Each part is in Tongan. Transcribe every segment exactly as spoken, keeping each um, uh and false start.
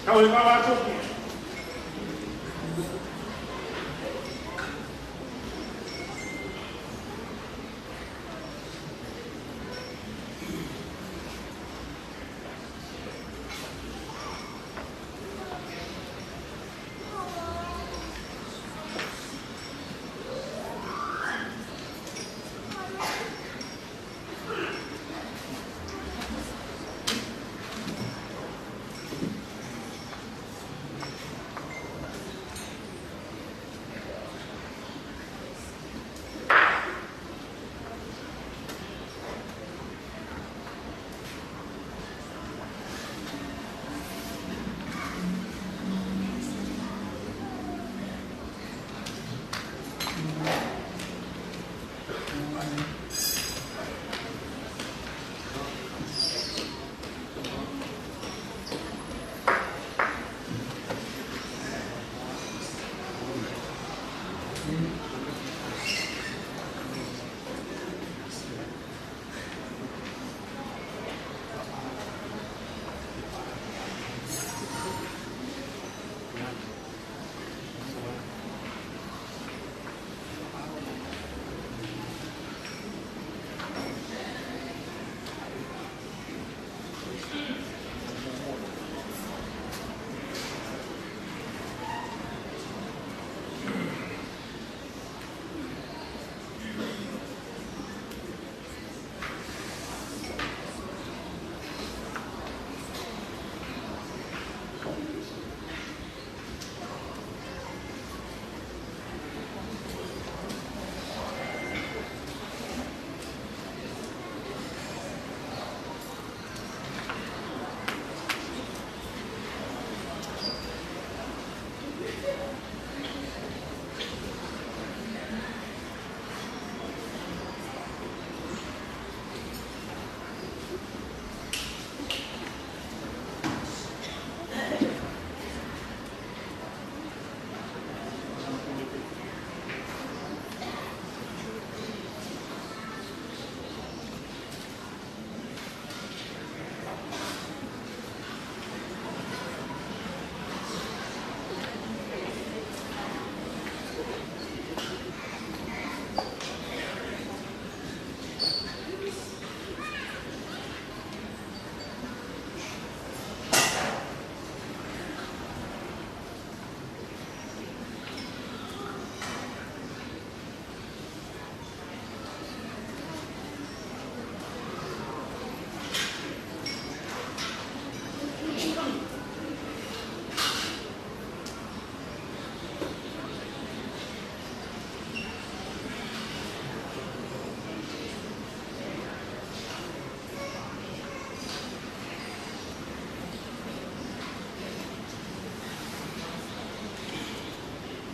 Kau he kau atu.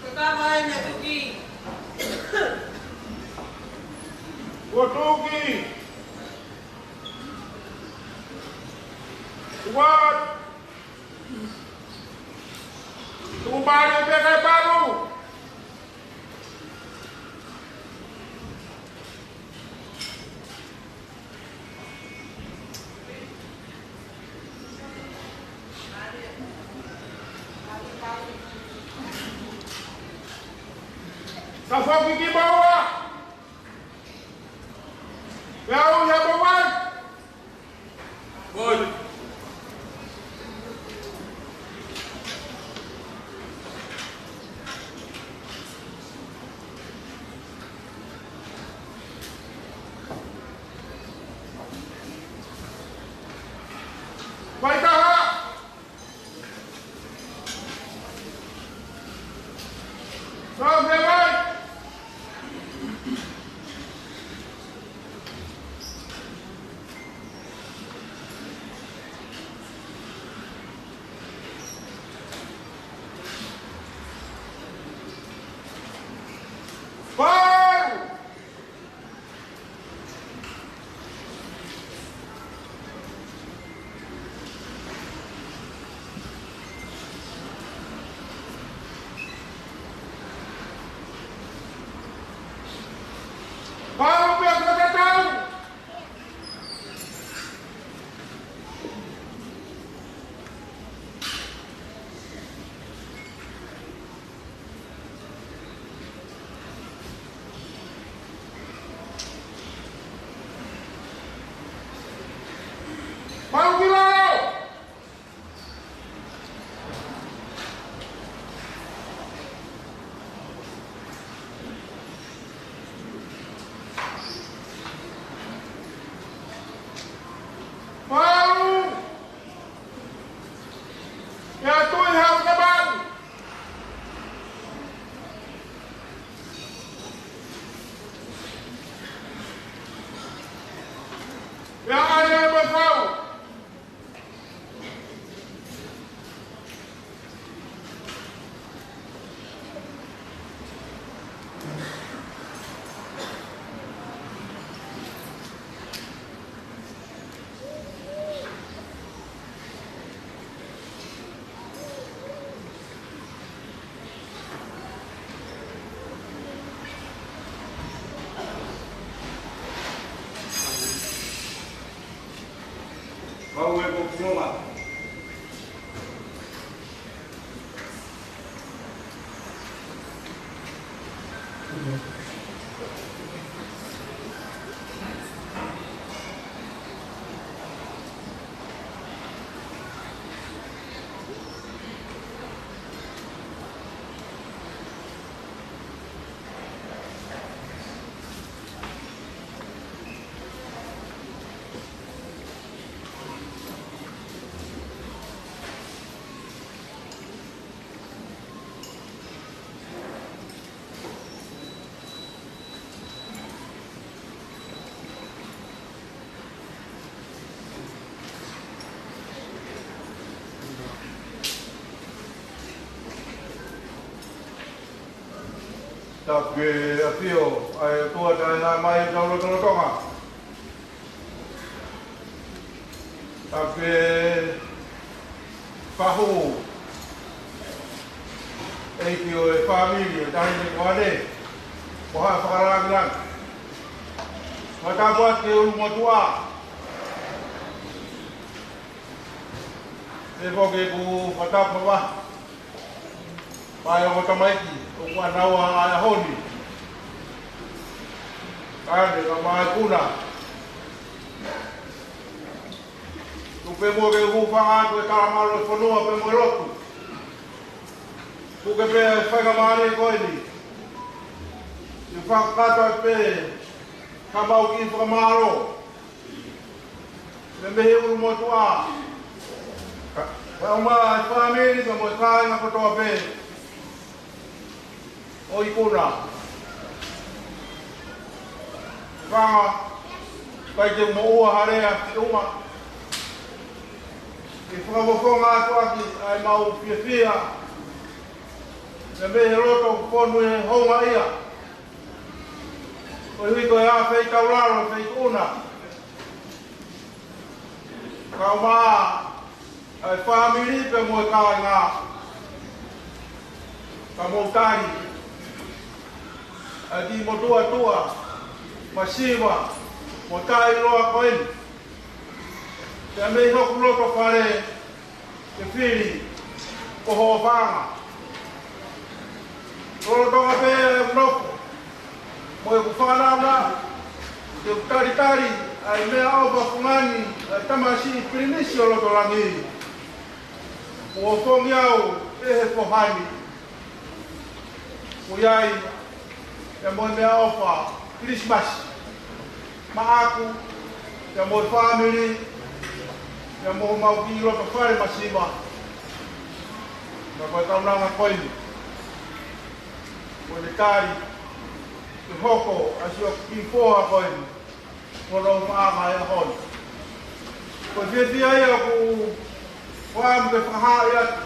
Kakava ena tuki. Kuo tuki. Kuo tuku pali pē kae palu. Ka foki ki maua. Pea u ia maua. Moi. Pau! Pau, pea fakatatau! Pau ki lalo! Pau! Pea tui hau ka pau! Pea ʻai ʻa e pau! Pau e ko Kinonga. Tapu ʻafio, ʻa e ʻOtua taʻengata mai ʻetau lotolotonga. Tapu fahu, ʻEiki ʻo e fāmili, ʻo e taʻahine ko ʻAne, ko Haʻa Fakalāngilangi. Fakatapu atu ki he ʻulumotuʻa. Pea foki ʻeku fakatapu makehe ki he ongo tamaiki ʻoku ʻanaua ʻa e ʻaho ni. Kae ʻumaʻā e ikuna. Tuku pē muʻa ke u hūfanga atu he talamalu ʻo e fonua pea mo e lotu. Tuku ke pē faingamālie ko eni. Ke fakakakato pē ʻemau kiʻi fakamālō. Mei he ʻulumotuʻa. Kae ʻumaʻā e fāmili pea mo e kāinga kotoa pē ʻo e ikuna. Fanga, ʻikai te u moʻua ha lea ke ʻuma. Ke fakafofonga atu ʻaki ʻa ʻemau fiefia. Mei he loto fonu ʻi he houngaʻia. Koeʻuhi ko e ʻa e feitaulalo, feituʻuna. Kae ʻumaʻā ʻa e fāmili pea mo e kāinga. Ka mou tali ʻa e kiʻi motuʻa tuʻa, masiva, mo taʻeʻiloa ko eni. Pea mei hoku loto fale, ke fili ko hoʻo paʻanga. Lolotonga pē ʻeku nofo mo ʻeku fānau na, ke u talitali ʻa e meʻaʻofa fungani ʻa e tamasiʻi pilinisi ʻo loto langi. Kuo ʻofongi au ʻe he foha ni. Ko ia ai, ʻa e meʻaʻofa Kilisimasi maʻaku, pea mo e fāmili, pea mo homau kiʻi loto fale masiva. Ka ko e kaunanga ko eni, ko e tali ke hoko ʻa siʻoku kiʻi foha ko eni, ko hono ʻumaʻanga ʻi he ʻaho ni. Ko e fiefia ia ʻoku ou fakaʻamu ke fakahā atu,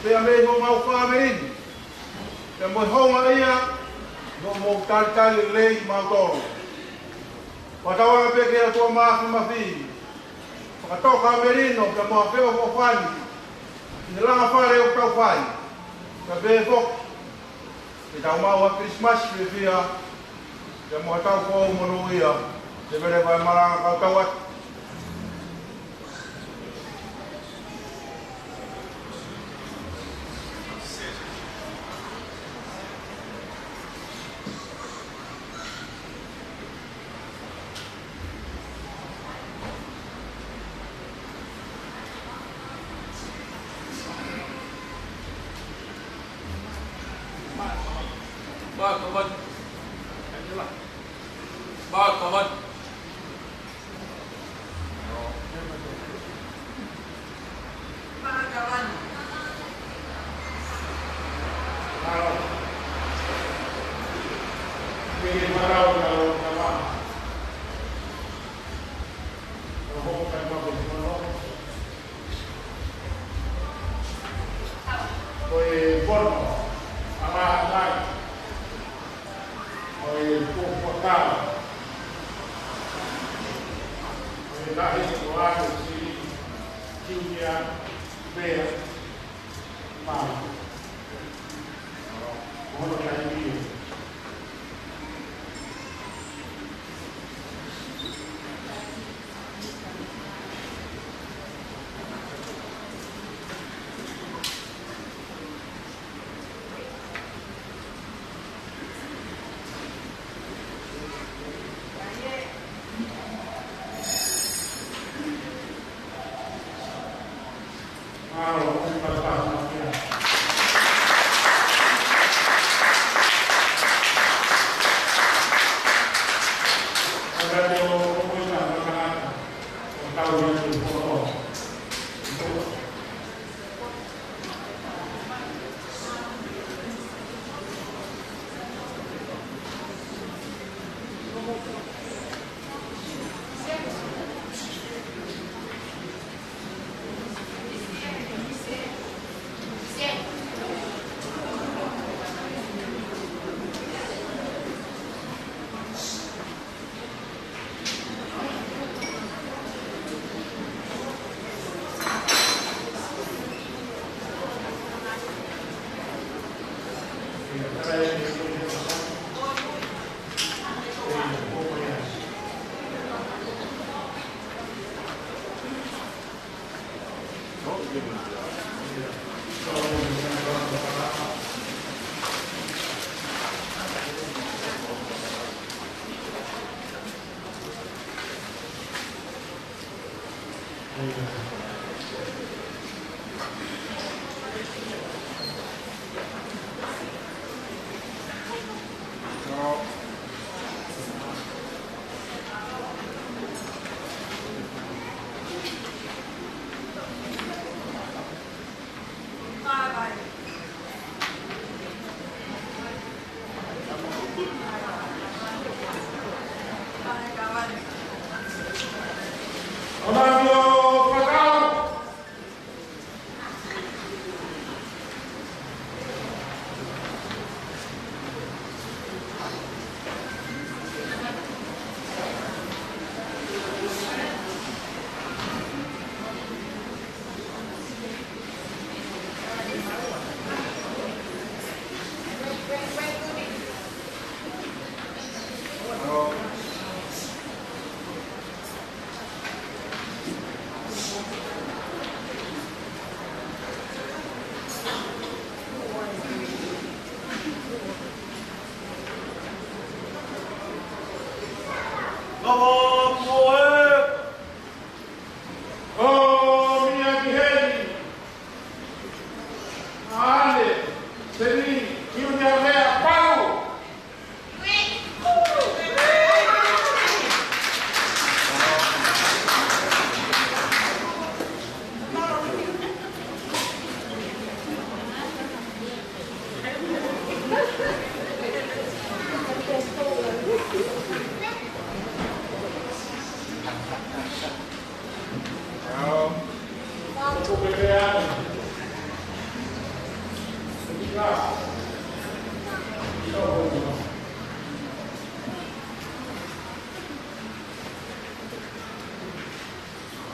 pea mei homau fāmili ni, pea mo e houngaʻia, ʻOku mou talitali lelei mautolu. Fakatauange pē ki he ʻOtua Māfimafi, fakatoka melino pea mo ha feʻofoʻofani ʻi he langa fale ʻoku tau fai. Kae pehē foki ke tau maʻu ha Kilisimasi fiefia pea mo ha taʻu foʻou monūʻia. Tēvele fai malanga kau tau atu. Ko e bono, ʻa e ngaahi, ko e fuofua tau, ko e ngaahi ko atu si, kiukia, pea, mā. Ko hono taimi ē.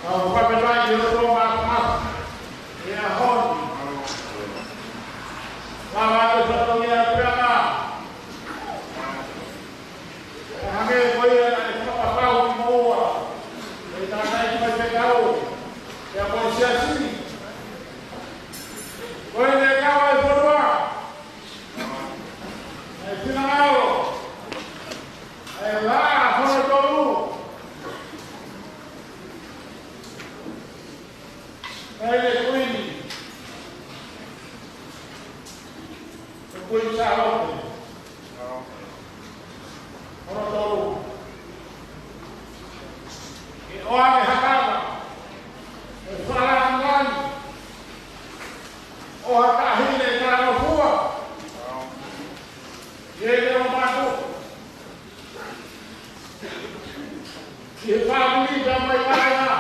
Kau fakafetaʻi ki he ʻOtua Māfimafi ʻi he ʻaho ni. Fakafetaʻi ki he ʻOtua. Hangē ko ia naʻe fakapapauʻi moʻua ʻe he tangataʻeiki faifekau, pea mo e siasi. Ko e kau ʻa e fonua, ʻa e finangalo, ʻa e laʻā hono tolu, ʻa e Kuini, ʻa e Kuini Sālote hono tolu. ʻE ʻoange ha kava, ʻe fakalāngilangi ʻo ha taʻahine talangofua. ʻI heʻene ʻomai atu ki he fāmili pea mo e kāinga,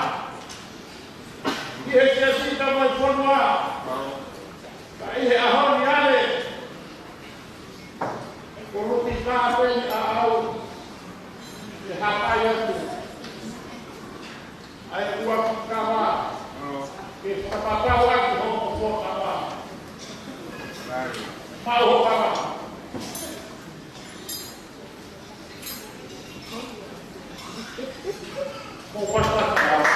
ki he siasi pea mo e fonua. Ka ʻi he ʻaho ni ʻa e, ko Lupi Kāpeni ʻa au, ʻe hapai atu ʻa e ua ki kava, ke fakapapauʻaki hoʻomo fuakava. Maʻu hoʻo kava. Mou pasipasi.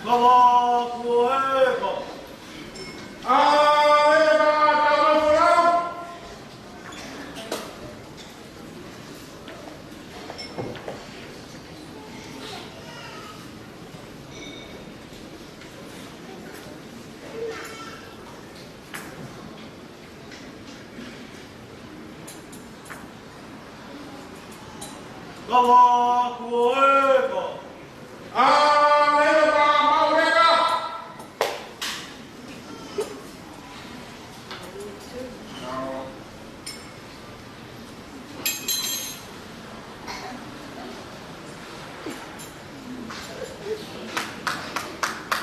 Kava kuo heka. ʻA e kava tau folau. Kava kuo heka. ʻA e kava maʻu heka.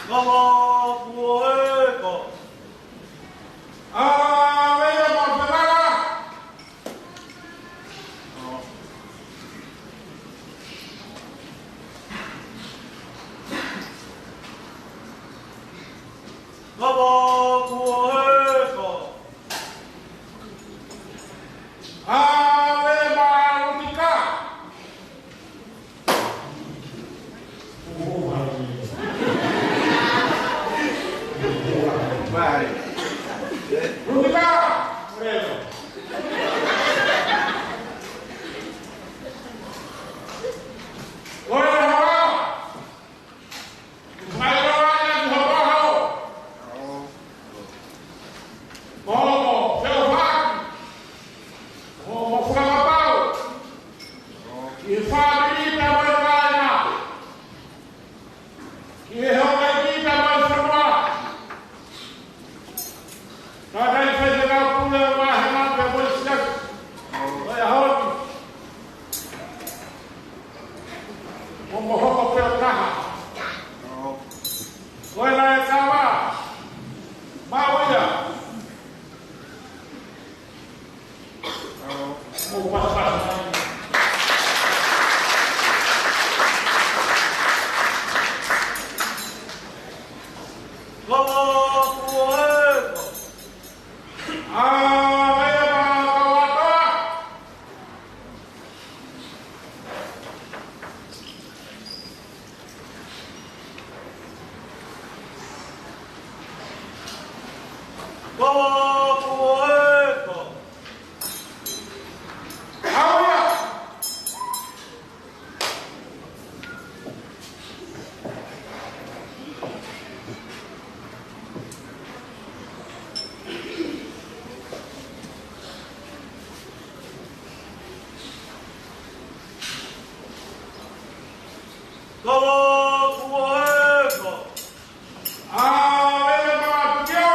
Kava kuo heka. ʻA e kava maʻu heka. Kava kuo heka. ʻA e kava maʻu heka. Vai. Rutika. Ko e hala. Mai ʻo ʻai ʻa e hoko. Mo, mo, feʻofaʻaki. Mo, mo fakapapau. ʻI he fāmili pea mo e kāinga. ʻI he houʻeiki pea mo e fonua. Tangataʻeiki faifekau pule ʻo e vāhenga pea mo e siasi ʻo e ʻaho ni. Mo, mo hoko pē ʻo taha. Ko e ʻa e kava. Maʻu ia. Mou pasipasi. Kava kuo heka. ʻA e kava maʻu heka. Kava kuo heka. ʻAuia! Kava kuo heka. ʻAuia, Matukiʻo!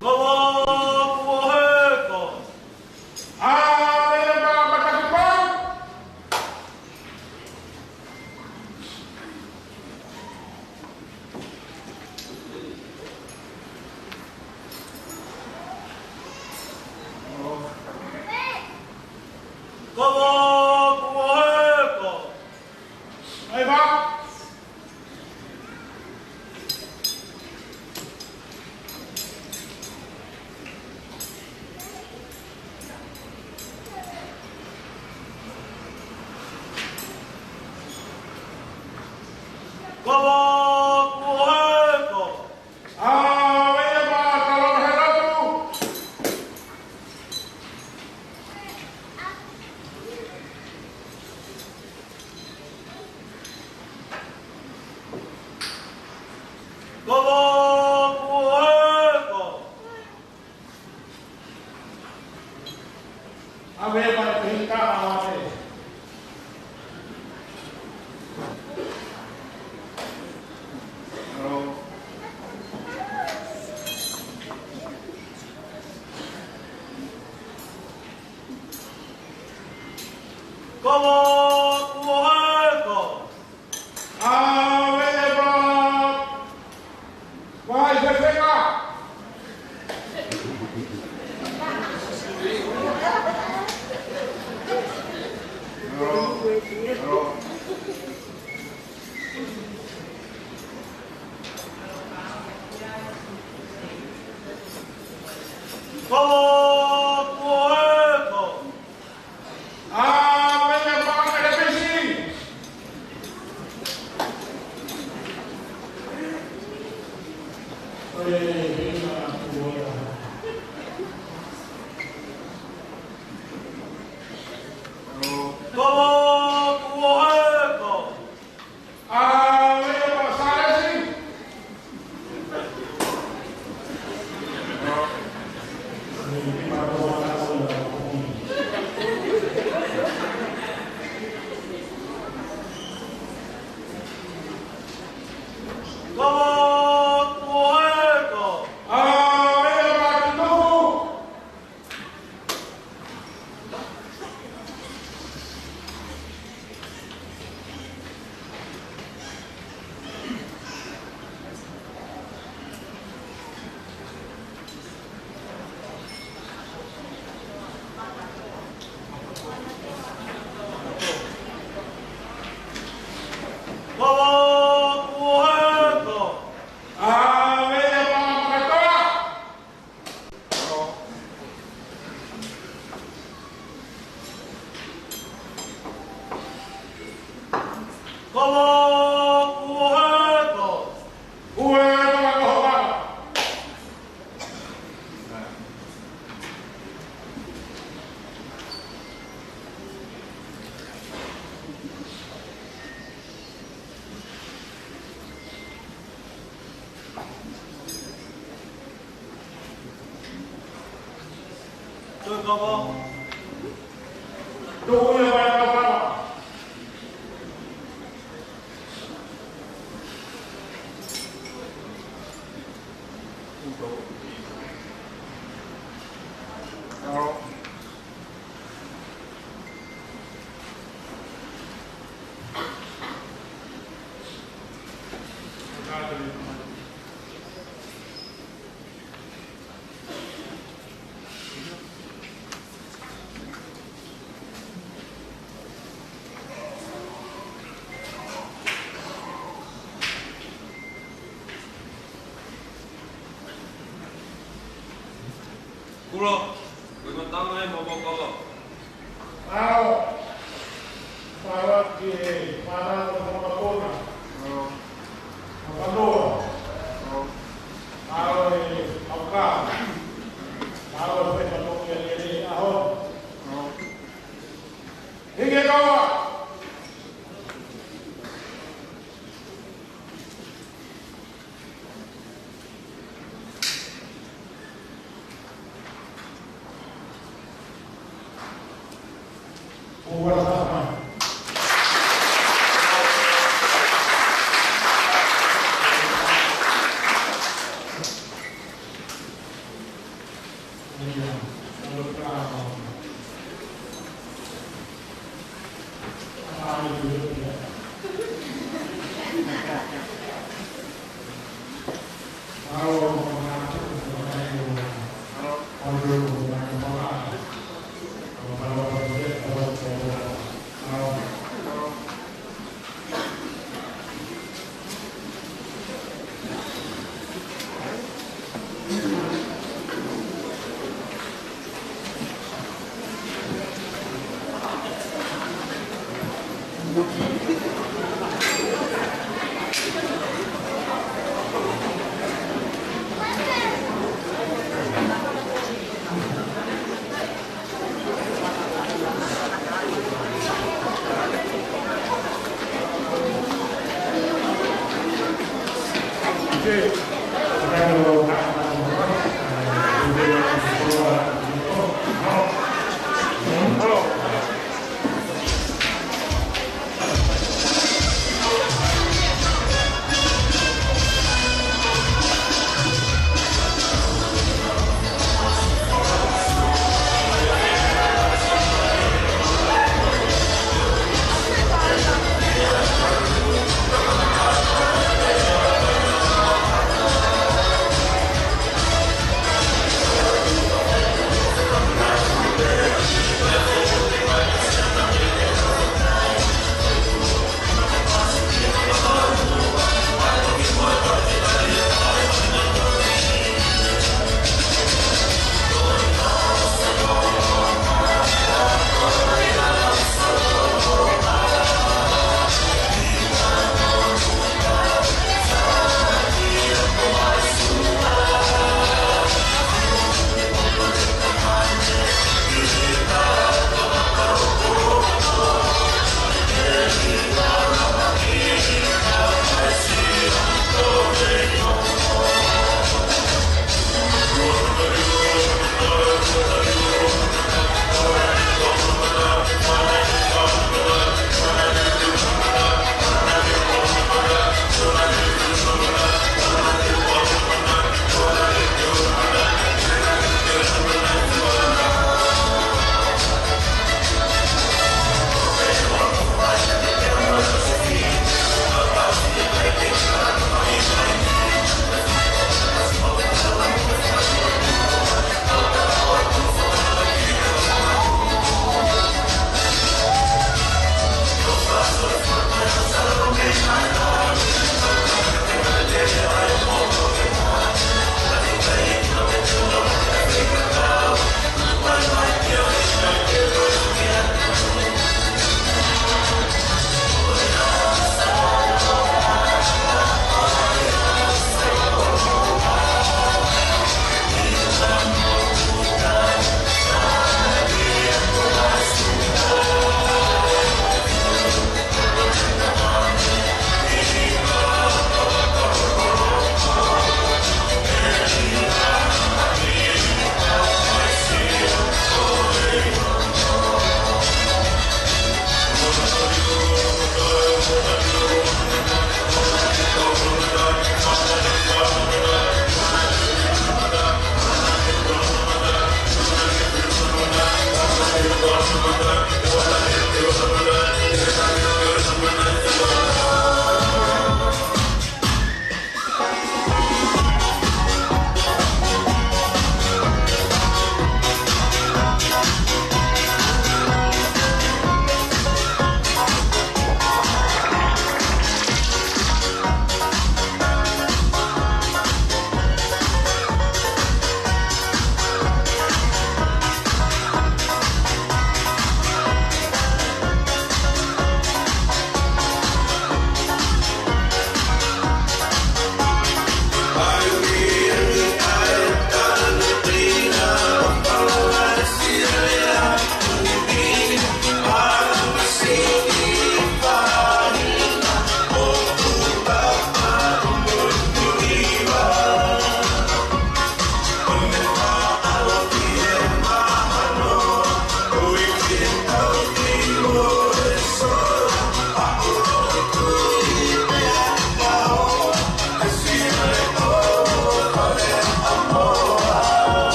Kava kuo heka. ʻAuia, Matakipau! Kava kuo heka. ʻAi, Mā. Kava kuo heka. ʻAuia, Mā, talo he lotu. Kava kuo heka. ʻAuia, Mā, te hita ʻaua te. Kava kuo heka. ʻAuia, Mā. Vai, fefeka. Kava kuo heka. ʻAuia, Mā, ʻElepisi. Kava kuo heka. ʻAuia, Mā, Sālesi. Kava kuo heka. ʻAuia, Mā, Kitufu. Kava kuo heka. ʻAuia, Mā, Makatoa. Kava kuo heka. Ue, Mā, Makatoa. Tō kava. Tō ia mai kava. Tō. Kulo. Ko e tama ē mo Mokolo. ʻAo. Fai atu ki he fānau ʻo Mokopuna. ʻAo. Mapanua. ʻAo. ʻAo e ʻauka. ʻAo e fai atu ki he ʻaho. ʻAo. Hiki e kaua.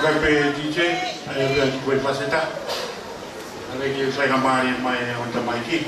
Pē D J, ʻa ia pē ko e paseta. ʻA ia ke sai ka mālie mai ʻa e ʻotu mai ki.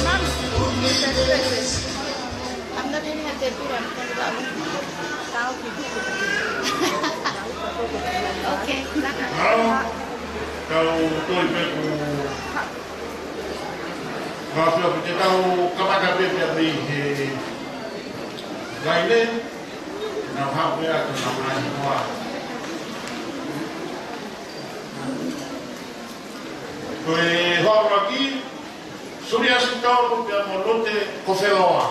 Mom, I'm not having a tattoo. I'm talking about how to do it. Okay, naka. Mālō, tau toe pē ʻoku ngāue ʻoku te tau kamata pē pea mei he laine, nau haʻu pē ʻa e ngaahi hoa. Ko e hoa ʻuluaki, Suliasi Tolu pea mo Lute Kofeloa.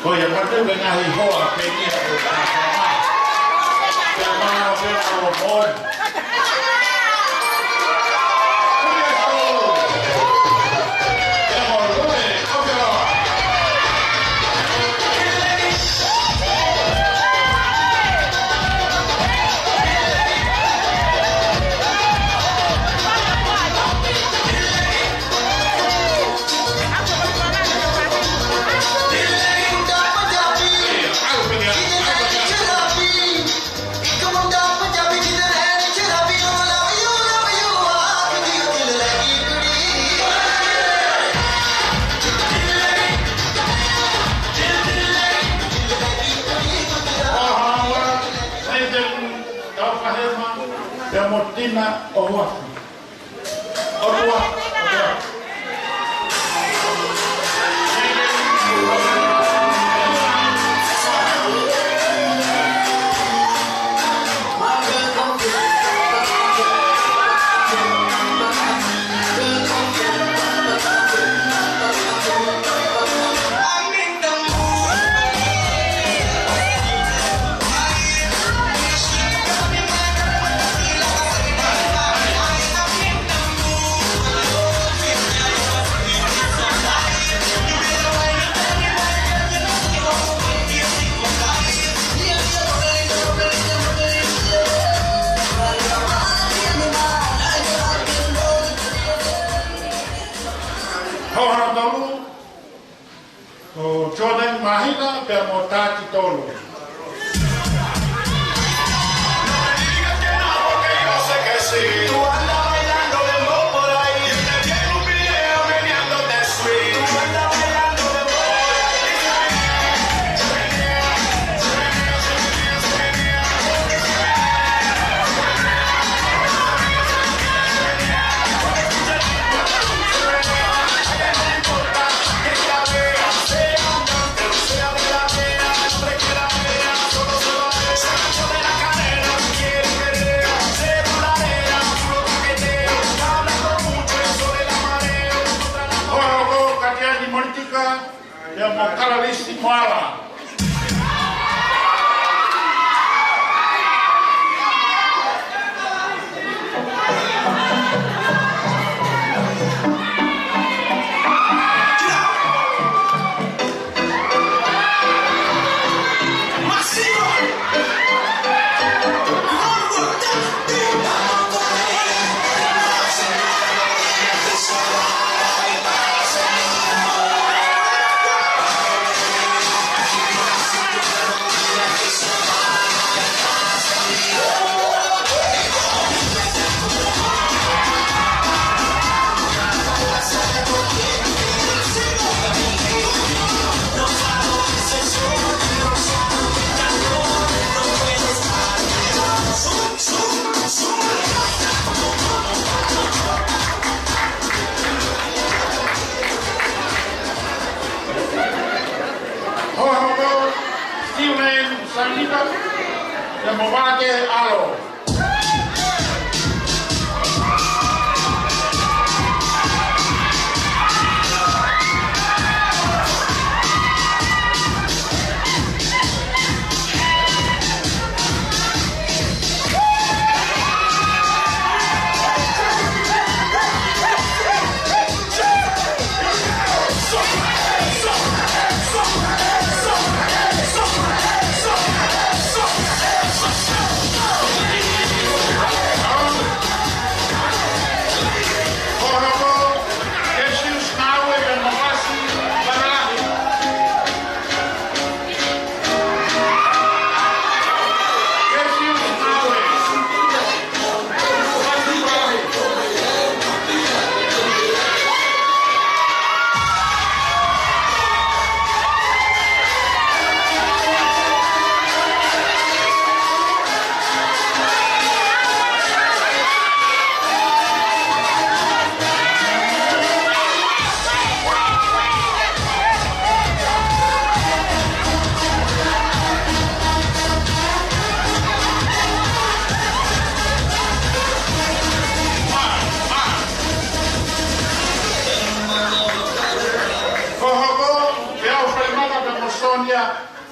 Ko ia, mate me ngaahi hoa pē ia ko e pea mā pē ʻa e moʻoni. Pea mo Tina ʻOhuafi. ʻOtua, ʻOtua. Hono tolu, ko Jordan Mahina pea mo Tati Tolu. Hono ʻuluaki, Katiani Molitika, pea mo Kalalisi Moala. Hono ʻuluaki, Steven Sanita, pea mo Vake Alo.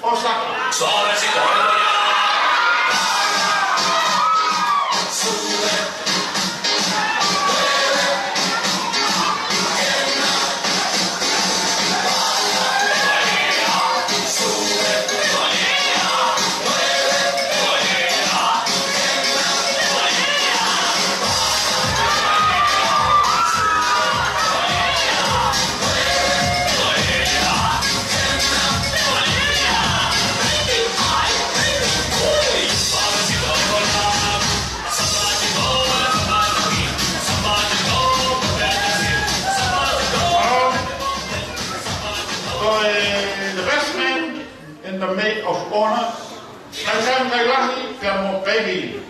Osaka. Ko e, the best man in the maid of honor, Kaihaʻa Kailahi, pea mo Baby.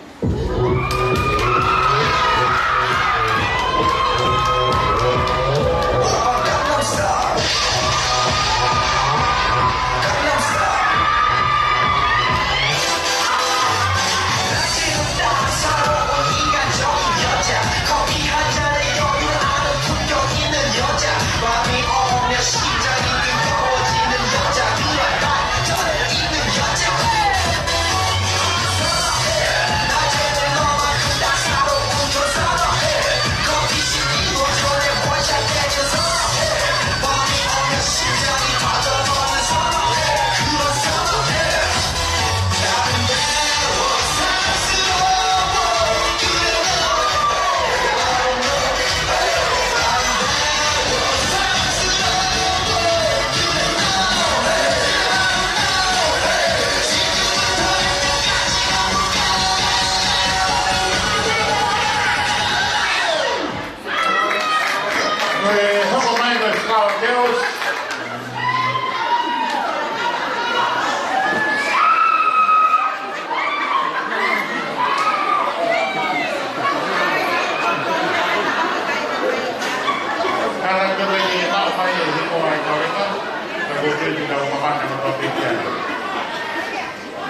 Ko e hoko mai ko e Flower Girls. Ka la ko e maʻu mai e hiko ai ka leka, ka ko e tau mamana ma papiti ai.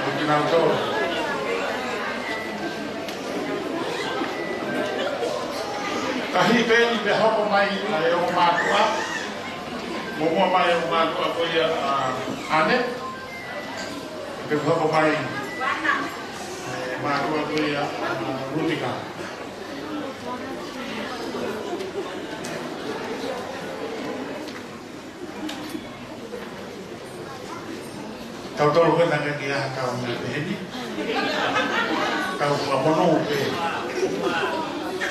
Ko kinautolu. Ka hili pē eni pea hoko mai ʻa e ongo mātuʻa. Muʻomuʻa mai e ongo mātuʻa ko ia ʻa ʻAne. Pea hoko mai e mātuʻa ko ia ʻa Rutika. Tautolu ko e tangata ia tau meʻa pehē ni. Tau fakamono pē.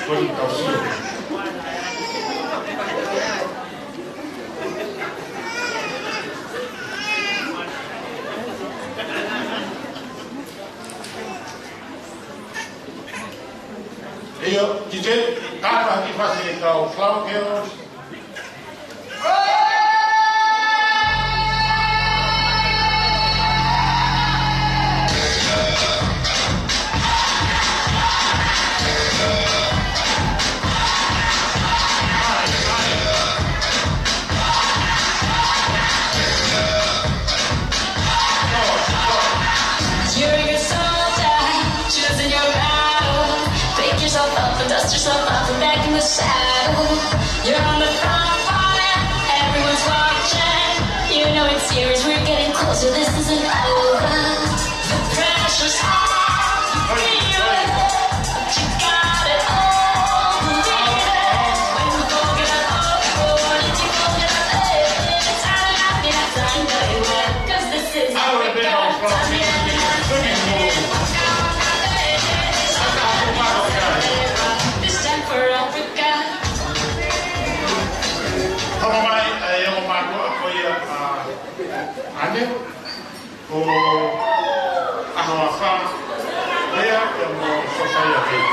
Ko e tau sio. ʻIo, ki te, kātaki fasi e kau Flower Girls. You're a good soldier, choosing your battle. Pick yourself up and dust yourself off and back in the saddle. You're on the front line, everyone's watching. You know it's serious, we're getting closer, this isn't over. The pressure's on, feel it. But you got it all, believe it. When we go get up, oh, oh, when you go get up, eh, it's not enough, it's not enough, 'cause this is Africa. Hoko mai e ongo mātuʻa ko ia ʻa ʻAne, ko ʻAhoafa, Lea, pea mo Sosaia Vei.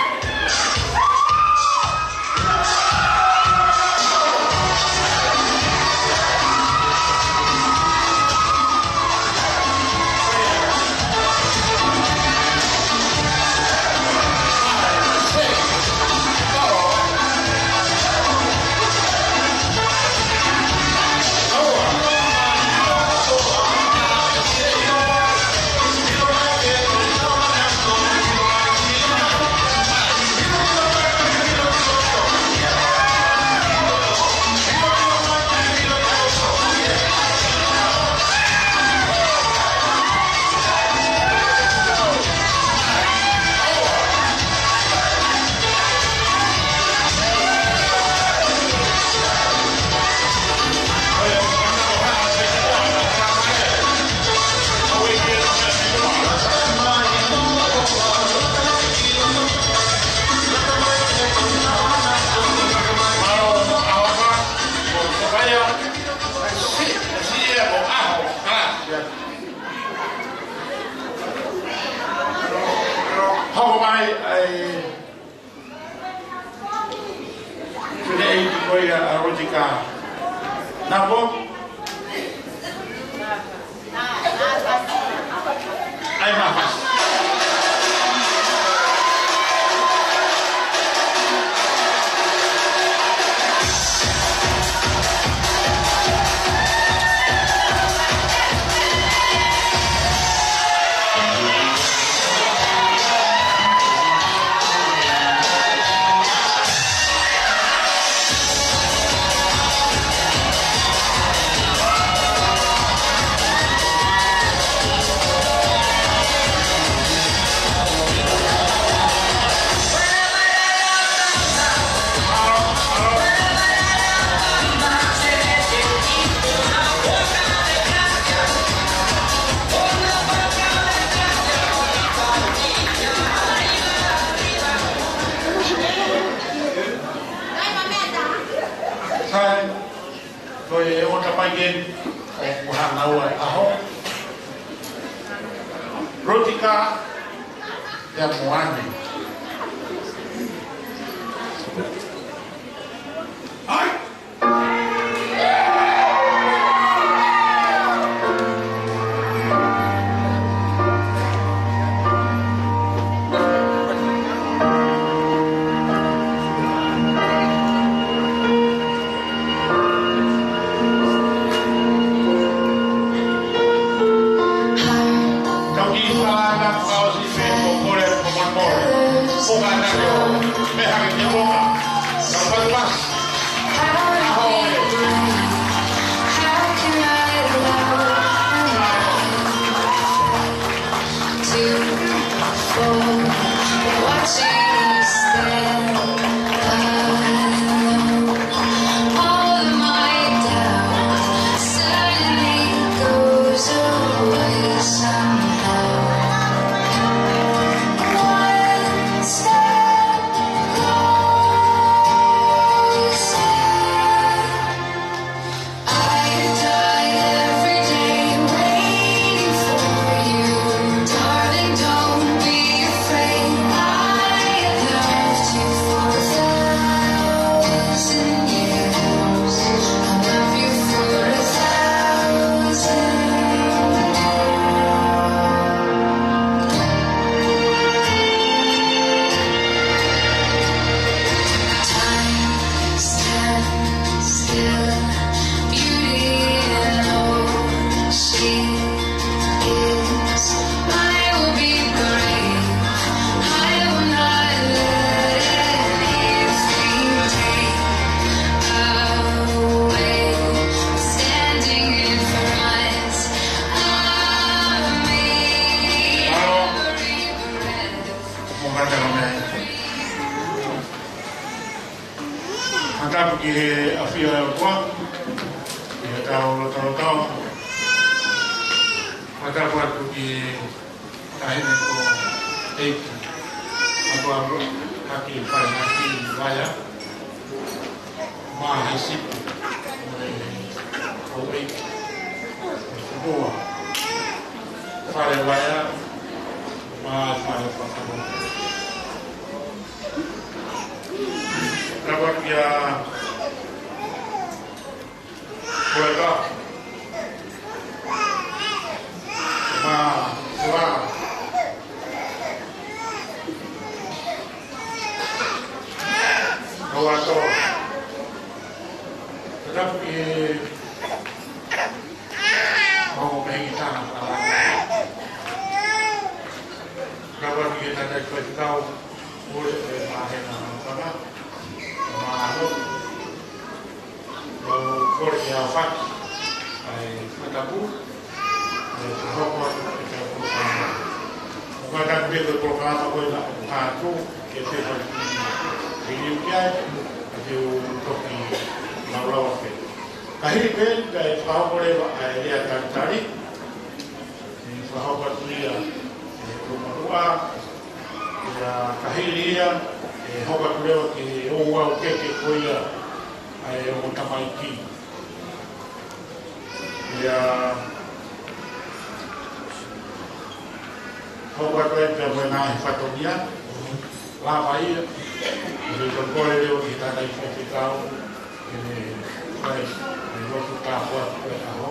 ʻAi, ʻai. Fineʻeiki ko ia ʻa Rotika. Napo? ʻAi, Mafasi. Sai, ko e ongo tamaiki eni ʻoku hanga ua e ʻaho. Rotika, ia Moane. ʻAi! Tau ki fala na kau si pe ko kole ko mo mo. Ko ka na leo. Me hake ke boka. Ka pa pa. Aho e. Mālō. Mou kātaki mai. Fakatapu ki he ʻafio ʻa e ʻOtua, ki he tau lotoloto. Fakatapu atu ki he taʻahine ko ʻEiki. Atu atu haki fai haki vaya. Mā he sipi. Mo e ko ʻEiki. Fua. Fale vaya. Mā fale fakamo. Lava kia Koeka. Mā Koeka. Kau atu. Tetapi mau mei tana pala. Lava kia tana i kau. Mole e māhena hana pana, mālo, ʻo kole ke aofaki ʻa e fakatapu, ʻe hoko atu e kau polokalama. ʻOku kātaki pē ko e polokalama ko ē naʻa ku hā atu, ke te fai ki he liu ki ai, ka te u toki laulau pē. Ka hili pē, kae fakahoko leva ʻa e lea talitali, ʻe fakahoko atu ia ʻe he kulumaluʻa, ia ka hili ia, ʻe hoko atu leva ki he ouau kehe ko ia ʻa e ongo tamaiki. Ia hoko atu ai pea mo e ngaahi fatongia, Lava ia, ʻo se tokoi leo ki he tangataʻi faifekau, ke ne fai e lotu tāpuaki ko e ʻaho,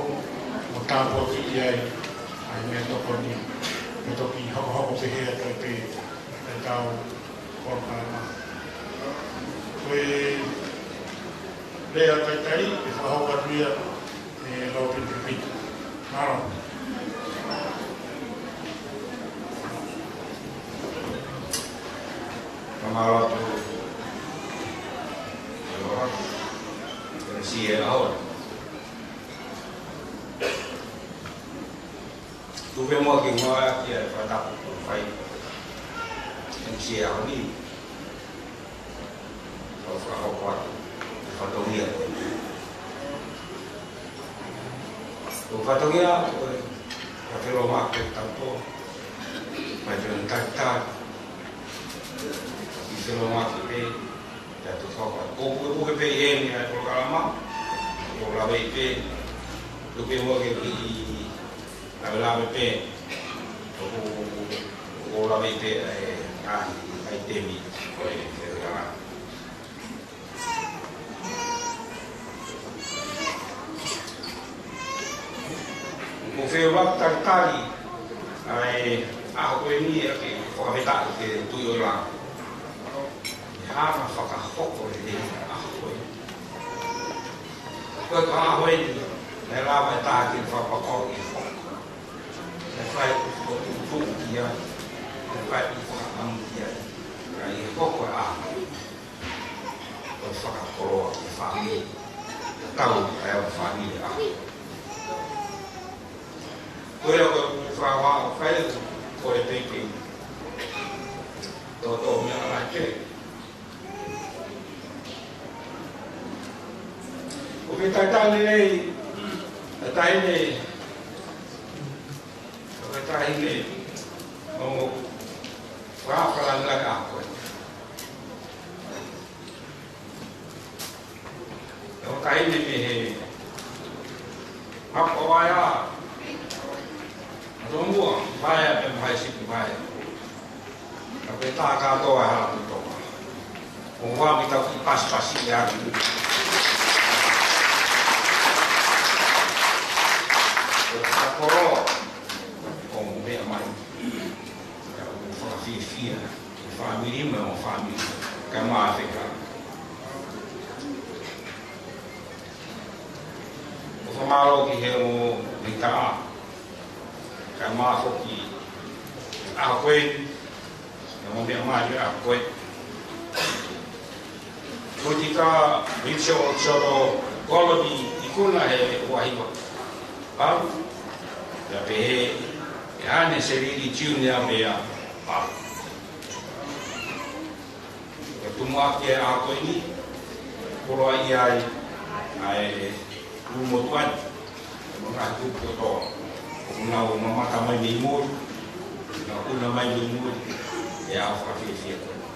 ʻo tāpuakiʻi ai ʻa e meʻatokoni, ke toki hokohoko pehē atu ai pē ʻetau polokalama. Ko e lea talitali, ʻe fakahoko atu ia ʻe Lopin Pipita. Mālō. Ka mālō atu. Mālō. Ka si e ʻaho. Tuku pē muʻa ke u ngāueʻaki ʻa e fakatapu kuo fai ʻe he M C ʻaho ni. Kau fakahoko atu e fatongia ko eni. Ko e fatongia ko e, ka felōmaki ʻetau tō. Mai pē ʻo talitali. ʻI felōmaki pē, ʻia tau fakahoko. Ko e pukepuke pē ʻi heni ʻa e polokalama, ʻo lave pē. Tuku pē muʻa ke u kiʻi lavelave pē, ʻo, ʻo, ʻo, ʻo lave pē ʻa e, ʻa e, ʻa e temi ko e, ko e, ʻa. Ko e feʻofaʻaki talitali ʻa e ʻaho ko eni ʻa e fakafetaʻi ki he Tuʻi ʻo e Langi. ʻI haʻana fakahoko lelei ʻa e ʻaho ko eni. Ko e ʻaho eni, naʻe lava e taha ke fakapapauʻi hoko. Naʻe fai ʻo tuʻutuʻu ki ai, naʻe fai ʻo fakaʻamu ki ai. Ka ʻi he hoko ʻa e ʻaho, ko e fakakoloa ki he fāmili. Tau ai ʻa e fāmili ʻa. Ko ia ko e fakahā ʻo fai ko e peipei. Toto mea ala ke. ʻO ke talitali lelei, ʻa e taʻahine, ʻo ke taʻahine, ʻo fakafakalanga ʻa koe. ʻO ka ʻi ai ha meʻa ʻe hoko ai ʻa e tomuʻa, vaea pē mo hai sipi vaea. Ka pē tā kātoa e hala kotoa. ʻO vā me tau kiʻi pasipasi ia. ʻO ka koro, ʻo meʻa mai. Ka ʻoku fakafiefia, fāmili mo e fāmili, kae ʻumaʻā e fekau. ʻOku fakamālō ki he ongo mita, kae ʻumaʻā foki ʻa koe, ʻa e meʻa mai ʻa koe. Ko e tika Mitchell Soto Koloni ikuna he ua hiva. Palu, pea pehē ʻe Hane Selili Junior pea palu. Ko e tumuʻaki ʻa e ʻaho ko eni, koloaʻia ai ʻa e ʻulumotuʻa ni, mo e ngaahi kupu kotoa. ʻOku nau mamata mai mei muli, nau ʻuna mai mei muli, ʻi he ʻaho fakafiefia ko eni.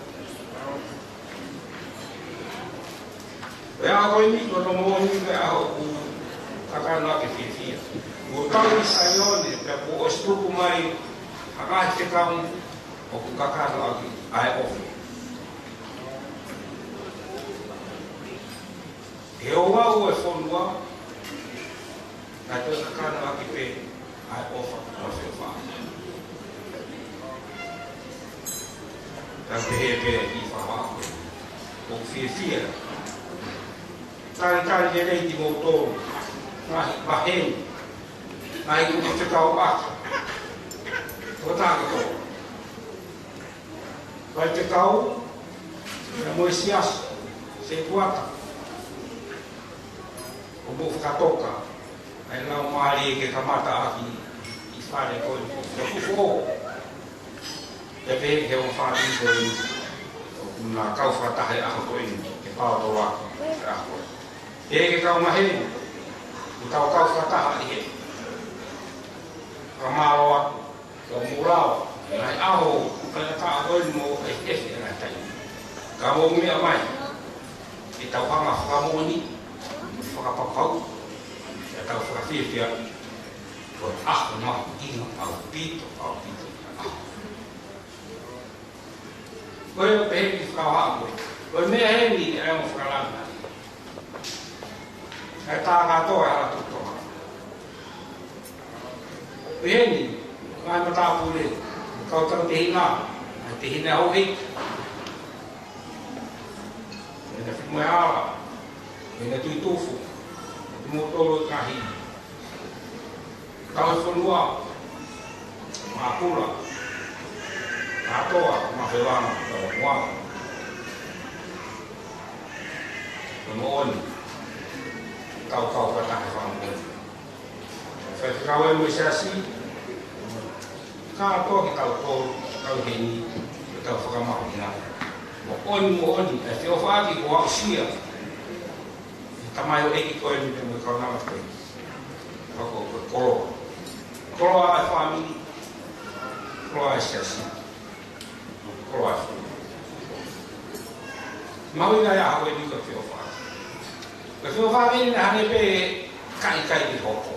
Ko e ʻaho ko eni, ko hono moʻoni ko e ʻaho ʻoku kakano ʻaki e fiefia. Kuo tau ʻi Saione, pea kuo ʻosi tupu mai ha ngaahi fekau ʻoku kakano ʻaki ʻa e ʻofa. He ouau e fonua, naʻe toe kakano ʻaki pē ʻa e ʻofa mo e feʻofaʻaki. Ka pehē pē ʻi he fakahā ko ē, ʻoku fiefia. Talitali lelei kimoutolu, ngaahi maheni, ngaahi kupu fekauʻaki. Ko tā kotoa. Faifekau, pea mo e siasi, setuata. ʻO mou fakatoka ʻa e laumālie ke kamata ʻaki ʻi fale ko ē, ko e kupu ʻo. Pea pehē ki he ongo fāmili ko ē, ʻoku na kau fakataha he ʻaho ko eni, ke paotoloaki e ʻaho ko ē. Pehē ki he kau maheni, ʻoku tau kau fakataha ʻi he. Fakamālō atu. Ko mou lava, ngaahi ʻaho, ʻoku fai ʻa e ʻaho ni mo e ʻefe ʻa e ngaahi taimi. Ka mou meʻa mai, ke tau hanga fakamoʻoni, fakapapau, ke tau fakafiefia, ko e ʻaho mahuʻinga ʻaupito, ʻaupito, ʻaho. Ko e pehē ki he fakahā ko ē. Ko e meʻa ʻeni ʻa e ongo fakalanga. ʻA e tā kātoa ʻa e hala tutoa. Ko ʻeni, ngaahi matāpule, kau tau tehina, ngaahi tehina houʻeiki. Ko ʻena fimue ala, ko ʻena tuitufu, ko kimoutolu ngaahi. Tau e fonua, Makula, Katoa, Mafelana, Taumoana. Ko e moʻoni, tau kau fakataha he fakamoʻoni. Faifekau ē mo e siasi, kātoa kitautolu, tau heni, tau fakamahuʻinga. Moʻoni, moʻoni, ʻa e feʻofaʻaki kuo aʻusia. Tamai houʻeiki ko eni pea mo e kaunanga ko eni. Ka ko e koloa. Koloa ʻa e fāmili. Koloa ʻa e siasi. Koloa ʻa e fāmili. Mahuʻinga ʻa e ʻaho ko eni ko e feʻofaʻaki. Ko e feʻofaʻaki ʻeni naʻe hangē pē ʻikai ke hoko.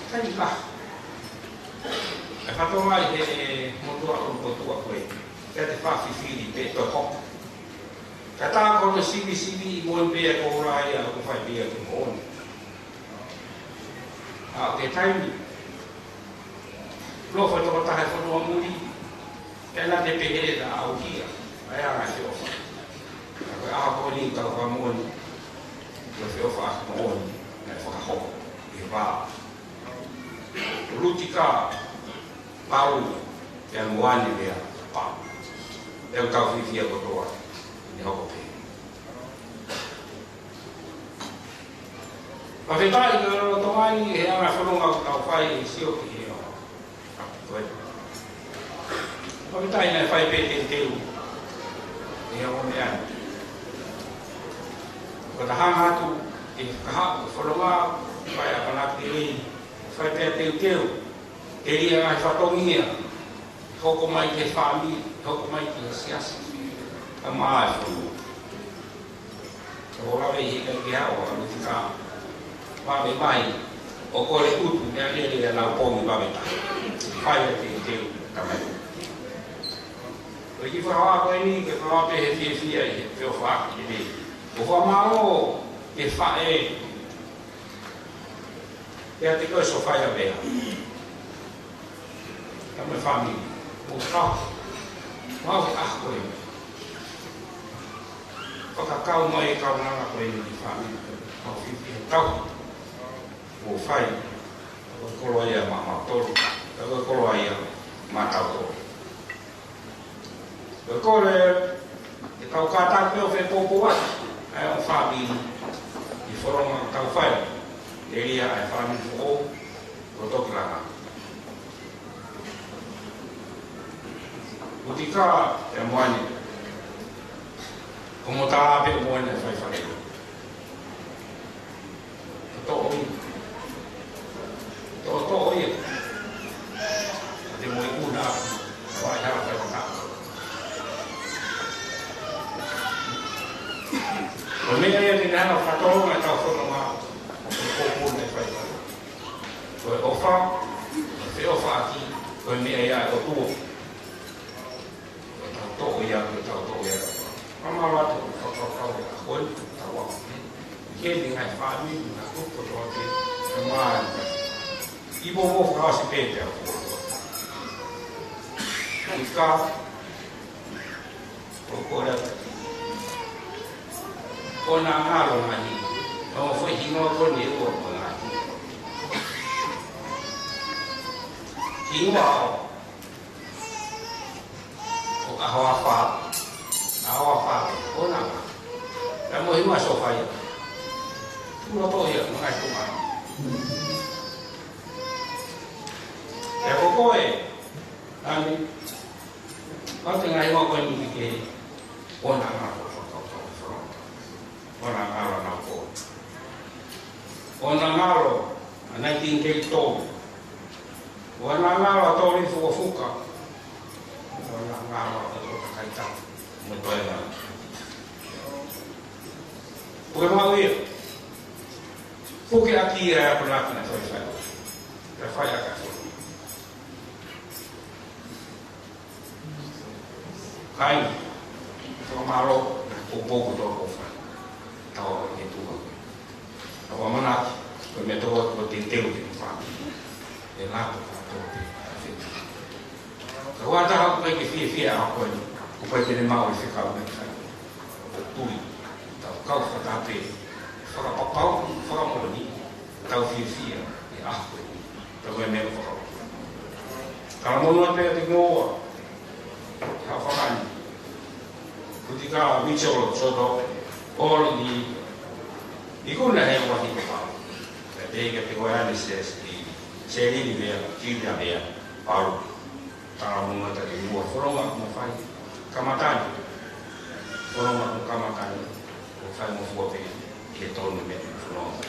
ʻIkai ke hoko. ʻE fatongia ʻi he motuʻa ʻo e motuʻa ko ē. Ke te fafifili pē toe hoko. Ka tā ko hono sivisiviʻi moʻoni pē ia ko ē ʻa ia ʻoku fai pē ia ke moʻoni. ʻA, ʻoku ke taimi. Lo fai tokotaha e fonua muli. Pea naʻa te pehē ʻe ʻauhia. ʻA ia ngaahi feʻofa. Ka ko e ʻaho ko eni tau fakamoʻoni. Ko e feʻofaʻaki moʻoni. Naʻe fakahoko. ʻI he vā. Lutika. Pau, pea mo ʻAne pea, pau. Pea u tau fifia kotoa, ʻi he hoko pē. Fakafetaʻi ka lolotonga ʻi he anga fononga ʻoku tau fai ʻi he sio ki he ʻaho. Ko e. Fakafetaʻi naʻe fai pē teuteu. ʻI he ʻaho meʻa. Ko e taha atu, ʻi he kahaʻu, fononga, fai a panaki lei, fai pē teuteu. Telia ngaahi fatongia, hoko mai ki he fāmili, hoko mai ki he siasi, ka mai e fonua. Ka ʻoku lave ʻi he ʻikai ke haʻu ʻa Lutika. Vave mai, ʻo kole utu, meʻa lele ʻa lau pongi vave taha. Fai ʻa e teuteu, tamai. Ko e kiʻi fakahā ko eni, ke fakahā pē he fiefia ʻi he feʻofaʻaki ʻeni. ʻOku fakamālō, ke faʻē, Pea te koe Sofaia Vea. Ka mo e fāmili. ʻO kau. Mau he ʻaho ko ē. Fakakau mai e kaunanga ko eni ki he fāmili. Mau fiefia he tau. ʻO fai. Ko e koloa ia maʻamautolu. Ko e koloa ia maʻatautolu. Ko e kole, ke tau kātaki ʻo fepōpō atu, ʻa e ongo fāmili, ʻi he fononga ʻoku tau fai, telia ʻa e fāmili foʻou, ʻo toki langa. Lutika, pea mo ʻAne, ko mo tā pē mo ʻAne fai fale. Toʻo ia. Toʻo, toʻo ia. Te mo i una. Vai hala fai maka. Ko e meʻa ia te nana fatongia tau fononga. Ko e kōpuna e fai fai. Ko e ʻofa, feʻofaʻaki, ko e meʻa ia ʻo e ʻOtua. Ko e tau toʻo ia, ko e tau toʻo ia. Mālō atu, fakakaukau e ʻaho ni, tau ako. Ke ni ngaahi fāmili, ngaahi kupu kotoa pē, ʻe mai. ʻI mo mo fakaʻosi pē pea ko. ʻIkai, ko ko rea. Ko na ngalo ngaahi. Ko foʻi hingoa ko eni ʻoku ʻo ngaahi. Hingoa ʻo. ʻO ʻaho afā. ʻAho afā. ʻO na. Ka mo hingoa Sofaia. Tuʻu loto ia, mo ngaahi tuʻunga. Pea ko koe, ʻAne. Kau te ngaahi hingoa ko eni ki he. ʻO na ngalo fakakaukau e fononga. ʻO na ngalo na ko. ʻO na ngalo, ʻa nineteen thirty-two. ʻO na ngalo ʻa Toli Fukofuka. ʻO na ngalo ʻa Toli Kaita. Mo Toenga. Puke mau ia. Puke ʻaki ia ʻa e akonaki naʻe fai fai. Ka fai ʻaki. Kai, fakamālō, ʻoku ou ʻofa. Tau ʻofa ki he ʻOtua. Tau ʻamanaki, ko e meʻa tō atu ko e teuteu ki he fāmili. ʻE lava ʻo tō pē, ʻa e fēniti. Ka ʻoku ʻi ai ha taha ʻoku ʻikai ke fiefia he ʻaho ko eni, ʻoku ʻikai ke ne maʻu e fekau mei he ʻEiki. ʻOku tui, tau kau fakataha pē, fakapapau, fakamoʻoni, tau fiefia he ʻaho ko eni. Tau meʻa meʻa fakapapau. Talamonū atu pē kiate kimoua, Haʻafakani, Kutika Mitchell Soto, ʻo ʻi, ʻi kuna he ua ni kapau. Ka te ke te koe ane se, se, se lili mea, kilia mea, palu. Talamonū atu kiate kimoua, fononga mo fai, kamata ni. Fononga mo kamata ni, ʻo fai mo fua pē, ke tonu mea, fononga.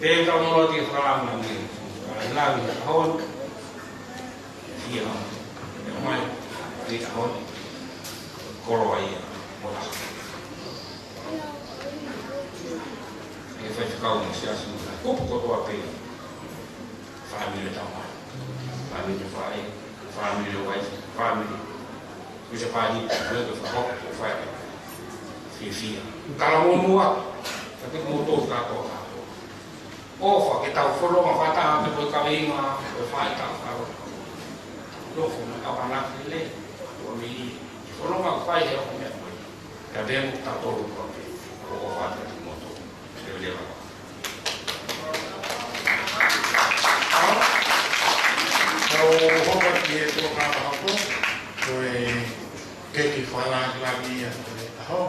Pea ka mo te fakalanga ni, ka ila ni ka hon, fia, e mai, ni ka hon, kolo ai, mo la. E fai fekau mo Siasi mo la, kupu kotoa pē, fāmili tamai, fāmili faʻē, fāmili uaifi, fāmili Ko e fāmili, ko e fāmili, ko e fāmili. Fiefia. Talamonū atu kiate kimoutolu kātoa. ʻOfa ke tau fononga fakataha pē ko e kaveinga, ko e fai tau kau. Nofo mo ʻamanaki lelei, ʻo mei he fononga ʻoku fai he ʻaho ko eni. Ka te mo tautolu ko ē, ʻoku ʻofa atu kiate kimoutolu. Leveleva. Tau hoko atu ki he tō kāpahako, ko e keke fakalāngilangi ia ko e ʻaho.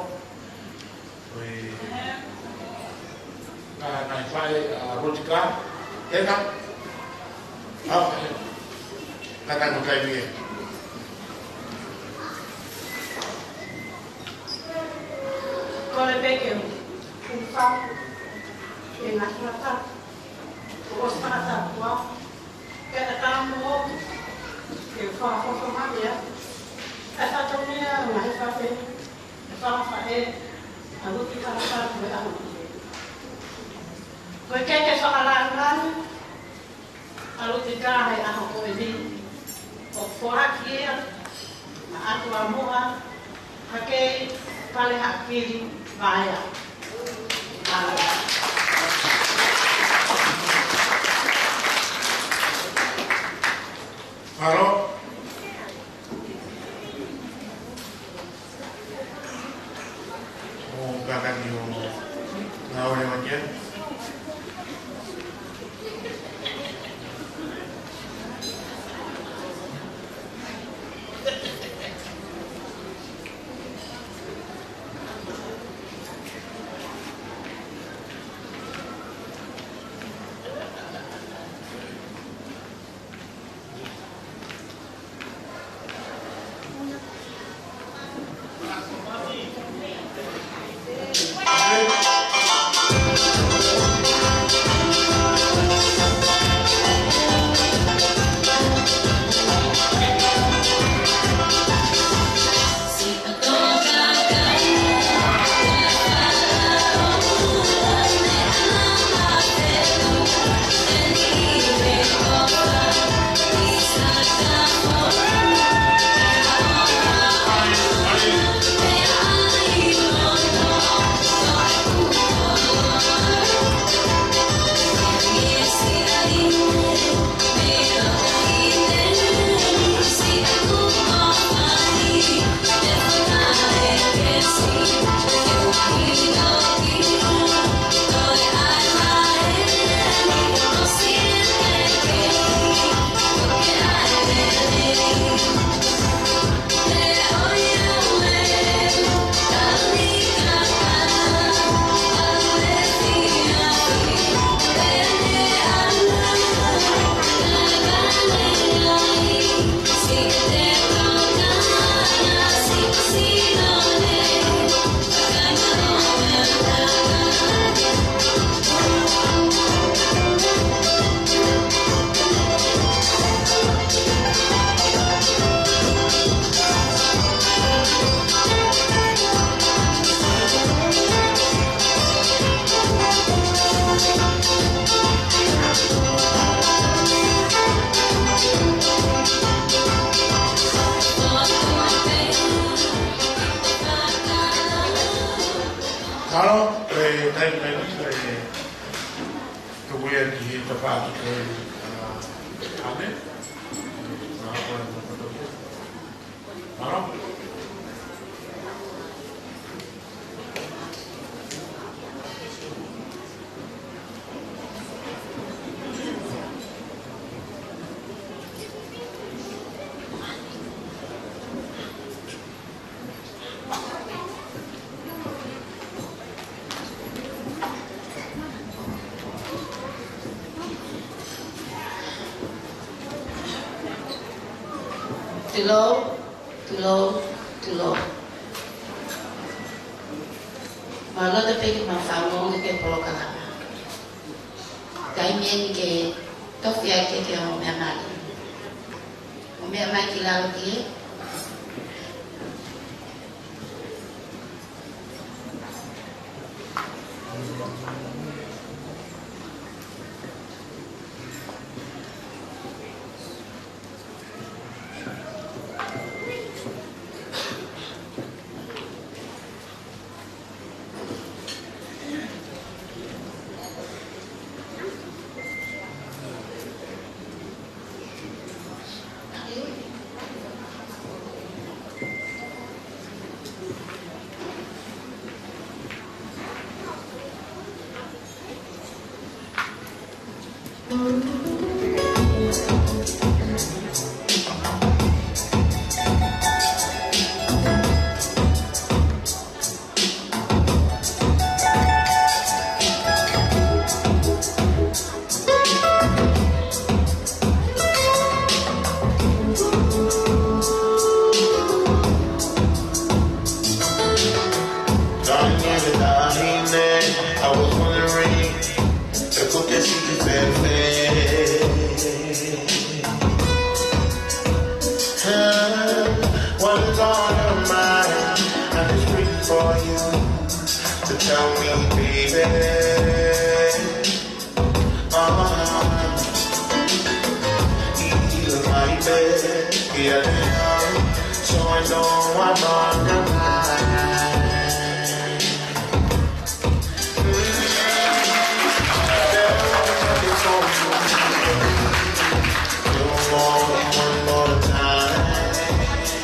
Ko e, ʻa, naʻe fai, ʻa, Rotika, Heka, ʻa, Heka. Kātaki mo taimi ē. Kole pē ke u, u fa, ke ngata ngata, u ʻosi ngata kua, ke ata mo, ke fa, fa, fa, ma, ia. E fa to mea, ma, e fa, pe, e fa, fa, e, a, luti, ka, ka, ko e, a, luti. Ko e keke fakalāngilangi, ʻa Lutika he ʻaho ko eni, ʻoku foaki ia, ʻa ʻAtu ʻa Moʻa, hake, pale haʻakili, vaea. Mālō. Mālō. ʻO kātaki ʻo ngāue leva ki ai. Tuku ia ki he tafaʻaki ko e, ʻa, ʻane. Ā, ko e, ko e, ko e, ā. Tulou, tulou, tulou. Mālō e pē ke mau fāmili ki he polokalama. Taimi eni ke tofi ake ke ʻomai mai. ʻOmai mai ki lalo ki he Taʻahine, taʻahine, I was wondering, ʻoku ke siʻi fēfē? What is on your mind? I'm just waiting for you to tell me, baby. Uh-huh. Even my bed, yeah, so I know I'm on your mind. One more time.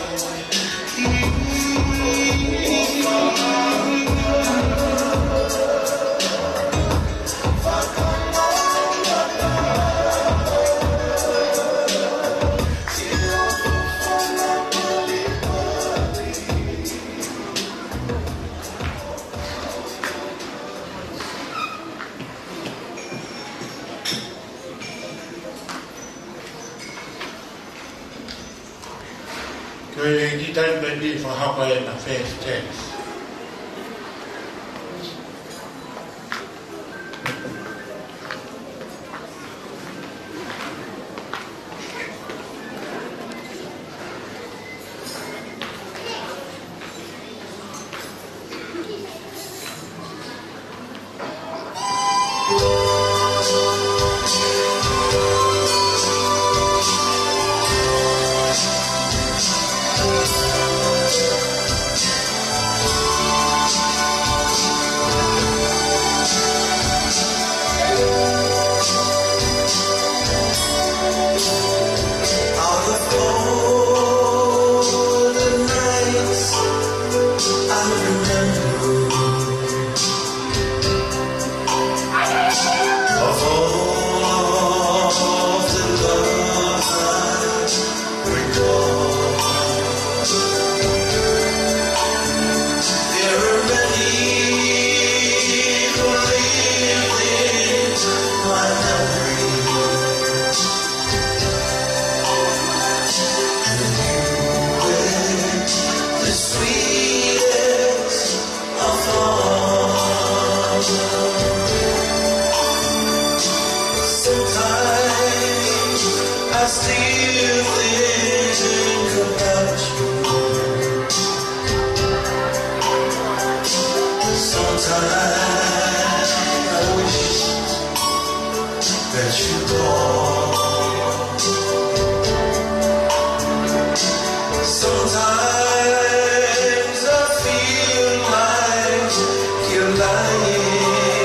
Ko e kiʻi taimi pē ʻe fakahoko ai ʻena first dance. Out of all the nights I remember, of all the love I recall, there are many who live in my memory. And you were the sweetest of all. Sometimes I still think about you. Sometimes I wish that you call. Sometimes I feel like you're lying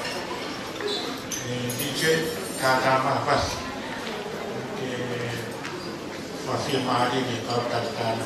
ʻE, D J, kākā mai pasi. Ke fafie mālie ki he kau talitali.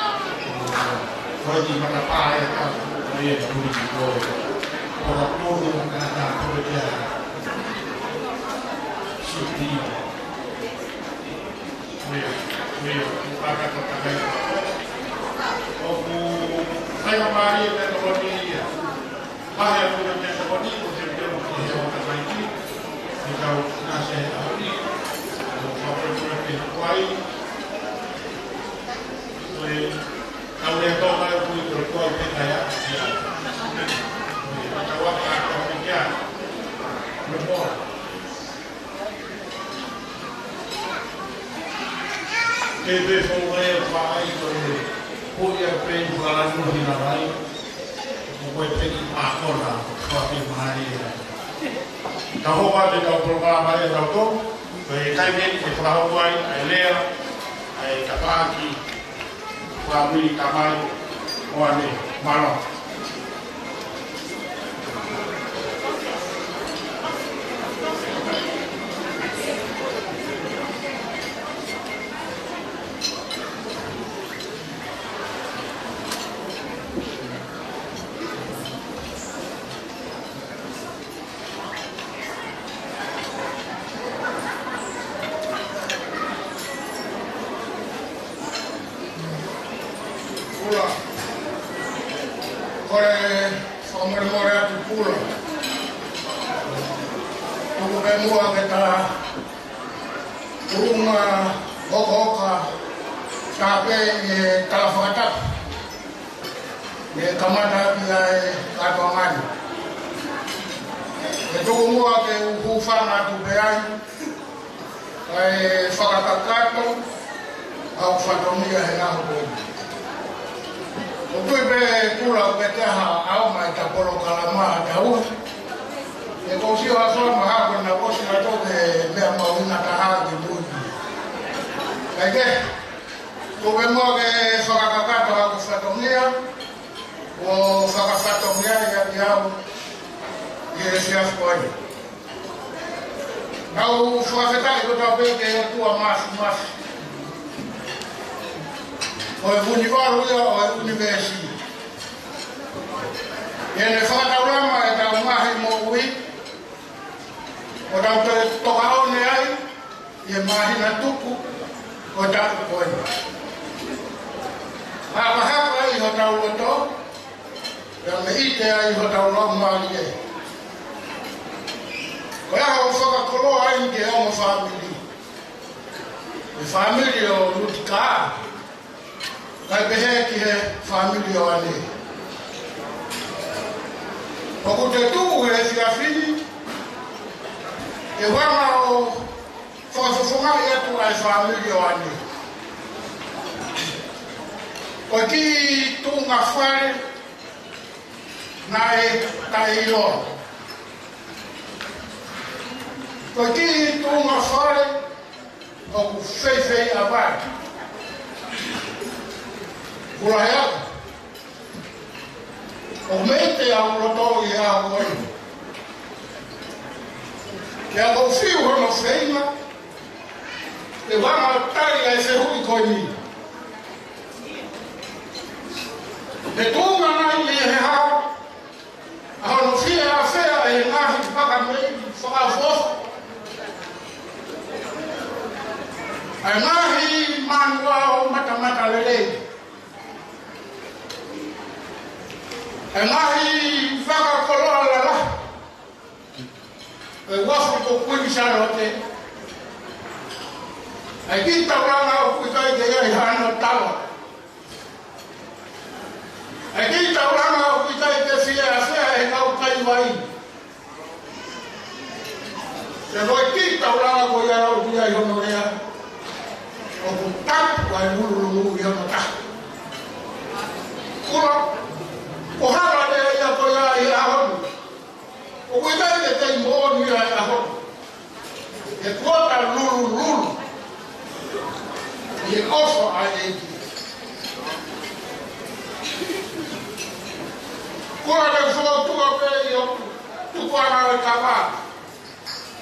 Ko e kiʻi matapā ia ka, ko ia ka puli ki ko. Ko ka puli ka ka puli kia. Suti. Ko ia, ko ia, ko ka ka ka ka. ʻOku, ʻai a mālie ka ka puli ia. Mahe atu e meʻatokoni, ko e meʻa ʻoku ke hea ʻo takai ki, ʻi he kau nāse ʻaho ni, ʻo fakapolepole pē kuai, ko e kau lea tō mai ʻoku ʻi ko e kuai pē kai a, ia. Ko e kau aka aka pē kia, ko e moa. E pe fou e fai ko e po ia pe i fala no hina rai. Ko e pe ki makona, ko e pe mai. Ka hoa te tau polokalama e tau tō, ko e kai me e fala hoa ai, ai lea, ai tapaki, fāmili tamai, ʻoane, mālō. Kula. Kole fakamolemole atu Kula. Tuku pē muʻa ke ta tuʻunga hokohoka, tā pē ʻi he tala fakatapu. ʻE kamata ʻaki ʻa e kātoanga ni. ʻE tuku muʻa ke u hūfanga atu pē ai, kae fakakakato ʻa hoku fatongia he ʻaho ko eni. ʻOku ou tui pē Kula ʻoku ʻikai ke ʻaonga ʻeta polokalama ʻataua. ʻE ko sio atu ʻa e mahalo naʻa ku ʻosi ʻalu atu he meʻa mahuʻinga taha ki mui. Kae kehe, tuku pē muʻa ke fakakakato ʻa hoku fatongia, ʻo fakafatongia ia kiate au ʻi he efiafi ko eni. Tau fakafetaʻi kotoa pē ki he ʻOtua Māfimafi. Ko e vunivalu ia ʻo e ʻunivēsi. ʻI heʻene fakataulama ʻetau ngaahi moʻui, ʻo tau toe toka ʻo ne ai, ʻi he māhina tuku ʻo e taʻu ko eni. Hakahaka ai hotau loto, pea mei te ai hotau laumālie. Ko e ʻaho fakakoloa eni ki he ongo fāmili. ʻE fāmili ʻo Lutika, kae pehē ki he fāmili ʻo ʻAne. ʻOku te tuʻu he efiafi ni, ke vanga ʻo fakafofongaʻi atu ʻa e fāmili ʻo ʻAne. Ko e kiʻi tuʻunga fale naʻe taʻeʻiloa. Ko e kiʻi tuʻunga fale ʻoku feifei ʻa vai. Kula he aka. ʻOku mei te au loto ʻi he ʻaho ko eni. Ke ako fiu hono feinga, ke vanga ʻo tali ʻa e fehuʻi ko eni. He tuʻunga nai mei he hao, ʻa hono fiefia ʻe he ngaahi fakameʻi fakaʻofoʻofa, ʻa e ngaahi manuao matamatalelei, ʻa e ngaahi fakakoloa lalahi, ʻa e uafu ko Kuini Sālote, ʻa e kiʻi taulanga ʻoku ʻikai ke ʻi ai hano tala. ʻA e kiʻi taulanga ʻoku ʻikai ke fiefia ʻe he kau kaivai. Pea ko e kiʻi taulanga ko ia ʻoku ʻi ai hono lea, ʻoku tapu ʻa e lulululu ʻi hono taha. Kula, ko e hala lea ia ko ia ʻi he ʻaho ni. ʻOku ʻikai ke kei moʻoni ʻa e ʻaho ni. He kuo ta lulululu ʻi he ʻofa ʻa e ʻEiki. Kula, te u fokotuʻu pē ʻi hoku tukuʻanga ʻo e kava,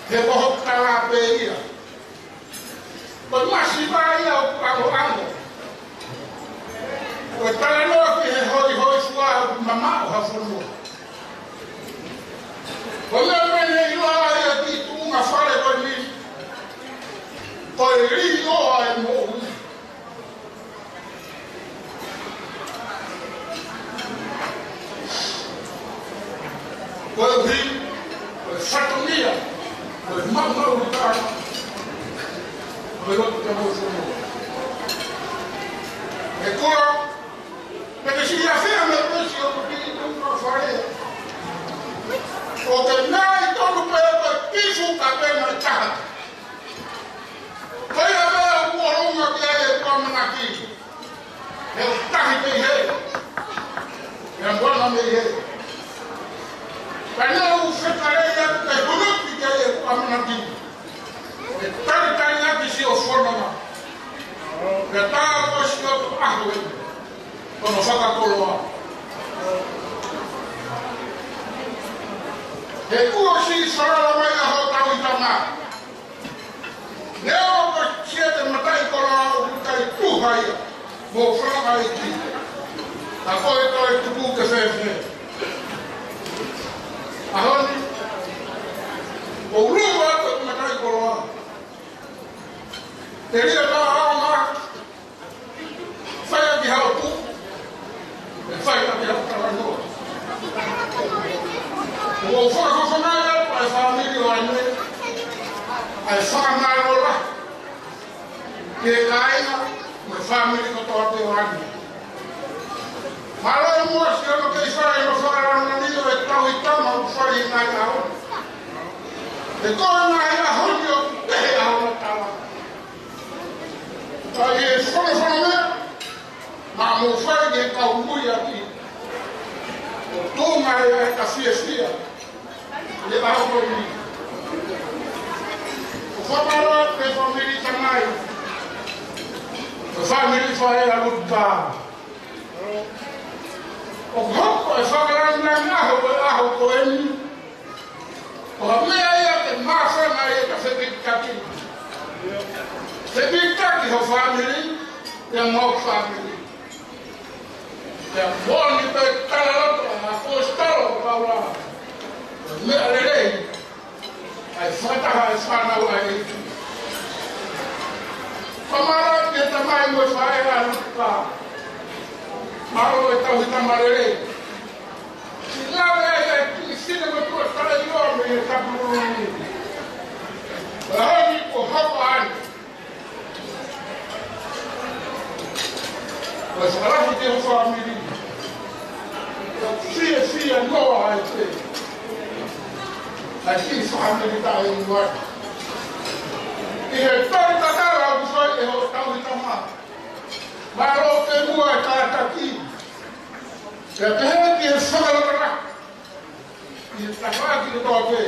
he ko hoku tala pē ia. Ko e masiva ia ʻoku ʻangoʻango. Ko e talanoa ki he hoihoifua ʻoku mamaʻo ha fonua. Ko e meʻa pē ne ʻiloa ai ʻa e kiʻi tuʻunga fale ko eni, ko e liʻoa e moʻui. Koeʻuhi ko e fatongia, ko e maumau ʻi taha, ko e loto taha mo e fonua. ʻE Kula, pea ke siʻi ʻafea mei pesi ʻoku kiʻi tuʻunga fale. ʻOku ke nai tonu pē ko e kifu ka pena taha. Ko ia pē ʻoku ʻolunga ki ai e kama Mei he. Ia, ʻoua naʻa mei he. Ka naʻa ku fekauʻi atu ke huluki ki he ʻamanaki. ʻE talitali ʻaki siʻo fononga. Pea tā ko siʻo ʻaho ē. Ko hono fakakoloa. He kuo ʻosi falala mai ʻa hotau tama. Neongo ko e siʻete mataʻikoloa ʻoku ʻikai tuha ia mo e fakaʻeiki. Ka ko e toe tuku ke fēfē. ʻAho ni, ʻoku lava atu e mataʻikoloa. Telia ka ʻaonga, fai ʻaki haʻo tuʻu, ʻe fai ʻaki haʻo talanoa. ʻOku ou fakafofongaʻi atu ʻa e fāmili ʻo ʻAne, ʻa e fakamālō lahi ki he kāinga mo e fāmili kotoa pē ʻo ʻAne. Mālō muʻa siʻono kei fai hono fakalāngilangi ʻo e tauhi tama ʻoku fai ʻi he ngaahi ʻaho ni. He ko e ngaahi ʻaho ni ʻoku kehe ʻa hono tala. Ka ʻi he fonofono meʻa, naʻa mou fai ke kau mui ʻaki. ʻOku tuʻunga ia ʻa e fiefia ʻi he ʻaho ko eni. ʻOku fakamālō atu ki he fāmili tamai, ki he fāmili faʻē ʻa Luka. ʻOku hoko e fakalāngilangi ʻaho ko e ʻaho ko eni. Ko ha meʻa ia ke māfana ai e ka fepikitaki. Fepikitaki ho fāmili, pea mo hoku fāmili. Pea moʻoni pē talaloto ʻa e ʻaposetolo ko Paula. Ko e meʻa lelei ʻa e fakataha e fānau ʻa e ʻEiki. Fakamālō ki he tamai mo e faʻē ʻa Luka. Mālō e tauhi tama lelei. Lave ai ʻa e kiʻi fine motuʻa taʻeʻiloa mei he Kapululu. Ko e ʻaho ni kuo hoko ai. Ko e fakalahi ki he fāmili. Ko e fiefia noa ai pē ʻa e kiʻi fāmili taʻeʻiloa. ʻI he tali tatala ʻoku fai ʻe hotau tama. Mālō pē muʻa e kātaki. Pea pehē ki he fakalakalaka ʻi he tafaʻaki kotoa pē,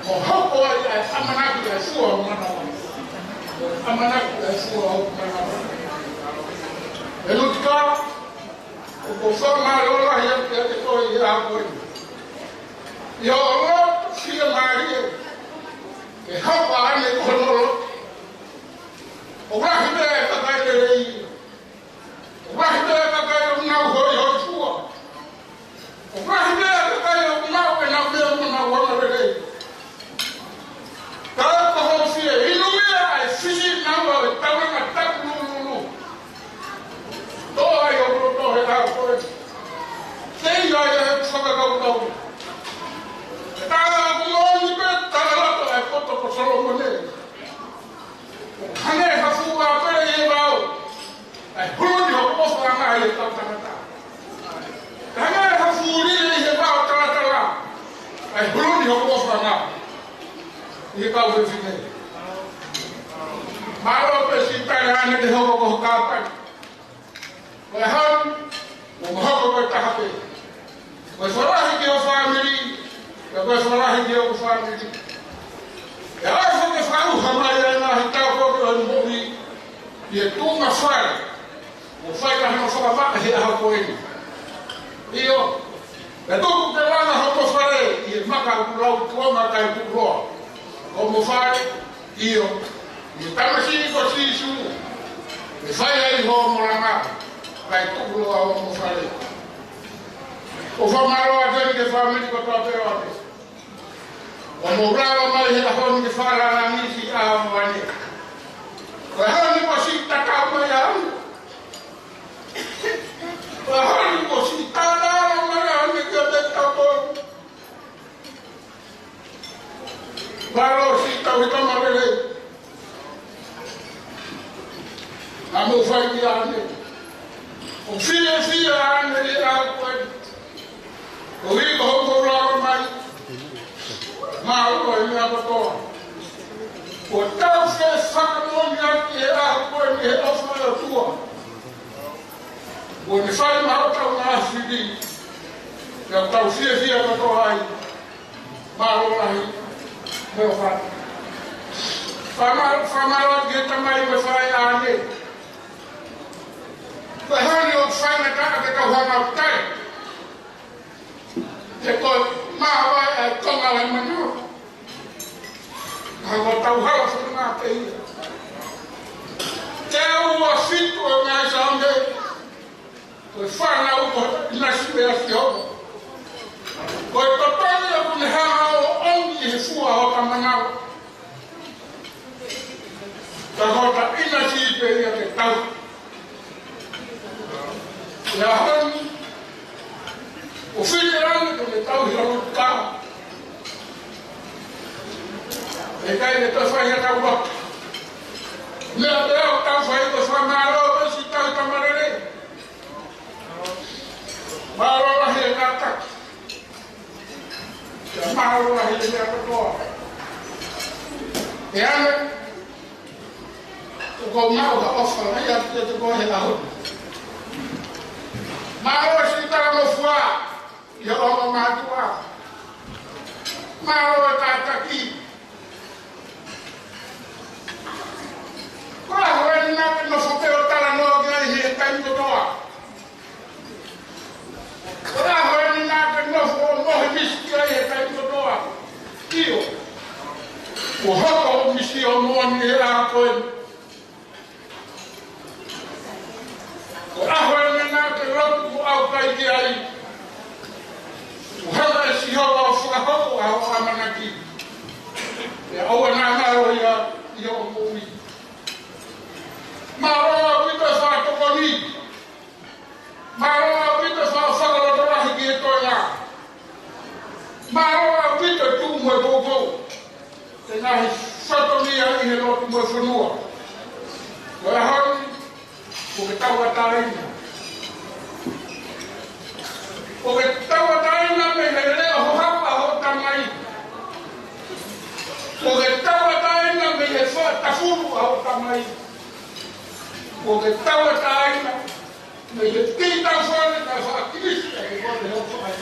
ʻo hoko ai ʻa e ʻamanaki ʻa e fua ʻo manava. ʻAmanaki ʻa e fua ʻo manava. ʻE Luka, ʻoku ou fakamālō lahi atu kiate koe ʻi he ʻaho ko eni. ʻI hoʻo lotu fiemālie, ke hapa ane ko hono lotu. ʻOku lahi pē e kakai lelei. ʻOku lahi pē e kakai ʻoku nau hoihoifua. ʻOku lahi pē e kakai ʻoku nau ʻenau meʻa mo ʻenau anga lelei. Ka ko hoʻo fie inu meʻa ʻa e fisi naua ʻo e taulanga takulululu. Tō ai ʻo loto he ʻaho ko ē. Teʻia ai e fakakaukau. Ka ʻoku moʻoni pē talaloto ʻa e poto ko Solomone. Hangē ha fuʻu ʻāpele ʻi he vao, ʻa e hulu ni hoku ʻofaʻanga ʻi he kau tangata. Hangē ha fuʻu lile ʻi he vao talatala, ʻa e hulu ni hoku ʻofaʻanga ʻi he kau fefine. Mālō pē siʻi tali ʻaʻane ke hoko ko ho kāpani. Ko e hau, ʻoku mo hoko ko e taha pē. Ko e fakalahi ki ho fāmili, pea ko e fakalahi ki hoku fāmili. ʻE ʻofa ke fakaʻuha mai ʻa e ngaahi tāpuaki ʻo e moʻui ʻi he tuʻunga fale, ʻo fai ʻaki hono fakamaʻa he ʻaho ko eni. ʻIo, pea tuku ke langa hoʻomo fale ʻi he maka ʻoku lau tuʻunga kae tuʻuloa. Hoʻomo fale, ʻio, ʻi he tamasiʻi ko Sīsū, ʻe fai ai hoʻomo langa, kae tuʻuloa hoʻomo fale. ʻOku fakamālō atu eni ki he fāmili kotoa pē ʻo ʻAne. ʻOku mou lava mai he ʻaho ni ke fakalāngilangiʻi siʻi ʻaho ʻo ʻAne. Ko e ʻaho ni kuo ʻosi tatau mai ʻaho ni. Ko e ʻaho ni kuo ʻosi tatau mai ʻaho ni ke te tatau. Mālō siʻi tauhi tama lelei. Naʻa mou fai kia ʻAne. ʻOku fiefia ʻa ʻAne ʻi he ʻaho ko ē. Koeʻuhi ko hoʻomou lava mai. Mālō e meʻa kotoa. Kuo tau fefakamoʻoniʻaki he ʻaho ko eni he ʻofa ʻa e ʻOtua. ʻOku ne fai maʻu ʻetau ngaahi fili, ʻoku tau fiefia kotoa ai. Mālō lahi, mo e fai. Fakamā-, fakamālō ki he tamai mo e faʻē ʻaʻana. Ko e hā ni ʻoku faingataʻa ke tau hanga ʻo tali. He ko e māvae ʻa e konga ʻo e manu. Ka ko ʻetau hala fononga pē ia. Teau ua fitu ʻo e ngaahi Saame, ko e fānau ko e ʻinasi pē ʻa Sihova. Ko e totongi ʻoku ne hanga ʻo ʻomi ʻi he fua ʻo hota manava. Ka ko hota ʻinasi pē ia ke tau. ʻI he ʻaho ni, ʻoku fili ange ke tau hila lotu ka. ʻE ʻikai ke tau fai ha tau lotu. Meʻa pē ʻoku tau fai ko e fakamālō pē siʻi tauhi tama lelei. Mālō lahi e kātaki. Mālō lahi e meʻa kotoa. ʻE ane, ʻoku ou maʻu ha ʻofa lahi atu kiate koe he ʻaho ni. Mālō siʻi talangofua ʻi he ongo mātuʻa. Mālō e kātaki. Ko e ʻaho eni naʻa ke nofo pē ʻo talanoa ki ai he taimi kotoa. Ko e ʻaho eni naʻa ke nofo ʻo mohe misi ki ai he taimi kotoa. ʻIo. Kuo hoko hoʻo misi ʻo moʻoni he ʻaho ko eni. Ko e ʻaho eni naʻa ke lotu ʻo ʻaukai ki ai. Kuo hanga ʻe Sihova ʻo fakahoko ʻa hoʻo ʻamanaki. Pea ʻoua naʻa ngalo ia ʻi hoʻo moʻui. Mālō ʻaupito e fakatokoni. Mālō ʻaupito e faka-, fakalotolahi ki he toenga. Mālō ʻaupito e tuʻu mo e poupou. Te ngaahi fatongia ʻi he lotu mo e fonua. Ko e ʻaho ni, kuo ke tauʻatāina. Kuo ke tauʻatāina mei he leʻo hohaʻa ʻa hoʻo tamai. Kuo ke tauʻatāina mei he faʻa tafulu ʻa hoʻo tamai. Kuo ke tauʻatāina mei he tī tau fale ka faʻa kilisi ʻa e kone hoʻo fai.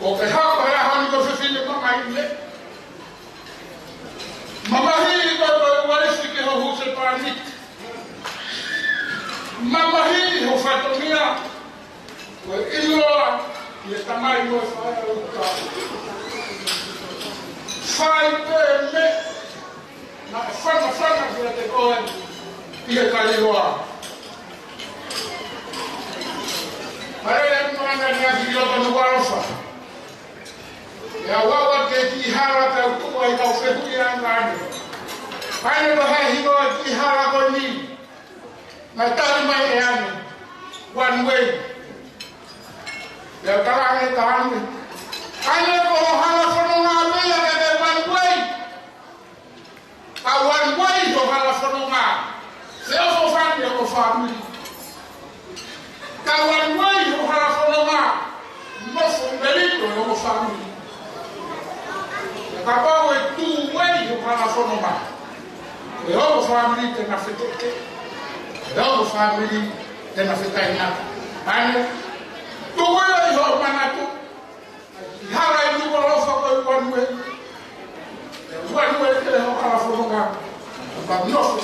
Kuo ke hoko he ʻaho ni ko e fefine mamahi. Mamahi ko e, ko e uaifi ki ho husepāniti. Mamahi ho fatongia. Ko e ʻiloa ʻi he tamai mo e faʻē ʻa e ʻuta. Fai pē meʻa naʻe fanafana kiate koe ʻi he kailoa. Pare e moana ni a ki loto nu alofa. ʻE au ʻave ki he kiʻi hala pea u tuku ai kau fehuʻi ʻa e ngaahi. Pea ne pehē ʻe he hingoa e kiʻi hala ko eni. Naʻe tali mai ʻe Ane, one way. Pea u talaange kia Ane, ʻAne, ko ho hala fononga pē ia ke ke one way. Ka one way ho hala fononga, feʻofoʻofani hoʻo fāmili. Ka one way ho hala fononga, nofo melino hoʻo fāmili. Kapau ʻe two way ho hala fononga, ʻe hoʻo fāmili te na feteʻeteʻe. ʻE hoʻo fāmili te na fetainata. Ane, tuku ia ʻi hoʻo manatu. ʻI hala ʻi Nukuʻalofa ko e one way. One way pē ho hala fononga. Pea nofo.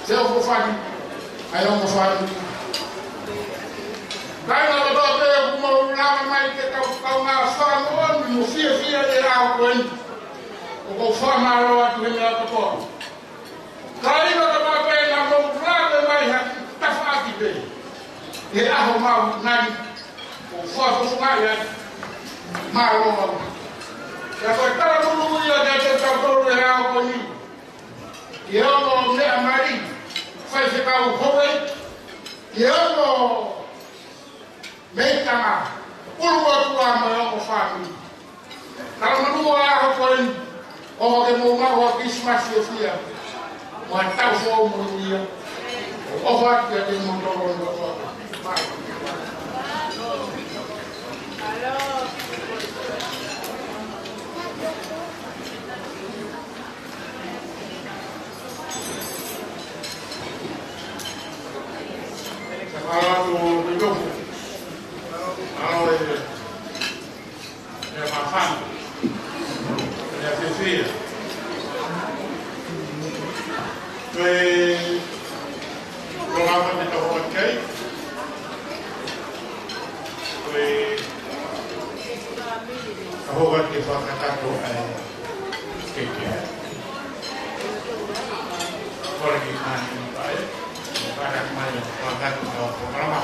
Feʻofoʻofani ʻa e ongo fāmili. Kāinga kotoa pē ʻoku mou lava mai ke tau kaungā fakamoʻoni mo fiefia he ʻaho ko eni. ʻOku ou fakamālō atu he meʻa kotoa. Kāinga kotoa pē naʻa mou lave mai ha tafaʻaki pē he ʻaho maʻu nai, ʻoku ou fakafofongaʻi atu. Mālō ʻaupito. Pea ko e talatuʻu ia kiate kitautolu he ʻaho ko eni. Ki he ongo meʻa mali, faifekau Houʻeiki. Ki he ongo meitanga, ʻuluaki ua mo e ongo fāmili. Talamonū ʻa e ʻaho ko eni, ʻofa ke mou maʻu ha Christmas fiefia. Mo ha taʻu foʻou monūʻia. ʻOfa atu kiate kimoutolu kotoa. Hoko atu ke fakakakato ʻa e keiki. Kole ki he kāinga ʻe fai, fakakakato mai ʻo fakakakato ʻa e polokalama.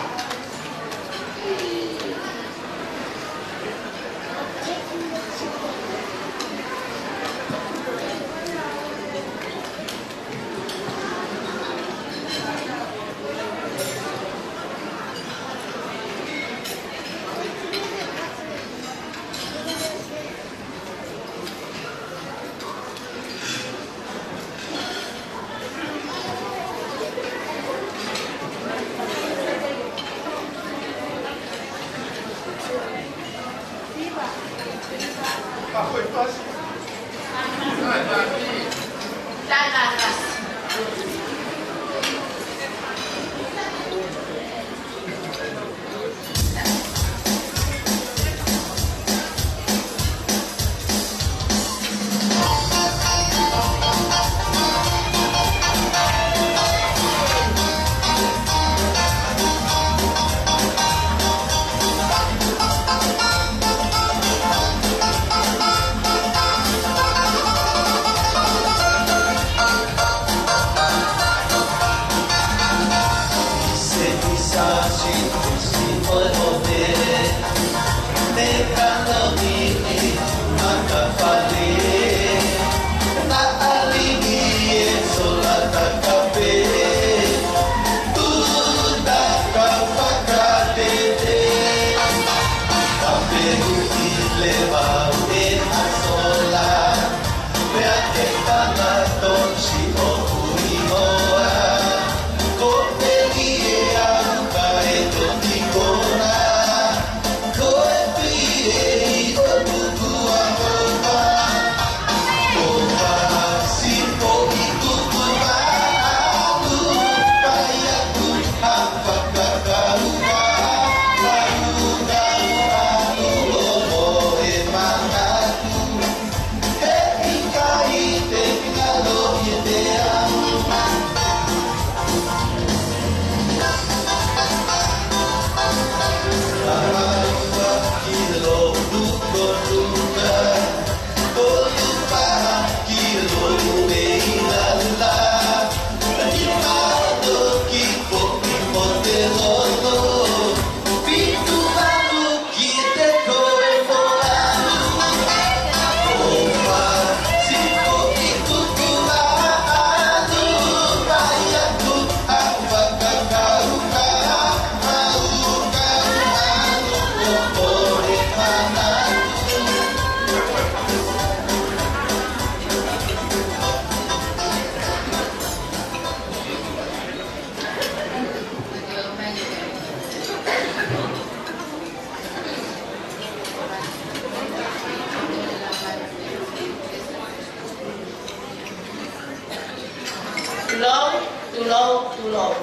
Tulou, tulou, tulou.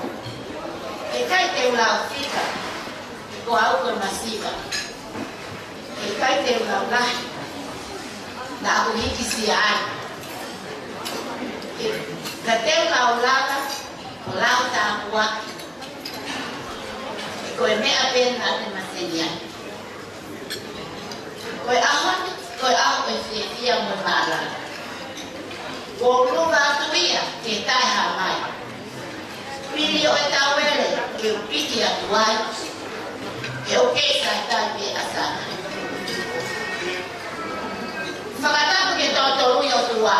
ʻIkai te u lau fika, ko au ko e masiva. ʻIkai te u lau lahi, naʻa ku hikisia ai. Ka te u lau laka, ko lau tāpuaki. Ko e meʻa pē naʻa te maseni ai. Ko e ʻaho ni, ko e ʻaho ʻo e fiefia mo e mālōlō. Kuo u lava atu ia ke taʻehāmai. Pili ʻo e tauele ke u piki atu ai. He ʻoku kei sai tai pē ʻa Sana. Fakatapu ki he tōtō ui ʻOtua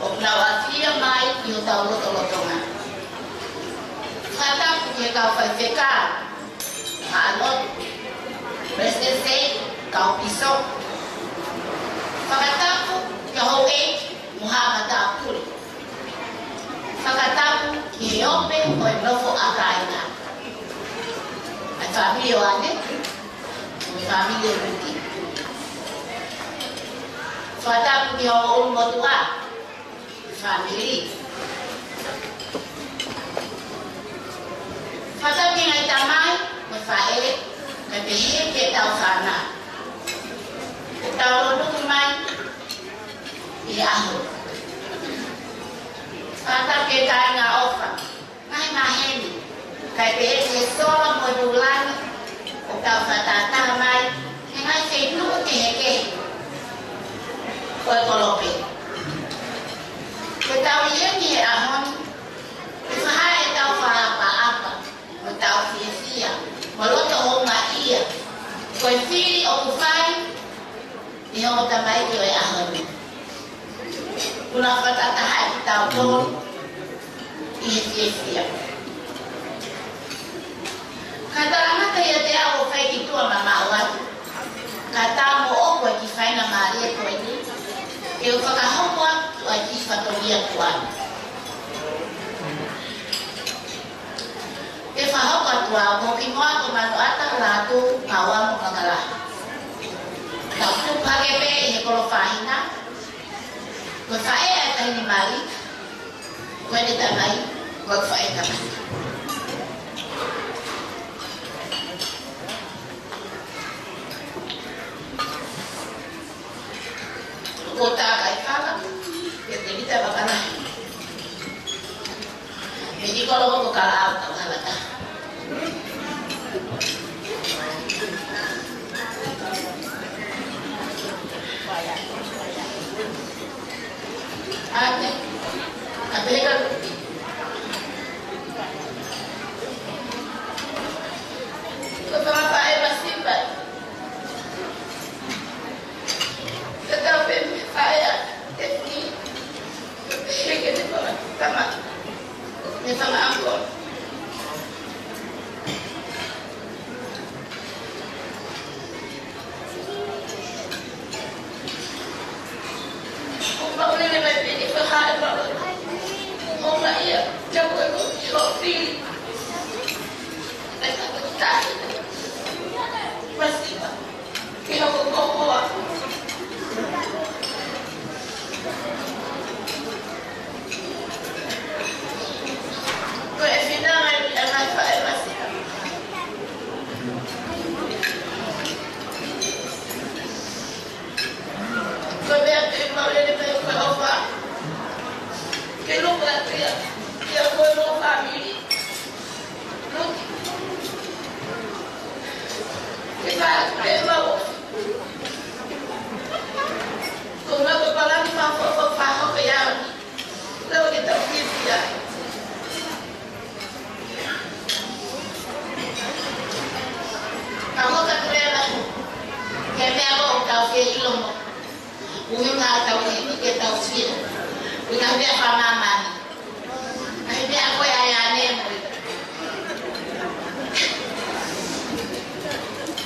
ʻoku nau ʻafio mai ʻi hotau lotolotonga. Fakatapu ki he kau faifekau, haʻa lotu, President Sei, kau pīsope. Fakatapu ki he houʻeiki mo haʻa matāpule. Fakatapu ki he ope ʻo e nofo ʻa kāinga. ʻA e fāmili ʻo ʻAne, mo e fāmili ʻo Luki. Fakatapu ki he ʻulumotuʻa, fāmili. Fakatapu ki he ngaahi tamai mo e faʻē, kae pehē ki heʻetau fānau. Tau lolotonga mai ʻi he ʻaho. Fakatapu ki he kāinga ʻofa, ngaahi maheni, kae pehē ki he sola mo e vūlangi, ʻoku tau fakatātā mai he ngaahi feituʻu ke Ko e fili ʻoku fai ʻe hoʻo tamaiki ʻo e ʻaho ni, kuo na fakatahatahaʻi kitautolu ʻi he fiefia. Ka tala mata ia te au ʻo fai ki tuʻa mamaʻo atu, ka tau mo ʻoku ʻi he faingamālie ko eni, ke u fakahoko atu ʻa e kiʻi fatongia tuʻa ni. Ke fakahoko atu ʻa e kiʻi moa ko Manuʻata, Lātū, Kauamo, Makalahi. Tau tupu hake pē ʻi he kolo fāhina, ko e faʻē ʻa e taʻahine mali, ko ʻene tamai, ko e faʻē tamai. Ko e takai fala, ʻe te mita bakana. Mei kolo ko kala au tau hala ta. Ate, ate ka. Ko e faʻē masiva. Tatau pē mo e faʻē ʻa Tefini. Pehē ki heʻene fanga tama, ʻene fanga uncle. ʻOku mau lele mai pē ʻi he faʻē ʻa e papa. ʻOku mai ia, te u ʻeku ki hoʻo fili. ʻAi ka ko tahi. Masiva. Ke hoko ko hoa. Ko e finanga ʻi he ngaahi faʻē masiva. Ko e meʻa pē ʻoku mau lele mai ko e ʻofa. Ke luku atu ia, ia ko e mo e fāmili. Luku. Ke fai atu pē mau. Ko e ngaahi palani fakafoʻou fakahope ia. Lava ke tau fiefia. Ka ko ka tu leva. Ke meʻa ko tau fie ʻilo mo. Ui ngā tau hiki ke tau fie. Ui ngā meʻa fakamāmani. Ai meʻa ko e ʻai ane mo.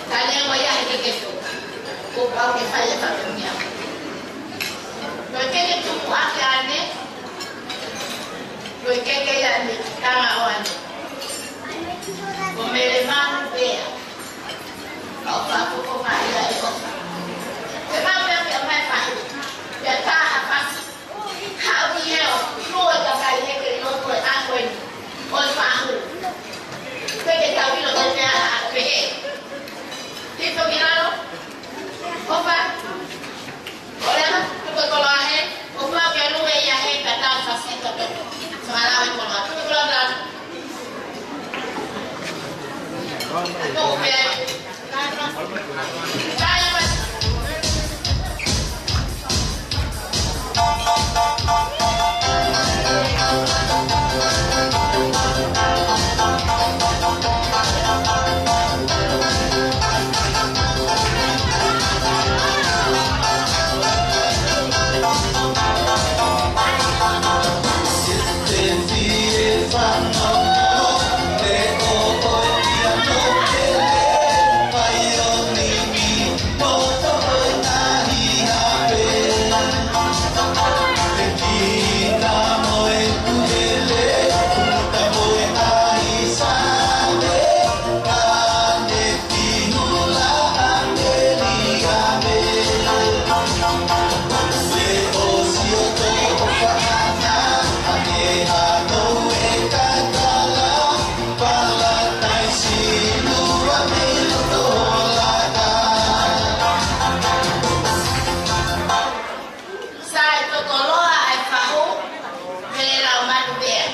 Ka ne mo ia he ke ke tu. Ko pau ke fai e fakamia. Ko e ke ke tumu ake ane. Ko e ke ke ia ne tama o ane. Ko mele manu pea. Ka o fa ko ko ka ia e ko. Ke ma pea pea mai fa. Pea ta ha fasi. Haʻu ki heo, ʻilo e kakai heke ʻi loto e ako eni ʻo e fahu. Pea ke tau ʻilo ko e meʻa ʻa pehē. Hifo ki lalo. Kofa. ʻOleva, tuku e koloa hē. Kofa ke lue ia hē ka tau fasito pe. Sō ʻa lava e koloa. Tuku e koloa ki lalo. Tuku pē. Sai tokoloa ai fahu, he lau manu pea.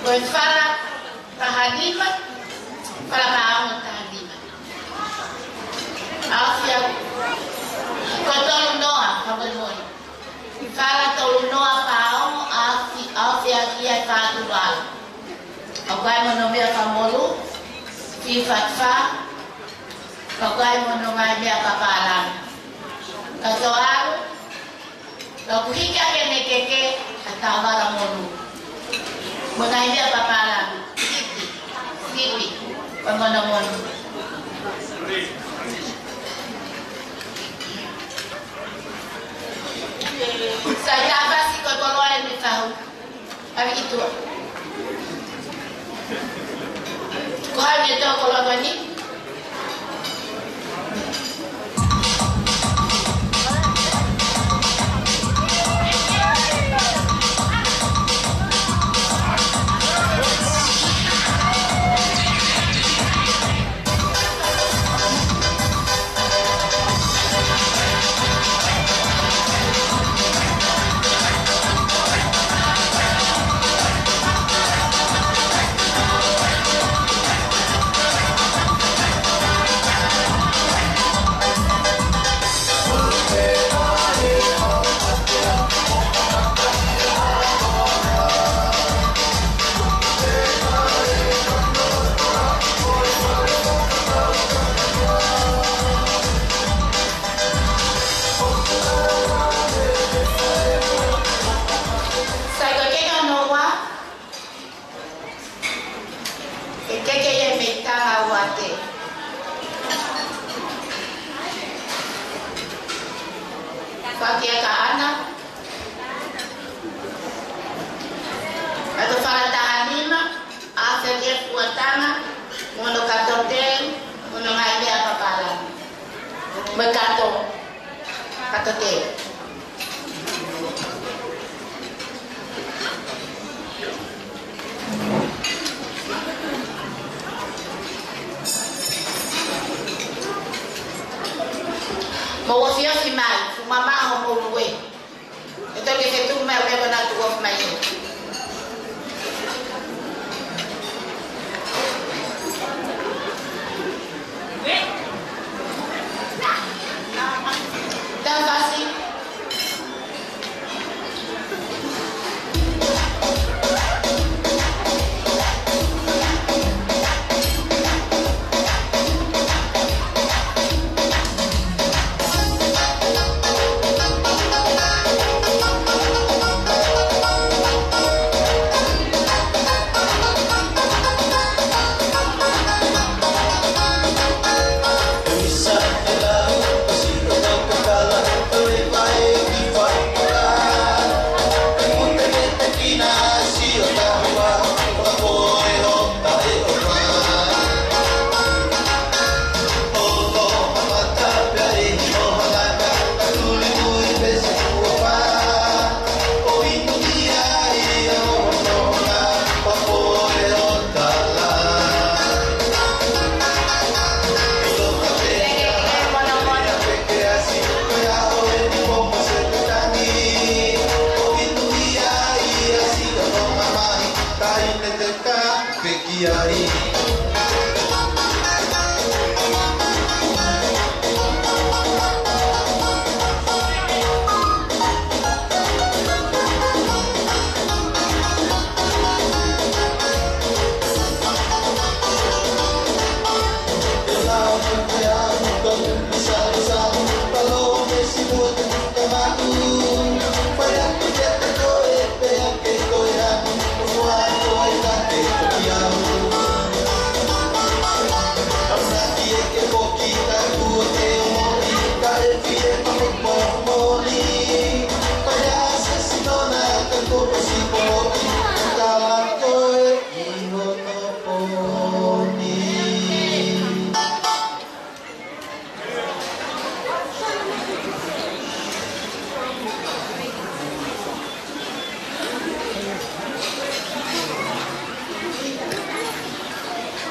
Ko e fala taha nima, fala paongo taha nima. Aofia, ko tolu noa, ka ko e moni. Fala tolu noa paongo, aofi, aofia ki ai fatu lau. Au kai mo no mea ka molu. Fāfā, ka ʻoku ʻi ai mo hono ngaahi meʻa papālangi. Ka tō ʻalu, ka ʻoku hiki ʻaki ʻene keke, ka tau vala monu. Mo e ngaahi meʻa papālangi, sipi, sipi, ko e monumonu. Sai Tafasi, ko e koloa ʻeni fahu. ʻAve ki tuʻa. Ko hai ne tō koloa ko eni? Sai, ko e keke hono ua, ʻe keke ia mei Tangauate. Faki ʻa Kaʻana. ʻA e Falatahanima, ʻa Fetiafuatanga, mo hono kato teu, mo hono ngaahi meʻa papālangi. Mo e kato, kato teu. Mou ofiofi mai, fuʻu mamaʻo homou lue. ʻE toki ke tuku mai ʻo meʻa ko ena tuku ofi mai ē. Tafasi.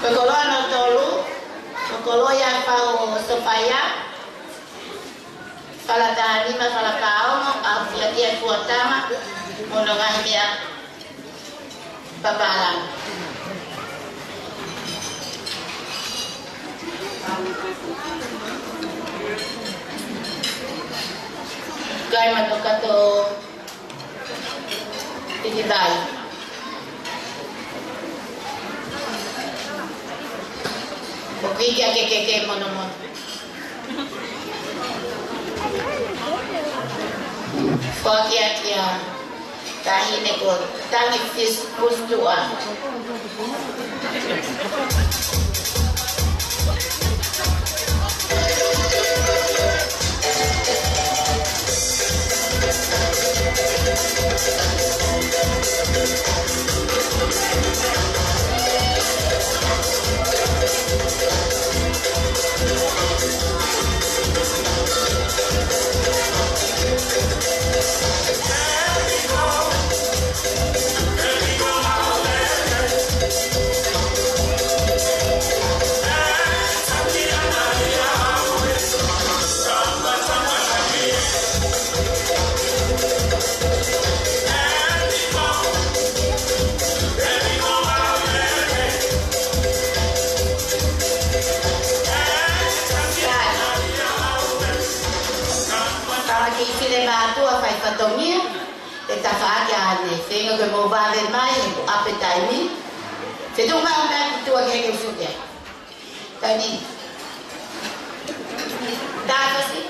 Ko e koloa hono tolu, ko e koloa ia ʻa e fau ʻo Sopaia, Falatahanima, Falakaongo, ʻa Fetiafuatanga, mo hono ngaahi meʻa papālangi. Kae mato kato tiki tai. Ko Kiki ʻa Kekeke Monomono. Foaki ʻaki ʻa e taʻahine ko Tangi Fis-, Fusitua. Tala ki File Mātua fai fatongia, ʻe tafaʻaki ʻa ʻene feinga ke mou vave mai, he ko ʻape taimi. Fetuʻu mai ʻo meʻa ki tuʻa ke heke usuke. Taimi. Tāfasi.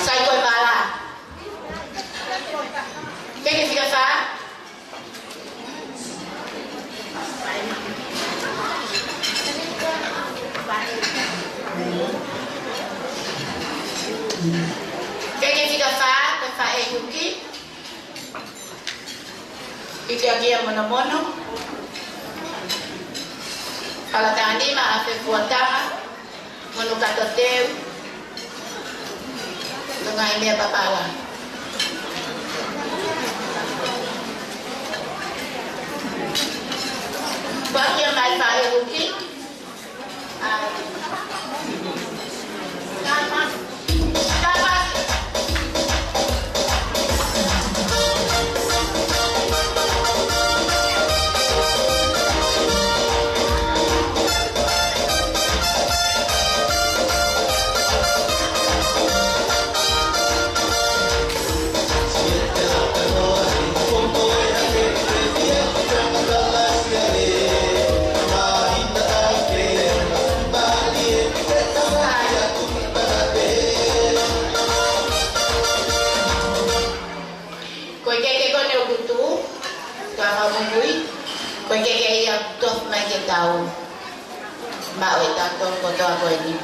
Sai ko e vala. Keke fika fā. Keke fika fā, ko e faʻē huki. Kiki ʻa Kia Monomono. Fala Tangi, Maʻafe Fuataha, Monukato Teu, Tonga i Mea Papala. Pakia mai faʻē huki. Ko e keke ko eni ʻoku tuʻu, ka ka mumui, ko e keke ia ʻoku tofu mai ke tau maʻu ʻe tautolu kotoa ko eni.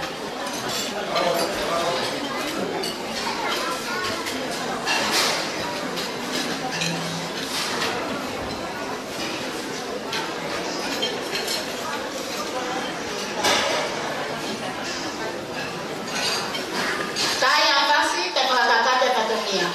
Kai ʻa Fasi, kai fakakakato e fatongia.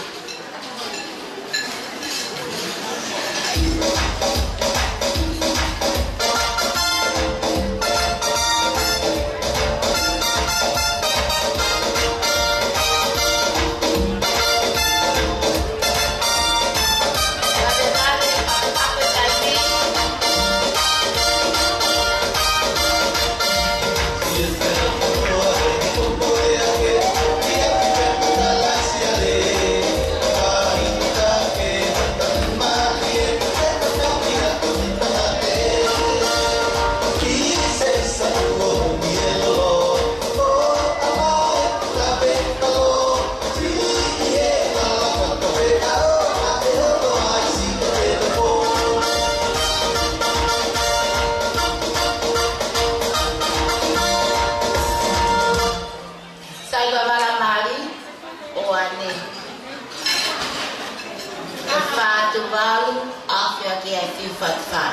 ʻe fā tuvalu, ʻaofia ki ai fiu fā tufā.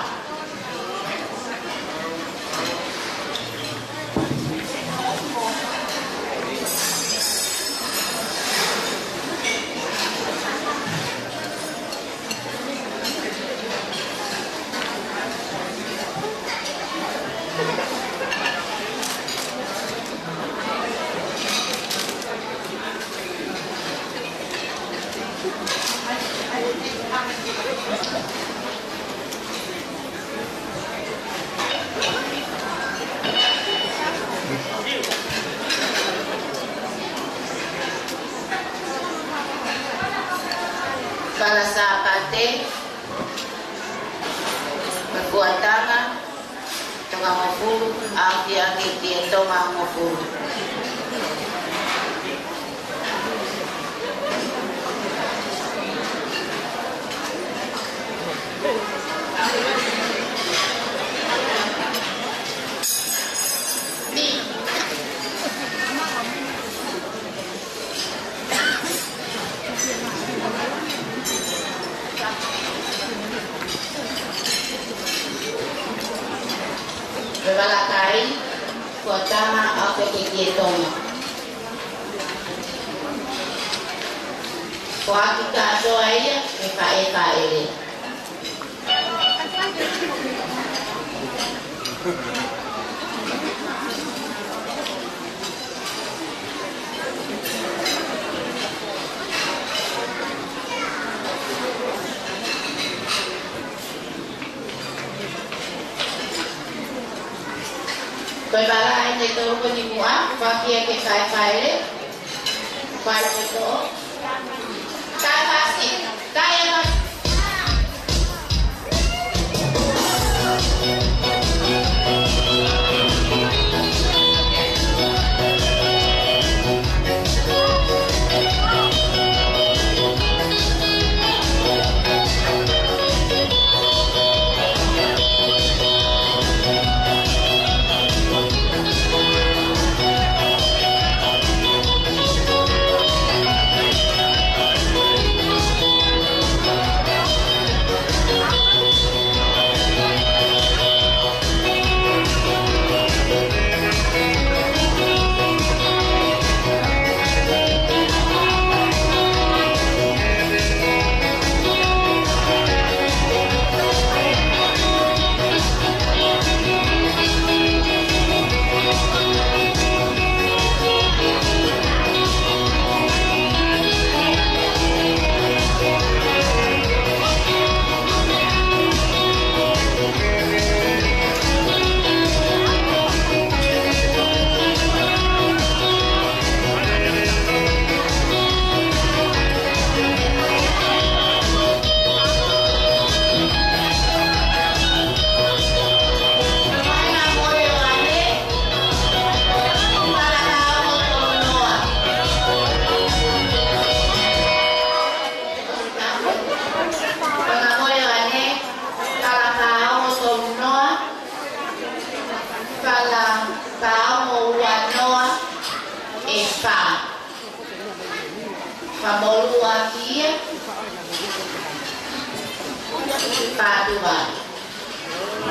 Fala Sāpate, Makuatanga, Tongangofulu, ʻaofia ki he Tongangofulu. Vevalakai, Kuatama, ʻAupeke Tietoma. Ko e kiʻi kātoa ia, ʻe faʻē faʻele. Ko e vala ʻe tolu ko eni muʻa, fakia ke fai faile, fai foto. Kai fasi, kai e fasi. Fala Paongo tolu noa, Fala Paongo ua noa, ʻe fā. Fakamolū ʻaki ia, fā tuvalu.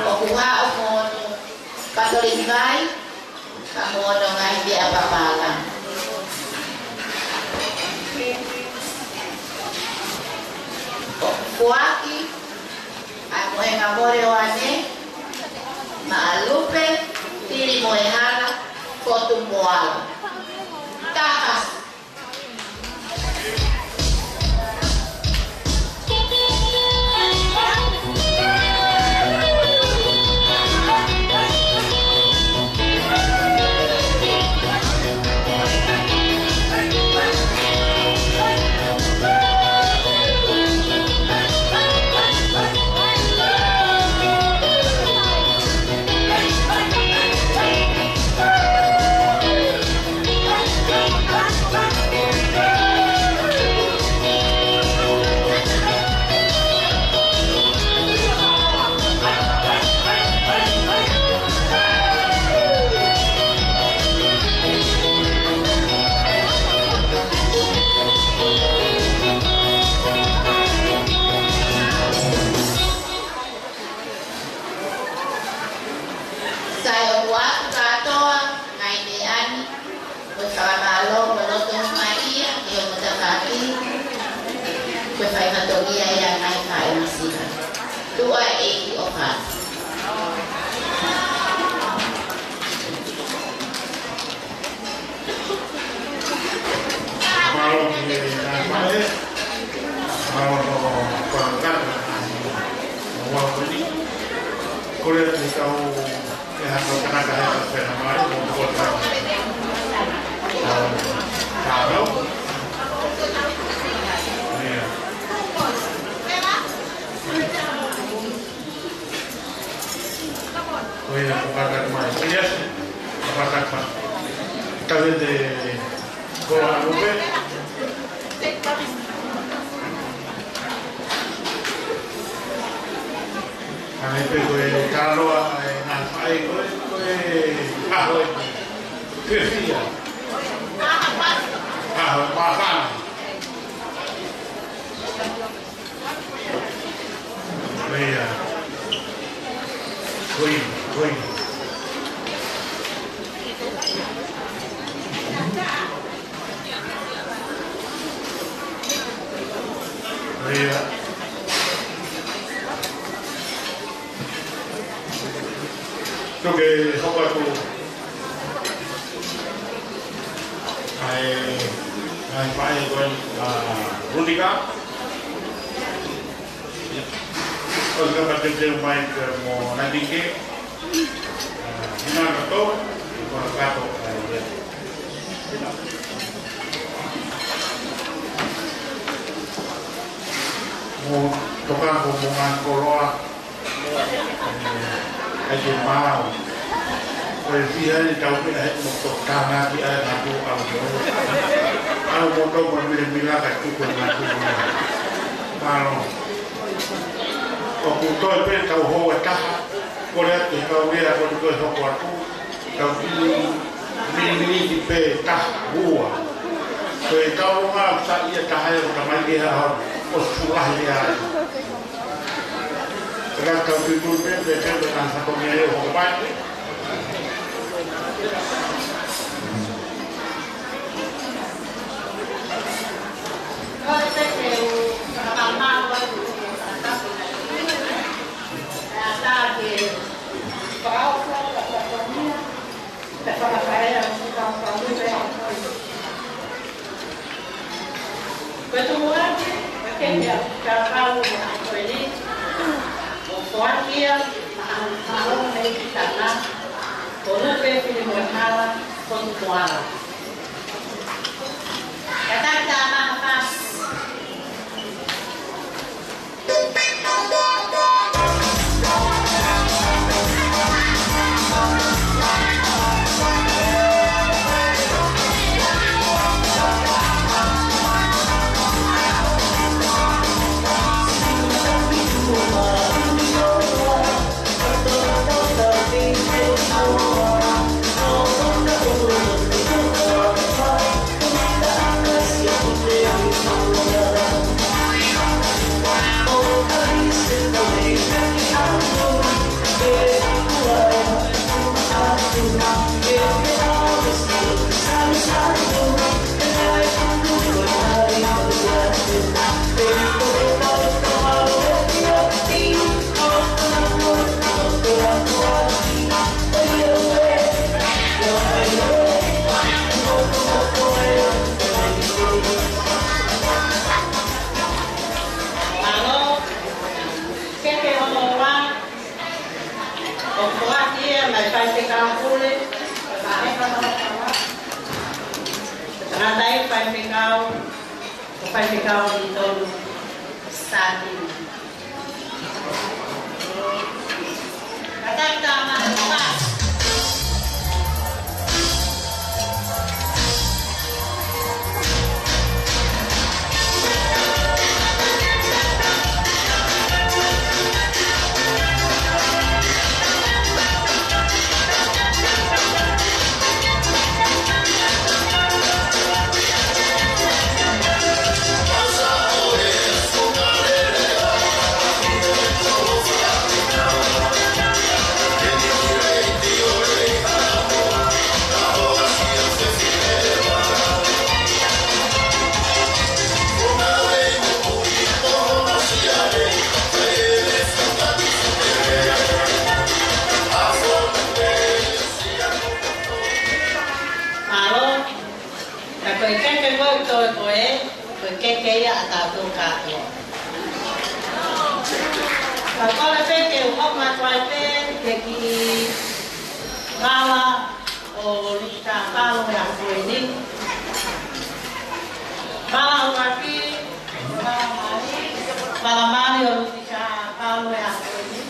ʻOku haʻu mo hono patolini vai, ka mo hono ngaahi meʻa papālangi. ʻOku foaki ʻa e mohenga mole ʻo ʻAne maʻa Lupe Tilimoehara Fotumoala. Takas. Ko e fai fatongia ia ʻa e ngaahi faʻē masiva. Tuʻa ʻEiki ʻofa. Mālō ki he ngaahi faʻē. Mālō hoʻo fakakakato. Mālō ko eni. Kole atu ke tau ʻi ai ha tangata he ka pena mai, mo kota. Ka nau. Ia. Ko ia, ko kata mai. Ia. Ko kata mai. Ka te ko a lupe. ʻA e pē ko e kāloa, ʻa e ngaahi faʻē ko e, ko e ʻaho ē. Fiefia. ʻAho, māfana. Ko ia. Ko ia, ko ia. Ia. Toki hoko atu ʻa e, ʻa e faʻē ko eni, ʻa Rutika. Ia. ʻOsi ka pate te mai ke mo Naitike. ʻA, hina kato, ko kato, ʻa, ia. Mo toka ko mo ngaahi koloa. ʻAi ke mau. Ko e fiha ni tau pē ʻa e mo toka ngaahi ʻa e ngatu au mo. Au mo tau mo mila mila ka tuku ngatu mo. Mālō. ʻOku toe pē tau hou e taha. Kole atu ke kau lea ko e toe hoko atu. Tau ki minimiti pē taha, ua. Ko e tau longa sa ia taha e o tamai ke ha ʻo sulahi ia. Ka tau ki tu pē, pē, pē, pē, ka sa ko mea e o hoko mai. Ko e tumuaki, ko e keke ʻa Kapau ʻa ko eni, ʻo foaki ia, maʻa, maʻa ʻo mei ki tana, ko Lupe Fili Moehala, ko Tukuala. Kātaki tā maha pasi. Mālō, keke hono ua, ʻo foaki ia mei Faifekau Pule, ʻo Faifekau Pule, ʻo Tangataʻeiki Faifekau, ʻo Faifekau Lilitonu Sātini. Ka kole pē ke u hoko atu ai pē ki he kiʻi vala ʻo Luke Tāpalo he ʻaho ko eni. Vala ʻuluaki, vala mali, vala mali ʻo Luke Tāpalo he ʻaho ko eni.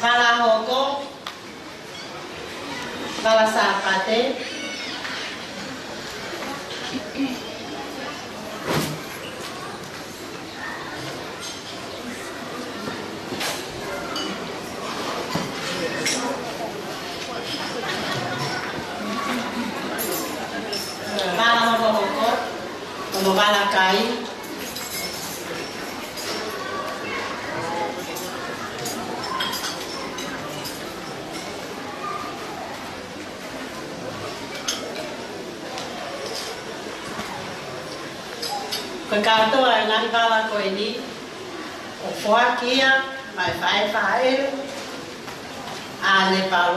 Vala hoko, vala Sāpate. Vala hokohoko, hono vala kai. Ko e kātoa e ngaahi vala ko eni, ʻoku foaki ia maʻa e faʻē fāʻele ʻa Nepal,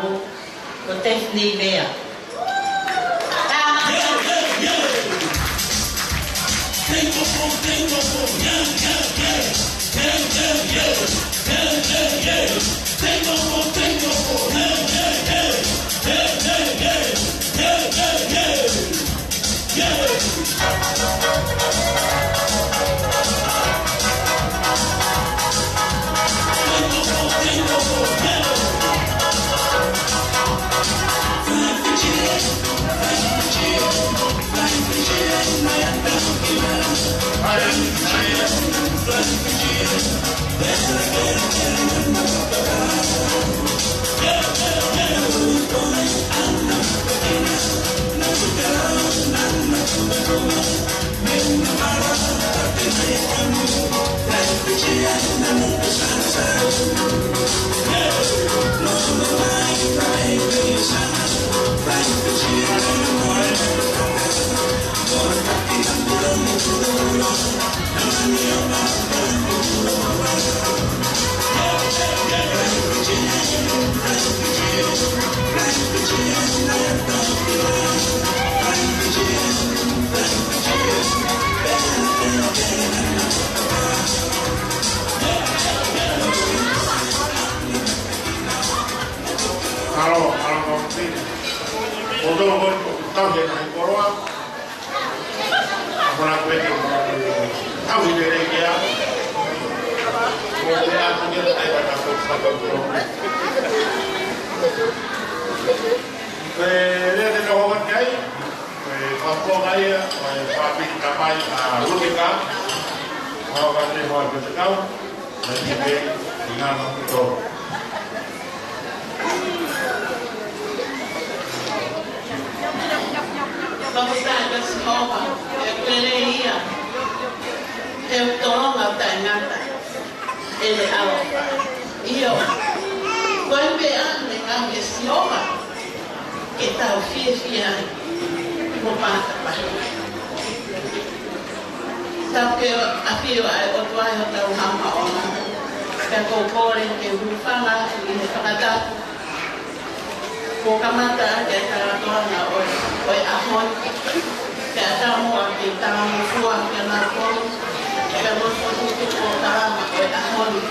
ko Daphne Vea. Mālō, mālō, mālō. ʻOku tau, ʻoku tau he ngaahi koloa. ʻOku tau he ngaahi koloa. Ko e lea te tau hoko atu ki ai, ko e fakafofonga ia ʻo e fāmili tamai ʻa Luke Tāpalo, ʻa Luke Tāpalo. Fakafetaʻi kia Sihova, he ʻoku lelei ia, he ʻoku tolonga ʻo taʻengata ʻene ʻaloʻofa. ʻIo, ko e meʻa naʻe ngāue ʻa Sihova ke tau fiefia ai mo mātā pē. Tau ke ʻafio ai ʻo tuai hotau hamaʻona. Pea ʻoku ou kole ke u hūfanga ʻi he fakatapu kuo kamata ʻaki e talanoa ʻo e, ʻo e ʻaho ni. Pea tau muʻa ke tau fua ke na kolu. Pea mo e fokotuʻutuʻu polokalama ʻo e ʻaho ni.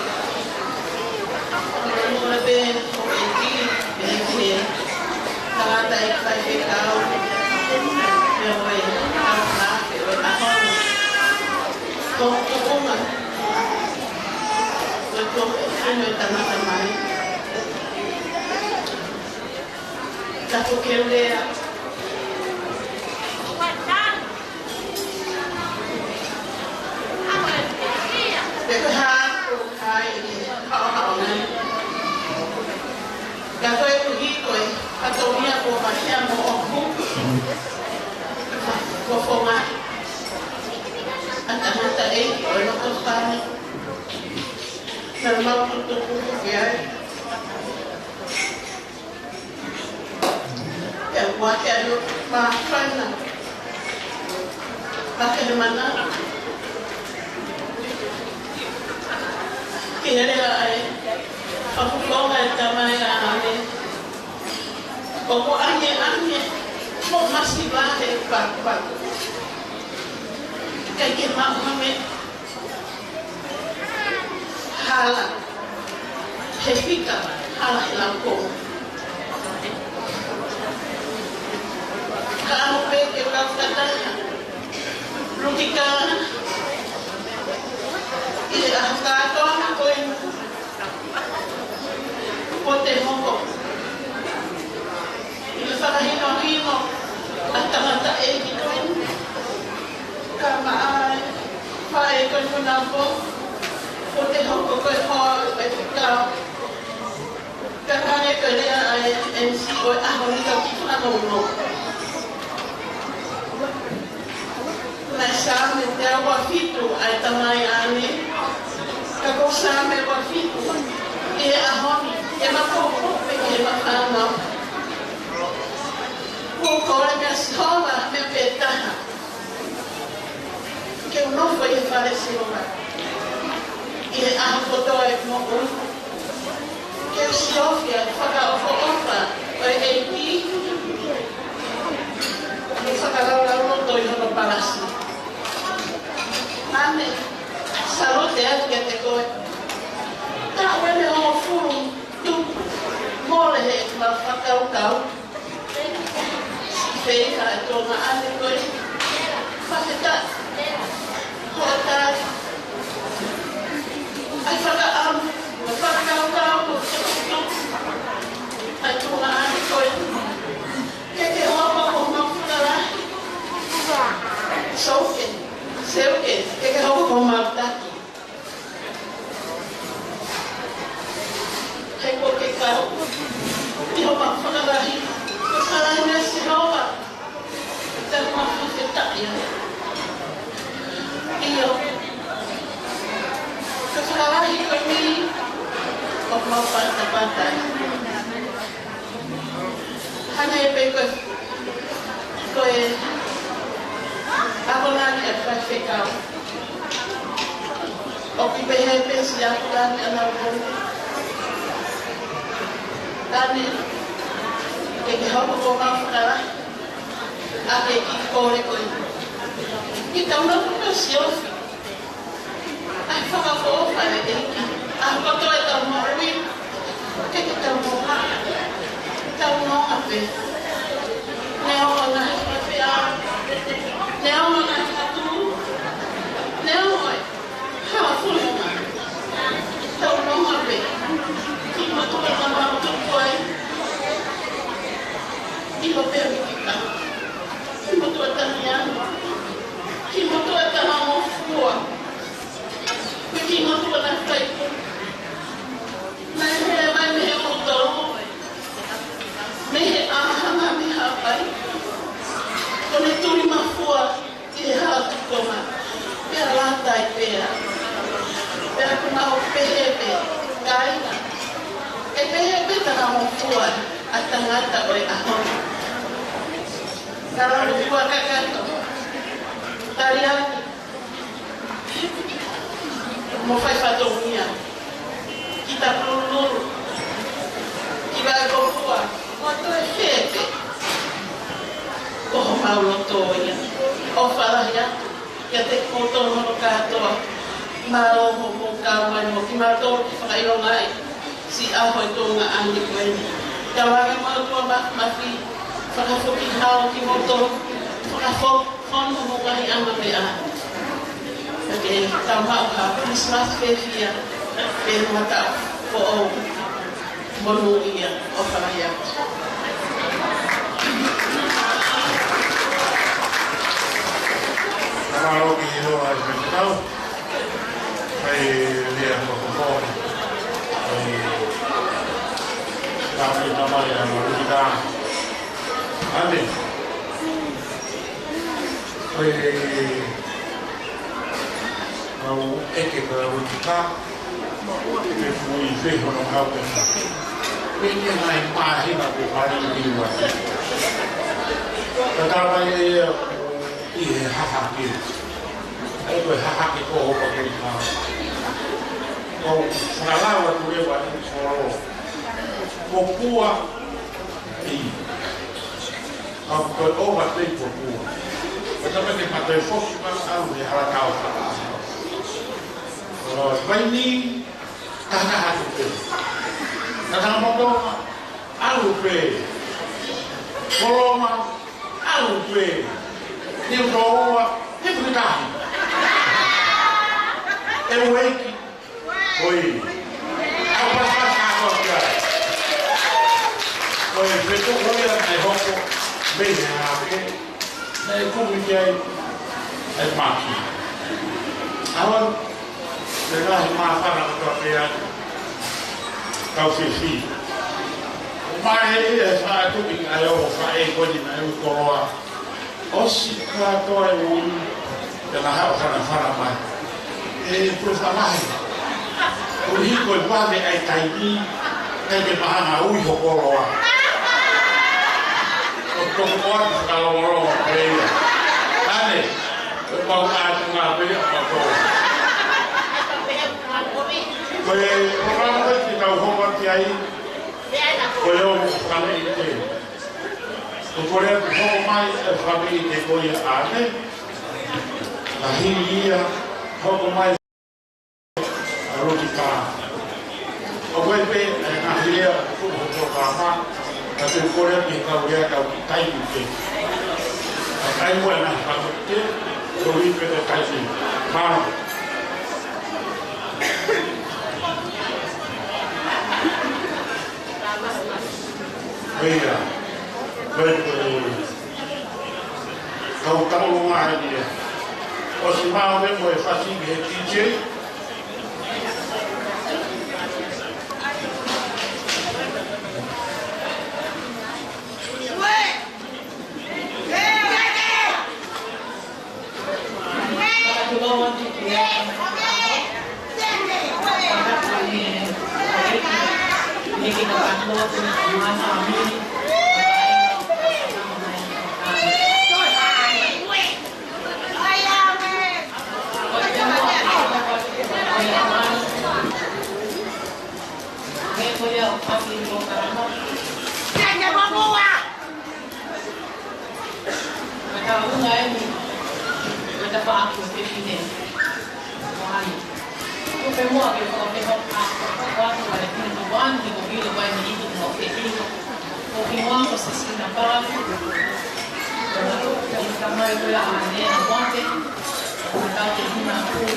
Kole pē ʻo e ki, pea ki he tangataʻeiki faifekau, pea mo e kau ka, pea mo e ʻaho ni. Ko e tuʻunga, ko e tuʻunga e tangata mai. Tapu ke u lea. Pea ko e hā ʻoku kai ʻi he haʻohaʻo nai. Ka ko e ʻuhi ko e fatongia kuo mahia mo ʻoku. Kuo fonga. ʻA e tangataʻeiki ʻo e loto fale. Naʻa mau tutuku ki ai. Pea ua ke alu ma fana. Ma ke mana. Ke lea ai. Fakafofonga e tamai ʻa ʻAne. ʻOku ʻangeʻange mo masiva he pakupaku. ʻIkai ke maʻu ha meʻa. Hala he fika, hala he lauko. Ka ʻalu pē ke kau kata, luki ka, ʻi he ʻaho kātoa ko ē. Ko te hoko. ʻI he fakahinohino ʻa e tangataʻeiki ko ē. Ka maʻa e faʻē ko ē ko Napo. Ko te hoko ko e hoa e fika. Ka hangē ko e lea ʻa e M C ʻo e ʻaho ni ka ki fanongo. Naʻe Saame teau uofitu ʻa e tamai ʻa ʻAne, ka ko Saame uofitu ʻi he ʻaho ni, ʻe makou hope ki he mafana. Kuo u kole meia Sihova meʻa pē taha. Ke u nofo ʻi he fale ʻa Sihova ʻi he ʻaho kotoa ʻeku moʻui. Ke u siofi ʻa e fakaʻofoʻofa ʻo e ʻEiki. Ke fakalaulauloto ʻi hono palasi. ʻAne, sālute atu kiate koe. Taʻu ʻe hongofulu tupu mole heʻeku fakakaukau. Fei ka e tō maʻa ʻAne ko ē. Fakafetaʻi. Hoʻatā. ʻAi fakaʻamu. Fakakaukau. ʻAi tō maʻa ʻAne ko ē. Ke ke hoko ko homau fakalahi. Seuke. Seuke. Ke ke hoko ko homau taki. He ko ke kau ʻi homau fakalahi, ko e fakalahi meia Sihova, ʻoku mau fakafetaʻi ai. ʻIo, ko e fakalahi ko eni, ʻoku mau patapata ai. Hangē pē ko e, ko e akonaki ʻa e faifekau. ʻOku pehē pē siʻi akonaki ʻa Napo. ʻAne, ke ke hoko ko homau fakalahi. ʻA e kiʻi kole ko ē. Ke tau nofo ʻo siofi. ʻAi fakaʻofoʻofa e ʻEiki. ʻA e kotoa ʻetau moʻui. Ke ke tau moʻui. Tau nonga pē. Neongo e ngaahi faifekau. Neongo e ngaahi fatu. Neongo e halafononga. Tau nonga pē. Kiʻi motuʻa naʻa mau tupu ai. ʻIlo pē ʻa e kiʻi kau. Kiʻi motuʻa taniano. Kiʻi motuʻa talangofua. Ko e kiʻi motuʻa naʻe fai. Naʻe hē mai mei he ʻuto. Mei he ʻahanga mei Haʻapai. Ko ʻene tuli mafua ʻi he hala Tuʻi Tonga. Pea lata ai pea. Pea ʻoku mau pehē pē, kāinga. ʻE pehē pē talangofua ʻa e tangata ʻo e ʻaho ni. Talangofua kakato. Taliaki. Mo fai fatongia. Ki Tapulululu. Ki Vaʻekopua. Mo toe fēfē. Ko homau loto ia. ʻOfa lahi atu kiate kimoutolu hono kātoa. Mālō hoʻomou kau mai mo kimautolu ke fakaʻilongaʻi siʻi ʻaho e tuongaʻane ko eni. Tauange mo e ʻOtua Māfimafi, fakafoki hao kimoutolu, fakafoki hono mo kahi ama meʻa. Ke tau maʻu ha Christmas fiefia, pea mo ha taʻu foʻou monūʻia. ʻOfa lahi atu. Mālō ki he hoa e faifekau. Kai lea mo ko ko. Kai tāpui tamai a mo Lukita. ʻAne. Kai au ʻeke ka Lukita. Ke fui fehono kau ke. Pea ʻi he ngaahi māhina kuo fāliliu atu. Ka tala mai ʻe ia ʻi he hahake. ʻAi ko e hahake ko hopa ko i ka. Ko fakalau atu leva ʻi he kolo. Ko Pua ʻi. Ka ko e ova tei ko Pua. Ka tala mai ke ma toe foki ma au he hala tau faka. ʻO, Vaini, Tangata atu pē. Tangata motonga, ʻalu pē. Kolonga, ʻalu pē. Niutōua, hifo ki tahi. ʻE ueiki, ʻoi. ʻAu pasipasi ʻa koe ki ai. ʻOi, fetuʻu ia naʻe hoko, mei he hahake. Naʻe kumi ki ai ʻa e maki. ʻAua, ʻe ngaahi māfana kotoa pē ʻa e kau fifi. ʻO mai ʻe ia ʻe faʻa tuki ʻa e ʻoho faʻē ko eni naʻe ui Koloa. ʻOsi kātoa e ui, pea na haʻu fanafana mai. ʻE, ko e falahi. Ko e hiko e vave ʻa e taimi, kai ke mahanga ui ho Koloa. ʻO toku ʻoatu fakalongolongo pē ia. Ane, ʻo pau atu ngā pē ia ʻo pau. Ko e polokalama ko ē te tau hoko atu ki ai, ko e ʻoho fakameʻite. Ko e kole atu hoko mai e fakameʻite ko ia ane, ka hili ia hoko mai ʻa Lotita. ʻO ko e pē, ʻe ngaahi lea, ko e polokalama, ka te u kole atu ki he kau lea kau ki taimi pē. Ka kai mo e ngaahi fakameʻite, ko e pē ko e taimi. Mālō. ʻIo, ko e, ko e, kau tau ngaahi ia. ʻOsi maʻu pē mo e fasi ki he D J. Mataʻuna eni, mataʻu faʻaku fefine. Moani. Kupe moa ke fakapeho a, kuatu wale kini moani, ko kilo wai ni iti mo ke kilo. Ko ki moa ko sisi na pala. Ko na ko ki tamai ko ia ane a moate. Ko na tau ke hina kui.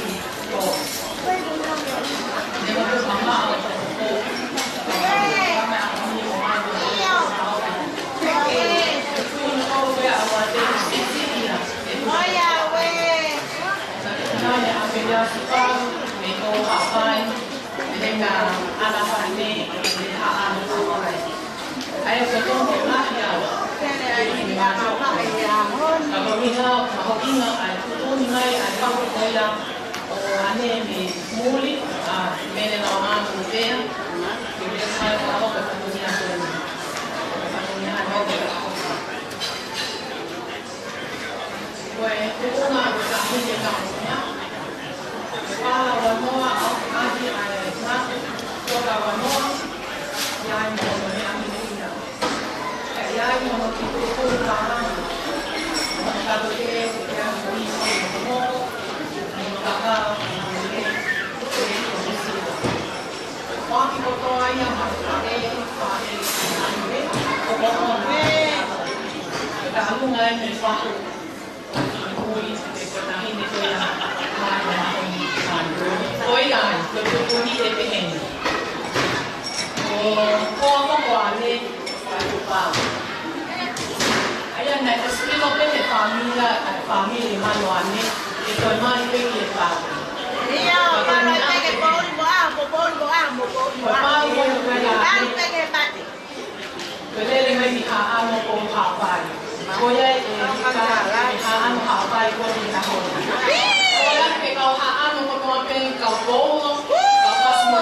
ʻO ane mei muli, ʻa, mei he lau ʻa Pea, ke mei sai ka hoko ka tuni atu ni. Ka tuni atu ka hoko. Ko e tuʻunga ʻo e taʻahine ka hoko ia. Pala ua noa, ʻo ʻahi ʻa e matu, ko ka ua noa, ia i mo mo ne ʻahi ia. Ko ia, ko e tuʻunga ʻe pehē ni. Ko, ko, ko, ko ane, ko e pau. ʻA ia naʻe ʻosi ʻilo pē he fāmili, ʻa e fāmili mano ane, ʻe toe mali pē ki he pau. ʻIo, ka ko e meʻa pē ke pouli mo a, mo pouli mo a, mo pouli mo a. Ko e pau mo e pau. Pau pē ke mate. Ko e lele mai ki Haʻano ko Haʻapai. Ko ia e, e ka, e Haʻano Haʻapai ko e taho. Ko ia ke kau Haʻano ko noa pē kau poulo, kau kasi mo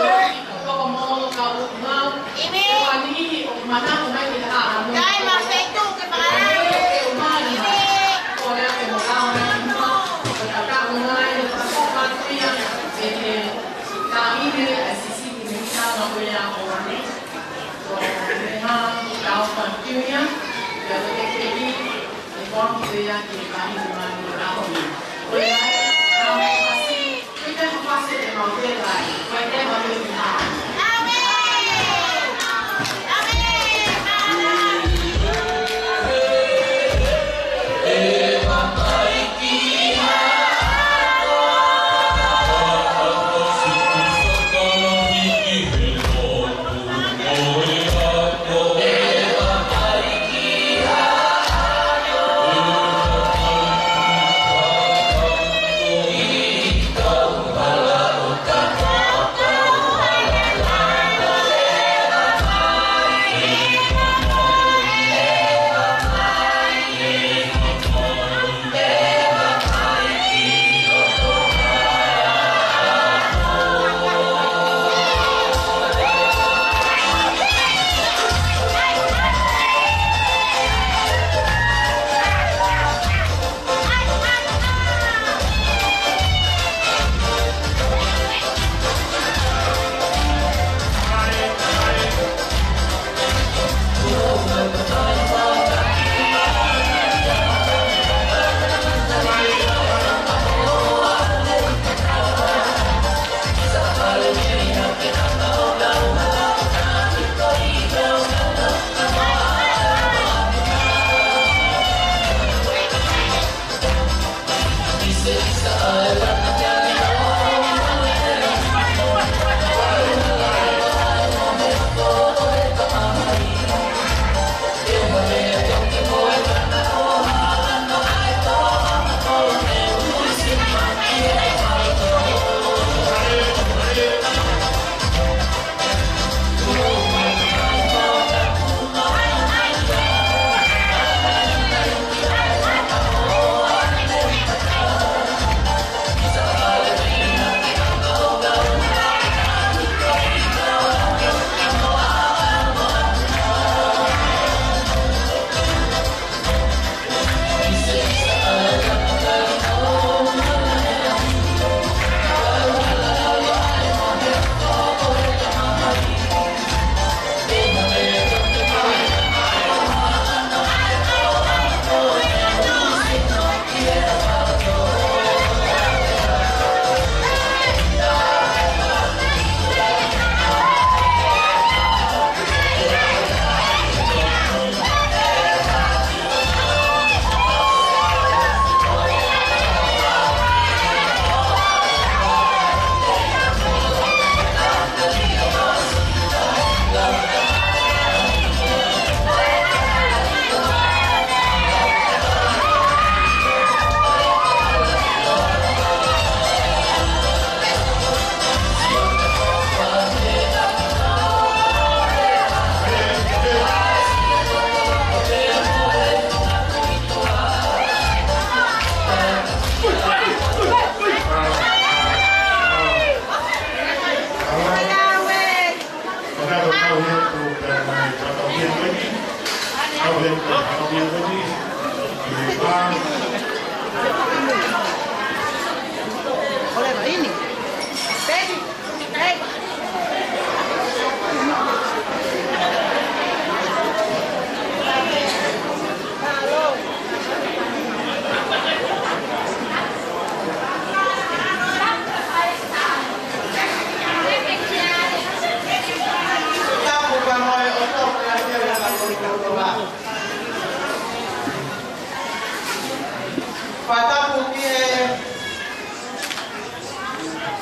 Fakatapu ki he,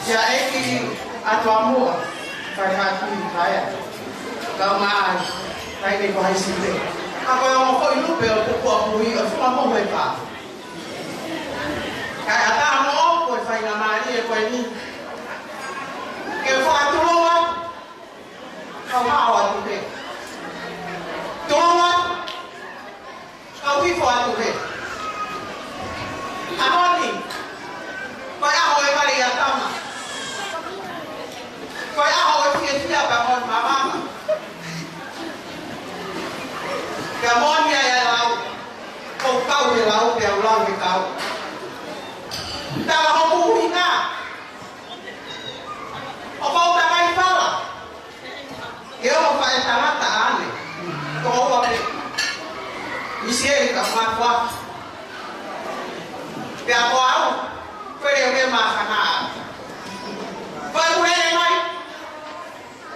ki he ʻEiki ʻa Tuamoa, Faifekau Tuʻi Paea, kau mai, kai nei ko hai sipe. Ka ko e ongo foʻi lupe ʻo Tupua Kui ʻo Funga Mohu e Pā. Kae ʻatā moʻoku e faingamālie ko eni ke u fakatulonga, kau haʻu atu pē. Tulonga, kau hifo atu pē. ʻAho ni, ko e ʻaho e vale ʻia tama. Ko e ʻaho e fiefia pea mo e mavava. Pea moʻoni ʻa e lau, ʻoku kau he lau, pea u lau he kau. Tala hoku ʻuhinga. ʻOku ou Makuā. Pea ko au, ko e leʻo ke māfana. Ko e kuhele mai,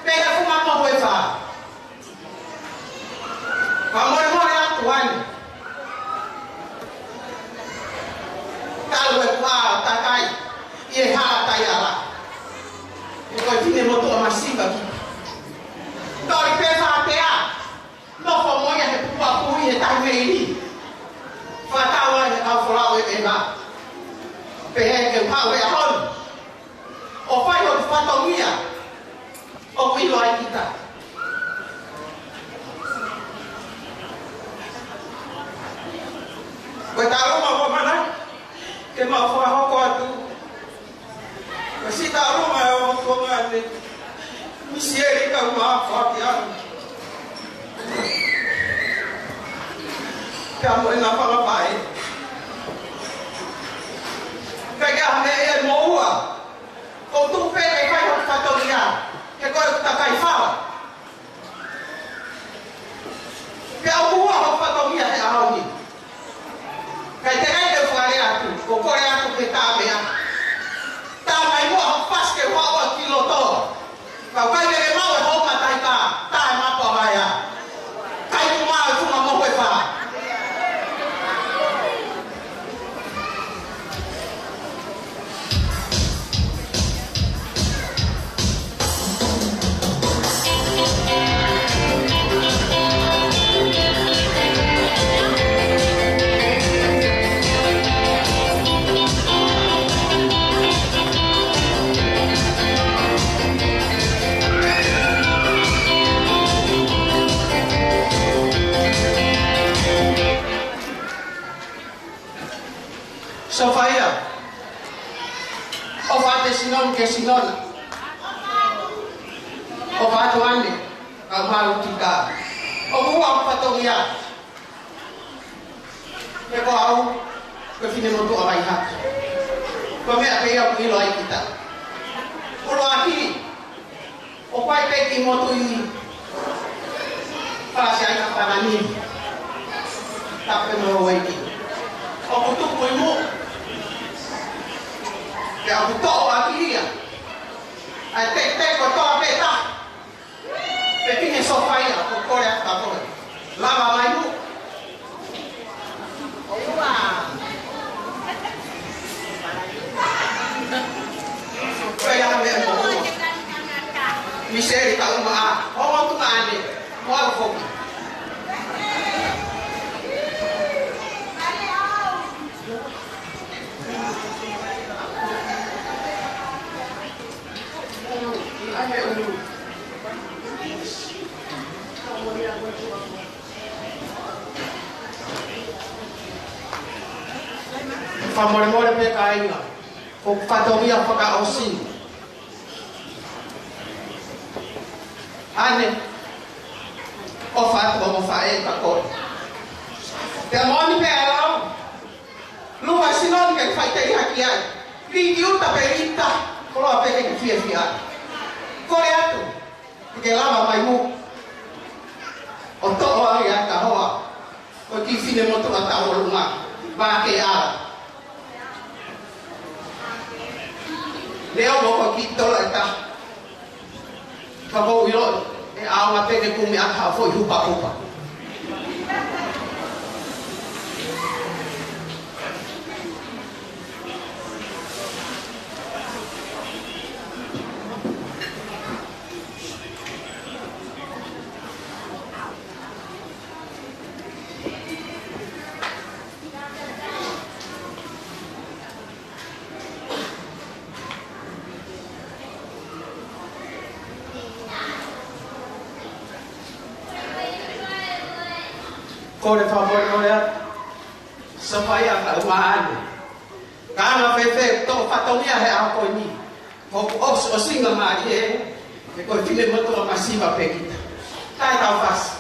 pea funga mohu ʻe fā. Fakamolemole atu ʻeni. Talu e kuā takai ʻi he hala taiala. Ko e finemotuʻa masiva ki. Toli pē fātea. Nofo mo ia he pupuaku ʻi he tahi meili. Fakatau ai he kau folau ʻe ʻeva. Pehē ke u haʻu he ʻaho ni ʻo fai hoku fatongia ʻoku ʻilo ai kita. Ko e taʻaluma ʻoku ou ʻamanaki ke mau fakahoko atu. Ko e siʻi taʻaluma ʻa e ongo tuongaʻane, Misieli Kaumaʻa Fakiano. Pea mo ʻena fanga faʻē. Pea ke ʻaha meʻa ia mo ua. Ko u tuʻu pē ke fai hoku fatongia, he ko e takai fala. Pea u ua hoku fatongia he ʻaho ni. Kae teʻeki ai ke u fakalea atu, ko u kole atu ke tā meʻa. Tā mai muʻa hoku fasi ke u ʻalu ki loto. Ka u kai ke ke mau e hou mataika, tā e mapa vaea. Kai ku mau e funga mohu ʻe fā. Sofaia, ʻofa atu e sino ni ki he sino na. ʻOfa atu ʻeni, ka mau tika. ʻOku ua hoku fatongia. He ko au, ko e finemotuʻa Vaihaka. Ko e meʻa pē ia ʻoku ʻilo ai kita. ʻUluaki, ʻoku ʻi ai pē kiʻi motuʻi fasi ai ka panani. Tape mo e ueiki. ʻOku tupu ʻi muʻa. Pea ʻoku toʻo ʻaki ia ʻa e tekiteki kotoa pē taha. Pea pehē ʻe Sofaia, ko e kole atu ka kole. Lava mai muʻa. Ko e ʻaho meʻa mo ua. Misieli Kaumaʻa, ʻo mo tu mane, mo au foki. Fakamolemole pē kāinga, ko e fatongia fakaʻosi. ʻAne, ʻofa atu mo e faʻē ka kole. Pea moʻoni pē ʻa e lau. Lua sino ni ke faʻiteliha ki ai. Liki uta pē lita, koloa pē ke fiefia. Kole atu, ke lava mai muʻa. ʻO toʻo ai ʻa e kahoa. Ko e kiʻi finemotuʻa tauʻolunga. Vā ke ala. Leo mo ko e kiʻi tola ʻe taha. Ka ʻoku ou ʻilo, ʻe ʻaonga pē ke kumi ʻaki ha foʻi hupahupa. Kole fakamolemole atu. Sofaia Kaumaʻa ʻeni. Ka anga fēfē hoʻo fatongia he ʻaho ko eni. Ko hoku ʻos-, ʻosinga mālie, he ko e finemotuʻa masiva pē kita. Taʻe tau fasi.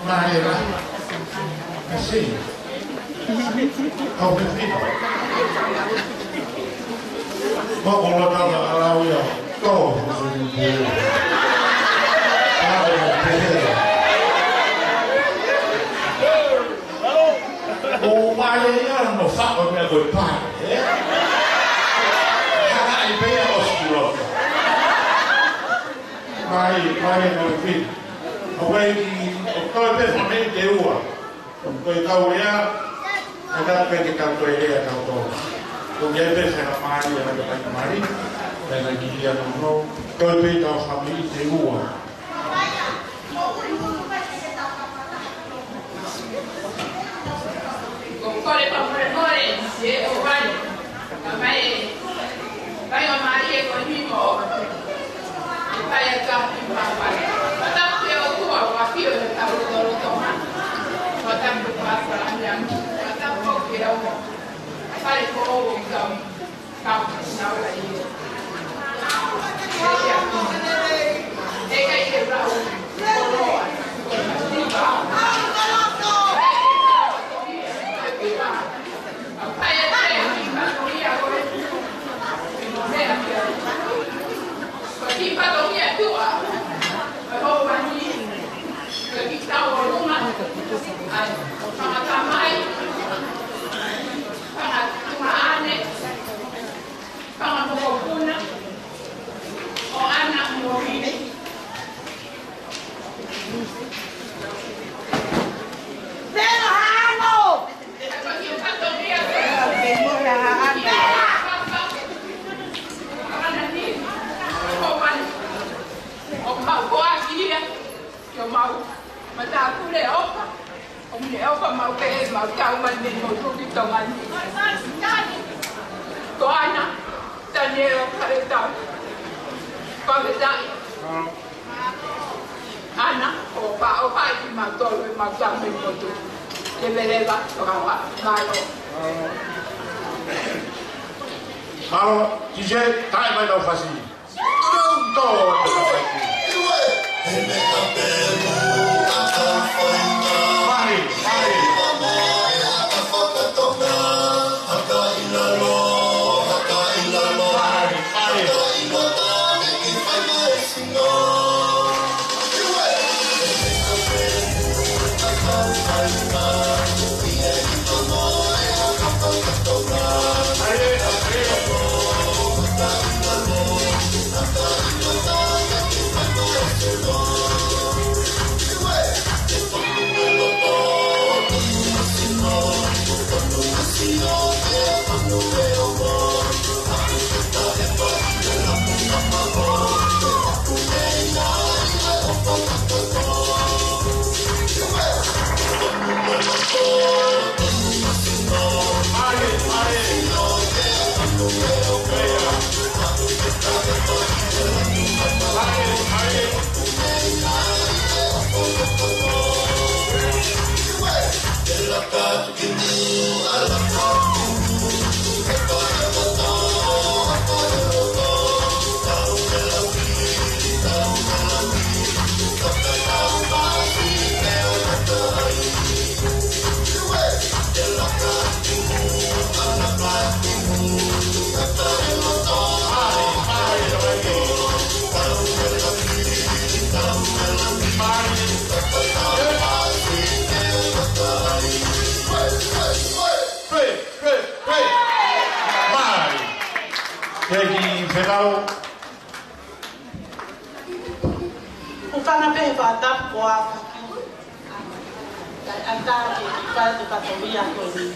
Mahela. Kasi. Kau pepino. Mau ko lota la alau ia. Ko. Au pepino. ʻO mai ia no fako mea ko e pai, ē? Haka i pea o sikulo. Mai, mai, mai, mai. ʻO wai ki, ʻo toe pē fāmili Teua. Ko e kau lea, ʻa ka pē ke kau toe lea kau tō. Ko ia pē fēnga mai, ʻa ka mai mai. Fēnga ki ia no no. Toe pē kau fāmili Teua. Ko e kole fakamolemole, ē, ʻo wai. Ka mai, mai ʻo mai ē ko ni mo. Mai ʻa ka ki papa. Mataku ke ʻOtua, ʻoku ʻafio ʻi hotau lotolotonga. Mataku ke papa, mataku ke ʻOtua. Fale ko ʻo kau. Fanga mokopuna, ʻo ʻAna mo Vili. Telo hano! ʻO mau koa kia, kia mau. Mataku le opa. ʻO mune opa mau pē, mau tau mai mei mo tuki Tonga ni. Ko ʻAna, Taniela Kaletau. Ko me tai. ʻAna, ʻofa, ʻofa ʻi mau tolu, mau tau mei mo tuki. Leveleva, tokawa, mālō. Mālō, T J, tae mai lau fasi. Pē, pē, pē. Mai. Ke ki fekau. ʻUfana pē he fakatapu ko ʻAfaki. Kae ʻatā ke ki fai te fatongia ko eni.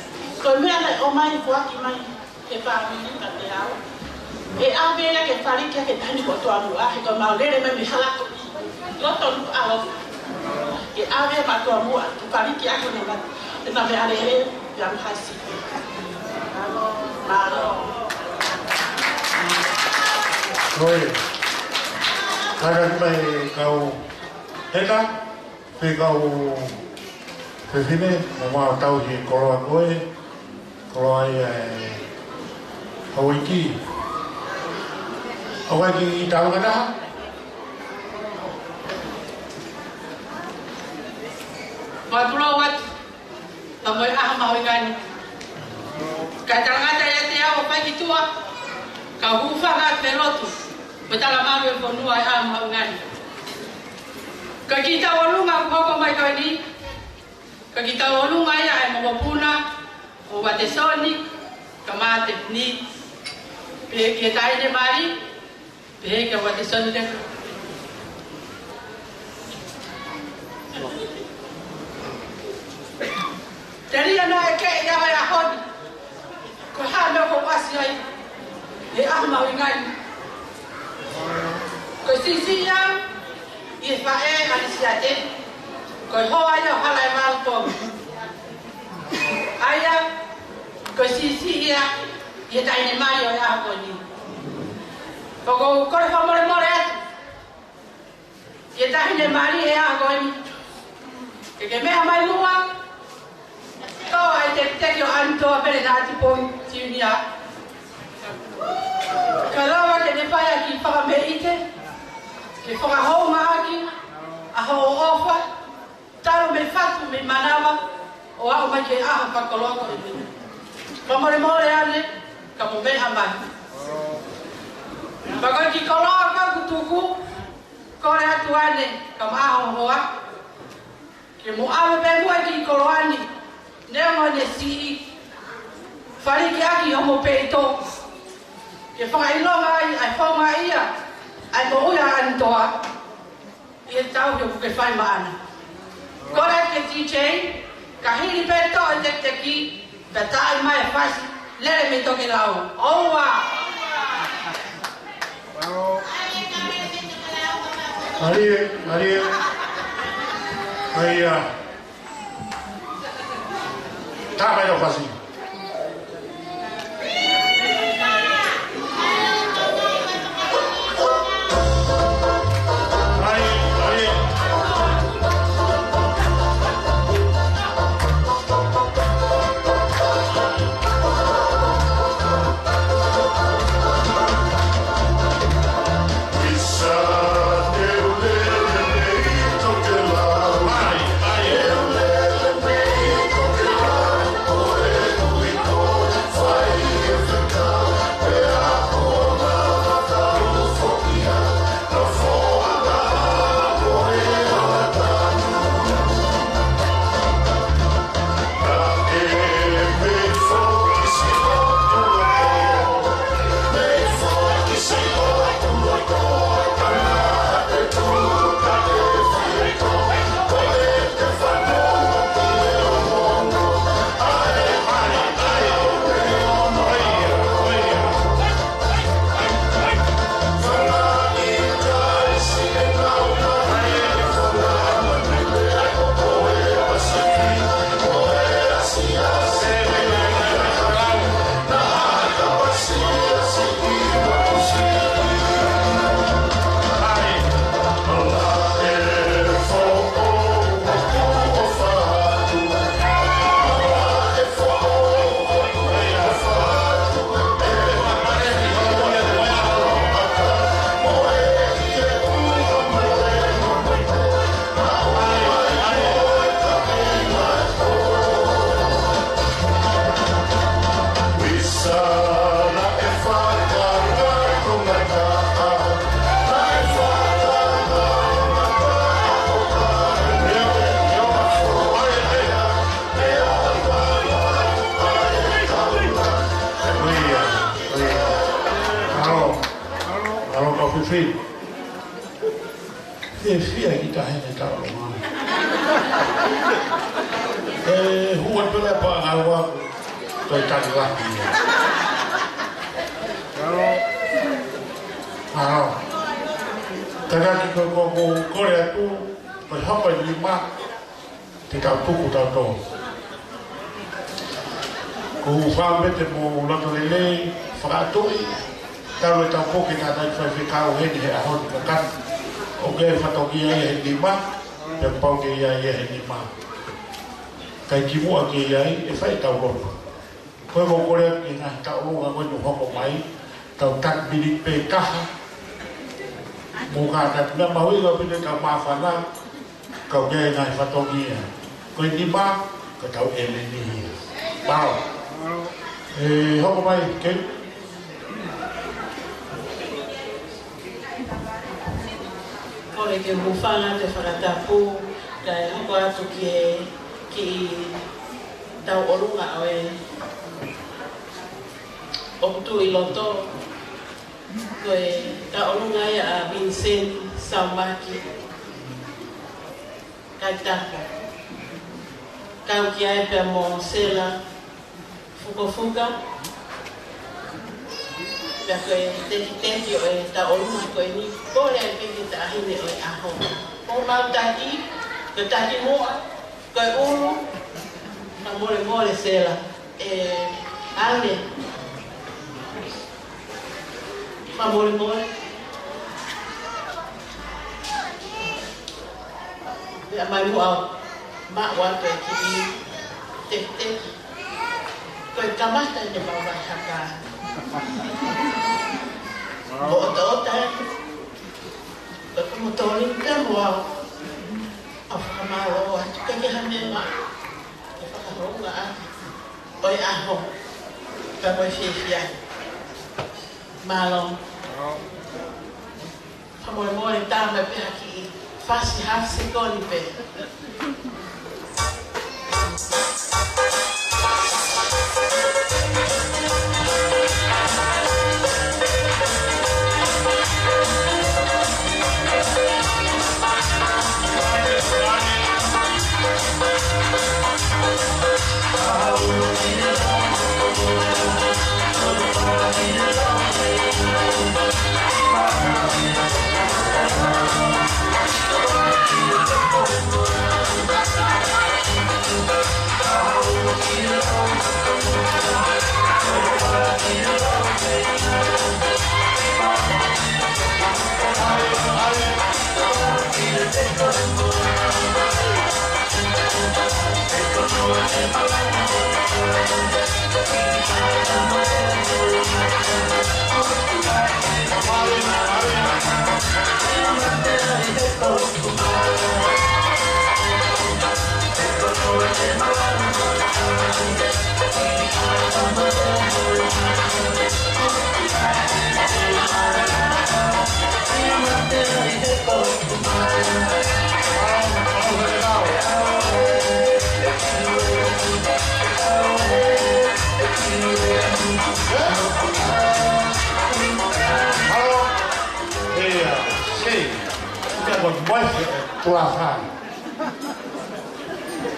Ko e meʻa naʻe ʻomai foaki mai he fāmili ka te au. ʻE ʻave ia ke faliki ake taimi ko toa muʻa, he ko mau lele mai mei hala ko ʻi loto nuʻa ʻalofa. ʻE ʻave ia maʻa toa muʻa, ke faliki ake ne ma, ʻe ma meʻa lele, ia mahasi. Mālō. Mālō. Ko ia. Kātaki mai kau heka, pe kau fefine, mo mau tauhi e koloa ko ē, koloa ia ʻe Hauaiki. Hauaiki tau ka taha. Fakatulou atu, pea mo e ʻaho mahuʻinga ni. Kae talangata ʻiate au ʻo fai ki tuʻa, kau hūfanga atu pea lotu, mo e talamalu ʻo e fonua ʻi he ʻaho mahuʻinga ni. Ko e kiʻi tauʻolunga kuo hoko mai ko eni, ko e kiʻi tauʻolunga ia ʻa e mokopuna ʻo Uatesoni, kae ʻumaʻā Tefini, pehē ki he taʻahine mali, pehē kia Uatesoni leva. Telia naʻe kei ʻi ai ʻa e ʻaho ni, ko e hā e meʻa ʻoku ou ʻasi ai he ʻaho mahuʻinga ni? Ko e siʻisiʻi au ʻi he faʻē ʻa Lisiate, ko e hoa ia ʻo Hala ʻe Valu Ponga. ʻA ia, ko e siʻisiʻi ia ʻi he taʻahine mali ʻo e ʻaho ko eni. ʻOku ou kole fakamolemole atu ʻi he taʻahine mali he ʻaho ko eni. Ke ke meʻa mai muʻa, tō ai e tekiteki ʻo ʻAnitoa Pele Nātipoi Siunia. Ka lava ke ne fai ʻaki e fakameʻite, ke fakahoungaʻaki ʻa hoʻo ʻofa, talu mei fatu mei manava, ʻo aʻu mai ki he ʻaho fakakoloa ko eni. Fakamolemole ane, ka mo meʻa mai. Pea ko e kiʻi koloa ko ē kuo tuku, kole atu ane, kae ʻumaʻā ho hoa, ke mo ʻave pē muʻa e kiʻi koloa ni, neongo ʻene siʻi, fāliki ʻaki homo peito, ke fakaʻilonga ai ʻa e founga ia ʻa e moʻui ʻa ʻAnitoa ʻi he tauhi ʻoku ke fai maʻana. Kole ki he DJ, ka hili pē toʻo e tekiteki, pea taaʻi mai e fasi, lele mei Tokelau. ʻOua! Mālie, mālie. ʻAi, ʻa. Taaʻi mai e fasi. Mālō, mālō kau fifi. Fiefia ki taʻahine tauʻolunga. ʻE, hua pela pa ngā ua, toi tani lahi. Mālō. Mālō. Tangaki ko, ko, ko, kole atu, ko e hapa i lima, te tau tuku tau tō. Ko u fāmete mo loto lelei, fakaʻatuʻi, talu e tau poke tātai faifekau heni he ʻaho ni kakana. ʻOku ke fatongia ia he nima, pea pau ke ia ia he nima. Kai kimuʻa ke ia ai, ʻe fai tau lotu. Ko e mou kole atu ki he ngaahi tauʻolunga ko eni ʻoku hoko mai, tau taki miniti pē taha. Mou kātaki, meʻa mahuʻinga ʻaupito e tau māfana, kau ki he ngaahi fatongia. Ko e nima, ko e kau M N E ia. Mālō. ʻE, hoko mai, Kei. Kole ke u hūfanga he fakatapu, kae hoko atu ki he, ki he tauʻolunga ʻo e ʻOku Tuʻu ʻi Loto, ko e tauʻolunga ia ʻa Vincent Saumaki. Kae tapu. Kau ki ai pea mo Sela Fukofuka. Pea ko e tekiteki ʻo e tauʻolunga ko eni, kole ai pē ki he taʻahine ʻo e ʻaho. Ko homau taki, ko e taki muʻa, ko e ʻulu, fakamolemole Sela. ʻE, ʻAne. Fakamolemole. Pea mai muʻa, maʻu atu e kiʻi tekiteki. Ko e kamata ʻene maʻu vaihaka. ʻO ʻotaʻota ē. Ko e kumu toli pea mo au. ʻOku fakamālō atu, ʻikai ke ha meʻa maʻu. ʻE fakahounga ʻaki ʻo e ʻaho, pea mo e fiefia. Mālō. Fakamolemole, tā mai pē ha kiʻi fasi hafu sekoni pē.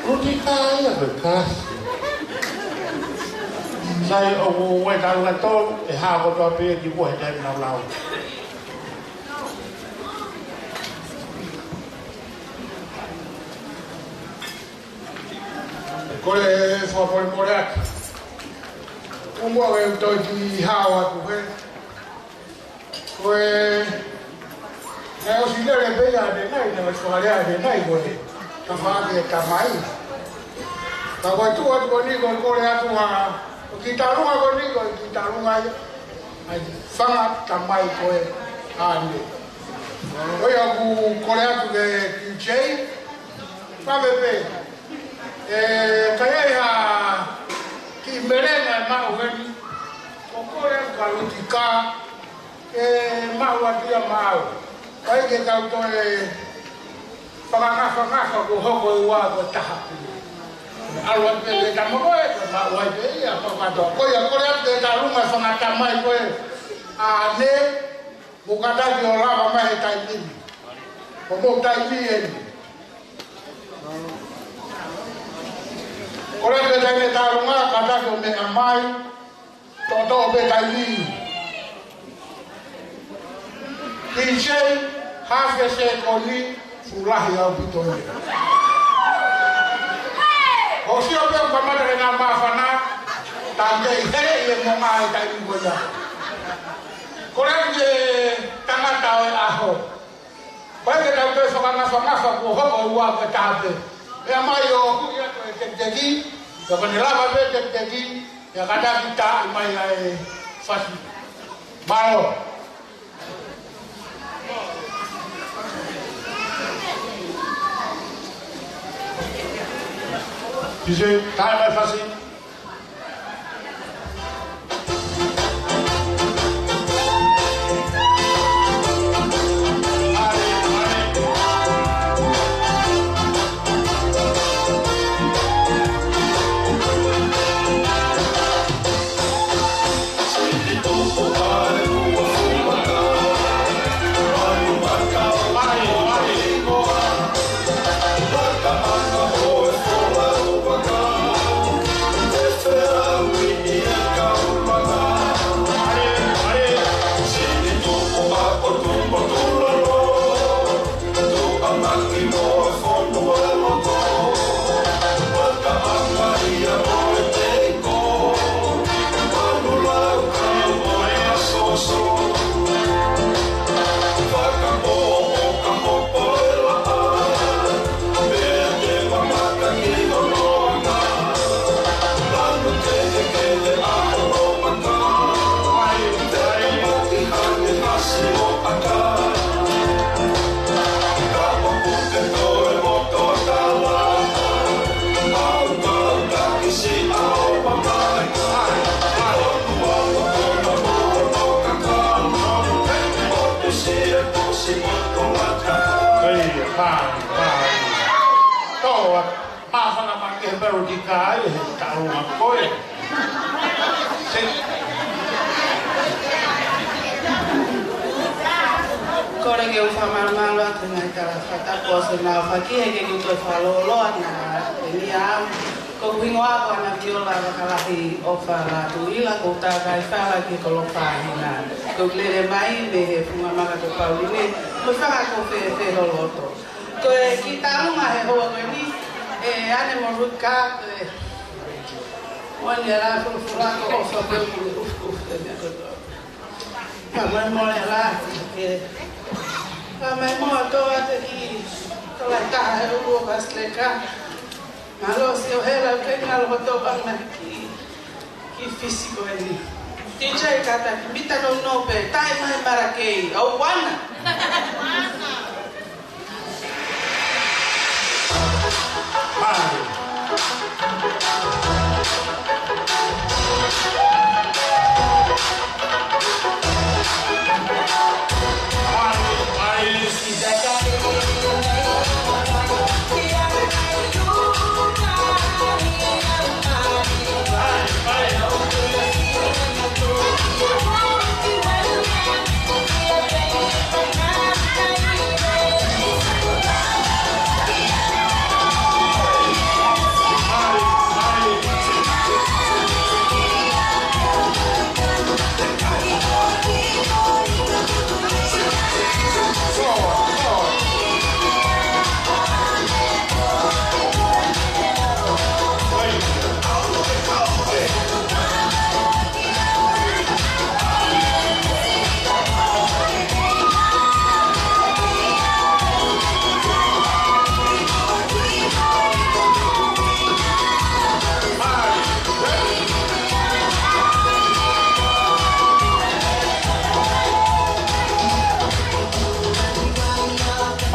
Kuti kā ia ko e kalasi. Sai ʻoku ʻi ai e taʻu ʻe tolu, ʻe hā kotoa pē ki muʻa he taimi naʻa ku lau. Kole fakamolemole atu. ʻOku muʻa ke u toe kiʻi hao atu he. Ko e, naʻe ʻosi lele pē ia ʻanenai, naʻe ʻosi fakalea ʻanenai ko e, ka fake tamai. Ka ko e tuʻu atu ko eni ko e kole atu ha, ko e kiʻi taʻalunga ko eni ko e kiʻi taʻalunga ia. ʻAi, fanga tamai ko e ʻa ʻAne. Ko ia ʻoku kole atu ke kiʻi J, fave pē. ʻE, ka ʻi ai ha kiʻi melenga ʻe maʻu heni, ʻoku kole atu ka luti kā, ʻe maʻu atu ia maʻau. ʻIkai ke tau toe fakangafangafa kuo hoko e ua ko e taha pē. ʻAlu atu pē ke tama ko e, ko e maʻu ai pē ia, ko e katoa. Ko ia, kole atu ke taʻalunga fanga tamai ko e ʻa ʻAne, mo kātaki ʻo lava mai he taimi ni. Ko hoʻomou taimi eni. Kole atu ke taʻalunga, kātaki ʻo meʻa mai, toʻotoʻo pē taimi. Kiʻi J, hafe sekoni, fuʻu lahi ʻaupito ia. ʻOsi ʻo pea kamata ke na māfana, tā ke ʻi he ʻi he mo ngā he taimi ko ia. Kole atu ki he tangata ʻo e ʻaho. ʻIkai ke tau toe fakangafangafa kuo hoko e ua ko e taha pē. Meʻa mai ʻo huʻi atu e tekiteki, ka ko ʻene lava pē tekiteki, ʻe kātaki tā mai ʻa e fasi. Mālō. Sise, tae mai fasi. Hei, hei, hei. Toa, māfana makehe pē ʻo ki kai, he taʻu ma koe. Se. Kole ke u fakamalumalu atu ngaahi tala fakatapu ʻo Sēnao Faki, he ʻikai ke u toe fakalōloa naʻa ʻi ai au. Ko hoku hingoa ko Ana Viola Vakalahi ʻOfa Lātūʻila, ko u tākai fala ki Kolofaʻahina. Ko u lele mai mei he funga maka ko Pauline, mo e fanga ko Fefeholoto. Ko e kiʻi taʻalunga he houa ko eni, ʻe ane mo Ruka, ko e moʻoni ʻa e fulufulu ko ʻofa ko e muli ufukufu e meʻa kotoa. Ka mai mo e la, ke. Ka mai mo ʻa toa te ki, tola taha he ulu ʻo Vasileka. Mālō Siohela, ke ngalo kotoa pangaki. Kiʻi fisi ko eni. DJ Kata, ki mita no no pe, tae mai Marakei, ʻauana. Mālie. Mālie, mālie.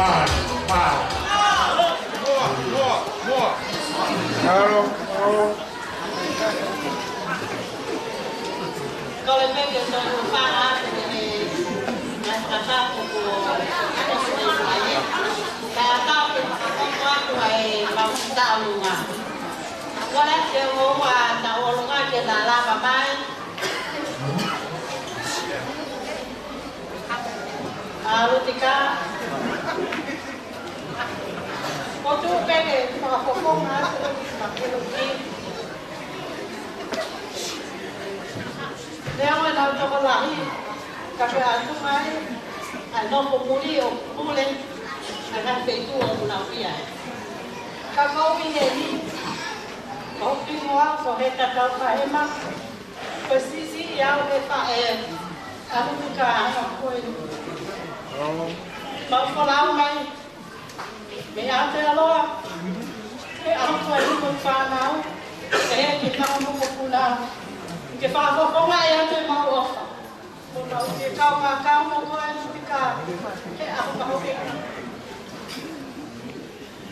Mālie, mālie. Mālō, mālō. Kole pē ke u toe hūfanga atu ki he ngaahi fakatapu kuo ʻosi mai. Kae ʻatā ke fakahoko atu ʻa e mau kiʻi taʻalunga. Kole ke u ʻoua ʻa Tauʻolunga ke na lava mai. ʻA Lutika. Ko u tuʻu pē ke fakafofonga atu ki he makeluki. Lea ʻo e lau tokolahi, ka ke ʻatu mai, ʻa e nofo muli ʻo pule, ʻa e ngaahi feituʻu ʻoku nau ʻi ai. Ka ko au ʻi heni, ko hoku hingoa ko Heta Taukahema, ko e siʻisiʻi au he faʻē ʻa Lutika ʻa ko eni. Mau folau mai, mei Aotearoa, he ʻaho ko eni mo e fānau, ʻe he ke kau mo ko puna, ke fakafofongaʻi atu e mau ʻofa. Ko mau ke kau ma kau mo ko eni ki ka, he ʻaho ka hoke.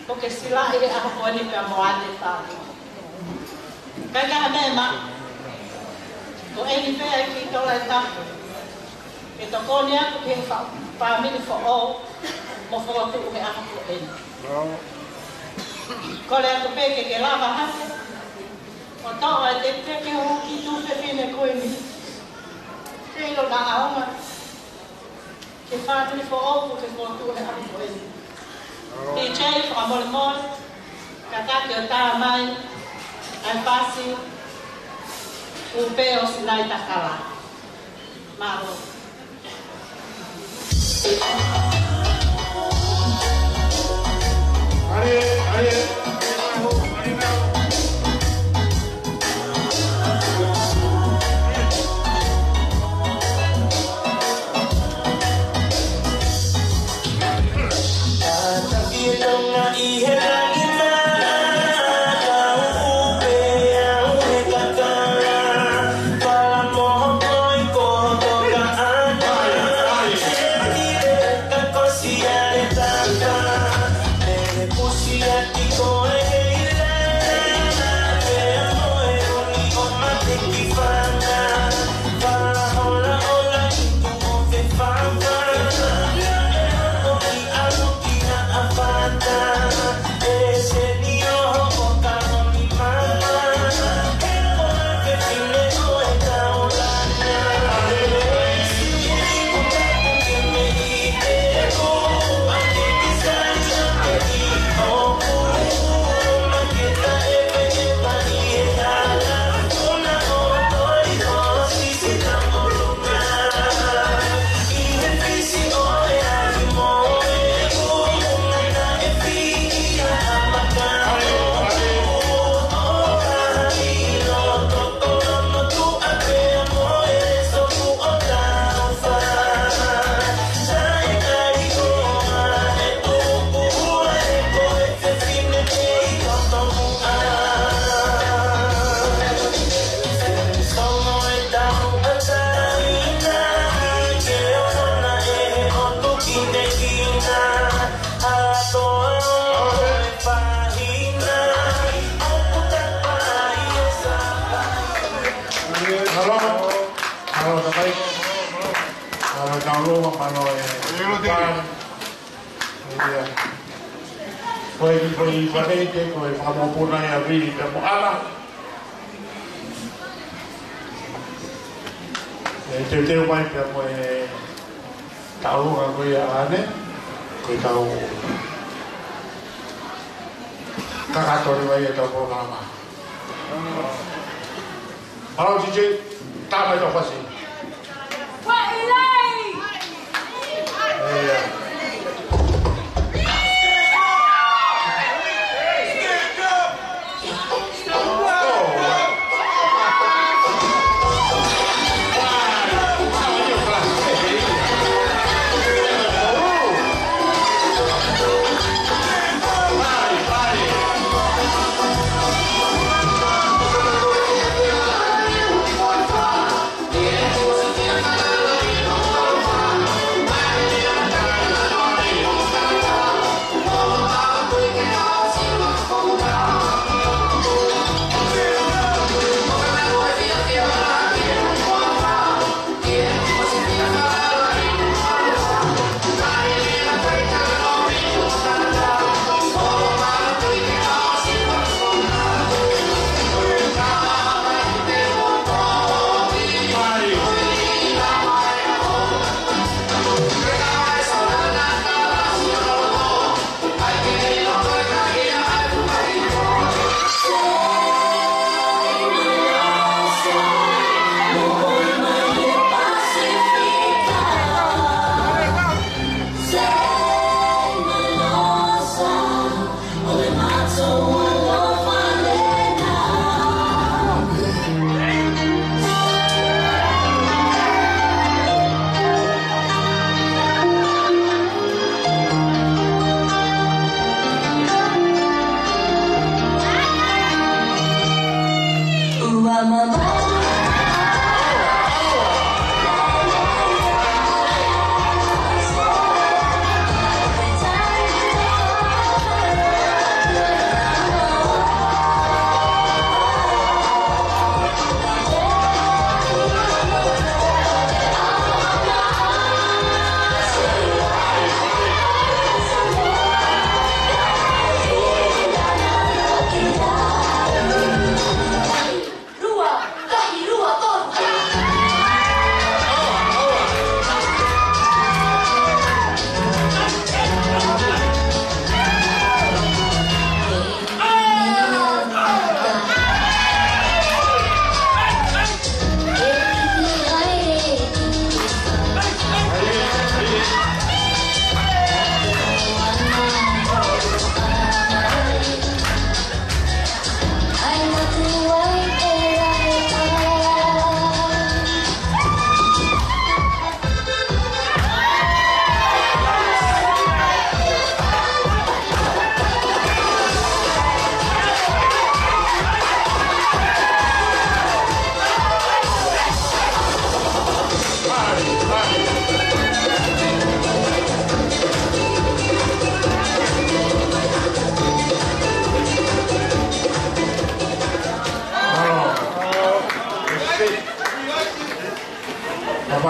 Ko ke silaʻi he ʻaho ko eni pea mo ʻAne Fāmili. Kae ka ha meʻa maʻu, ko eni pē ʻa e kiʻi tola ʻe taha ke tokoni atu ki he fa-, fāmili foʻou mo fokotuʻu he ʻaho ko eni. Kole atu pē ke ke lava hake ʻo toʻo ʻa e tekiteki ʻo e kiʻi tuofefine ko eni. Ke ʻilo naʻa ʻaonga ki he fāmili foʻou mo ke fokotuʻu he ʻaho ko eni. DJ, fakamolemole, kātaki ʻo tā mai ʻa e pasi ʻo pē ʻo Sinai Takala. Mālō. Mālō, mālō, takai. Mālō, tau lō, mālō, e. Ia. Ko e, ko e, ko e, ko e fakamoʻoni ia ʻa Vili pea mo ʻAna. ʻE teuteu mai pea mo e tauʻolunga ko ia ʻanai, ko e tau kakato leva ia ʻetau polokalama. Mālō DJ, tā mai ʻetau pasi.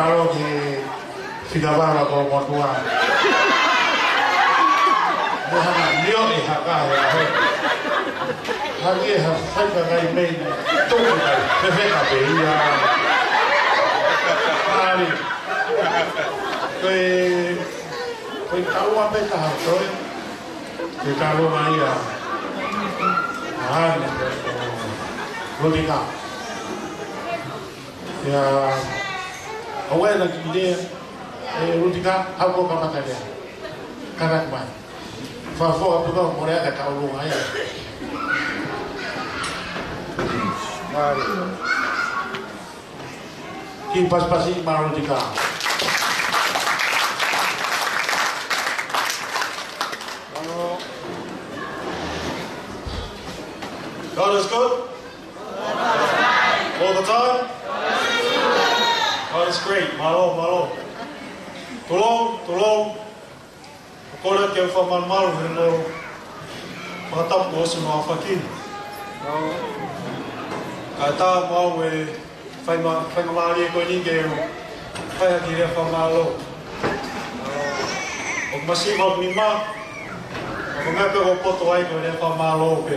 Mālō ki he fika vava ko motua. Mo hana nio e haka he aho. Haki e ha fai ka kai mei. Toki kai. Fefeka pē ia. Mālō. Ko e, ko e taua pē taha ko e. Ke talo mai ia. Ahane. Ko tika. Ia, ʻoua ʻe laka ki lea, ʻe Rutika, haʻu ko kamata lea. Kana mai. Fakafoʻou pē ko e mole aka taulunga ia. Mālō. Kiʻi pasipasi maʻa Rutika. God is good. All the time? God is great. Mālō, mālō. Tulou, tulou. ʻOku ou kole ke u fakamalumalu he ʻoku fakatapu ʻosi mo ʻafaki. Kae ʻatā mo au e fai ma-, fai ma mālie ko eni ke u fai ha kiʻi lea fakamālō. ʻOku masiva hoku nima, ʻoku meʻa pē ʻoku poto ai ko e lea fakamālō pē.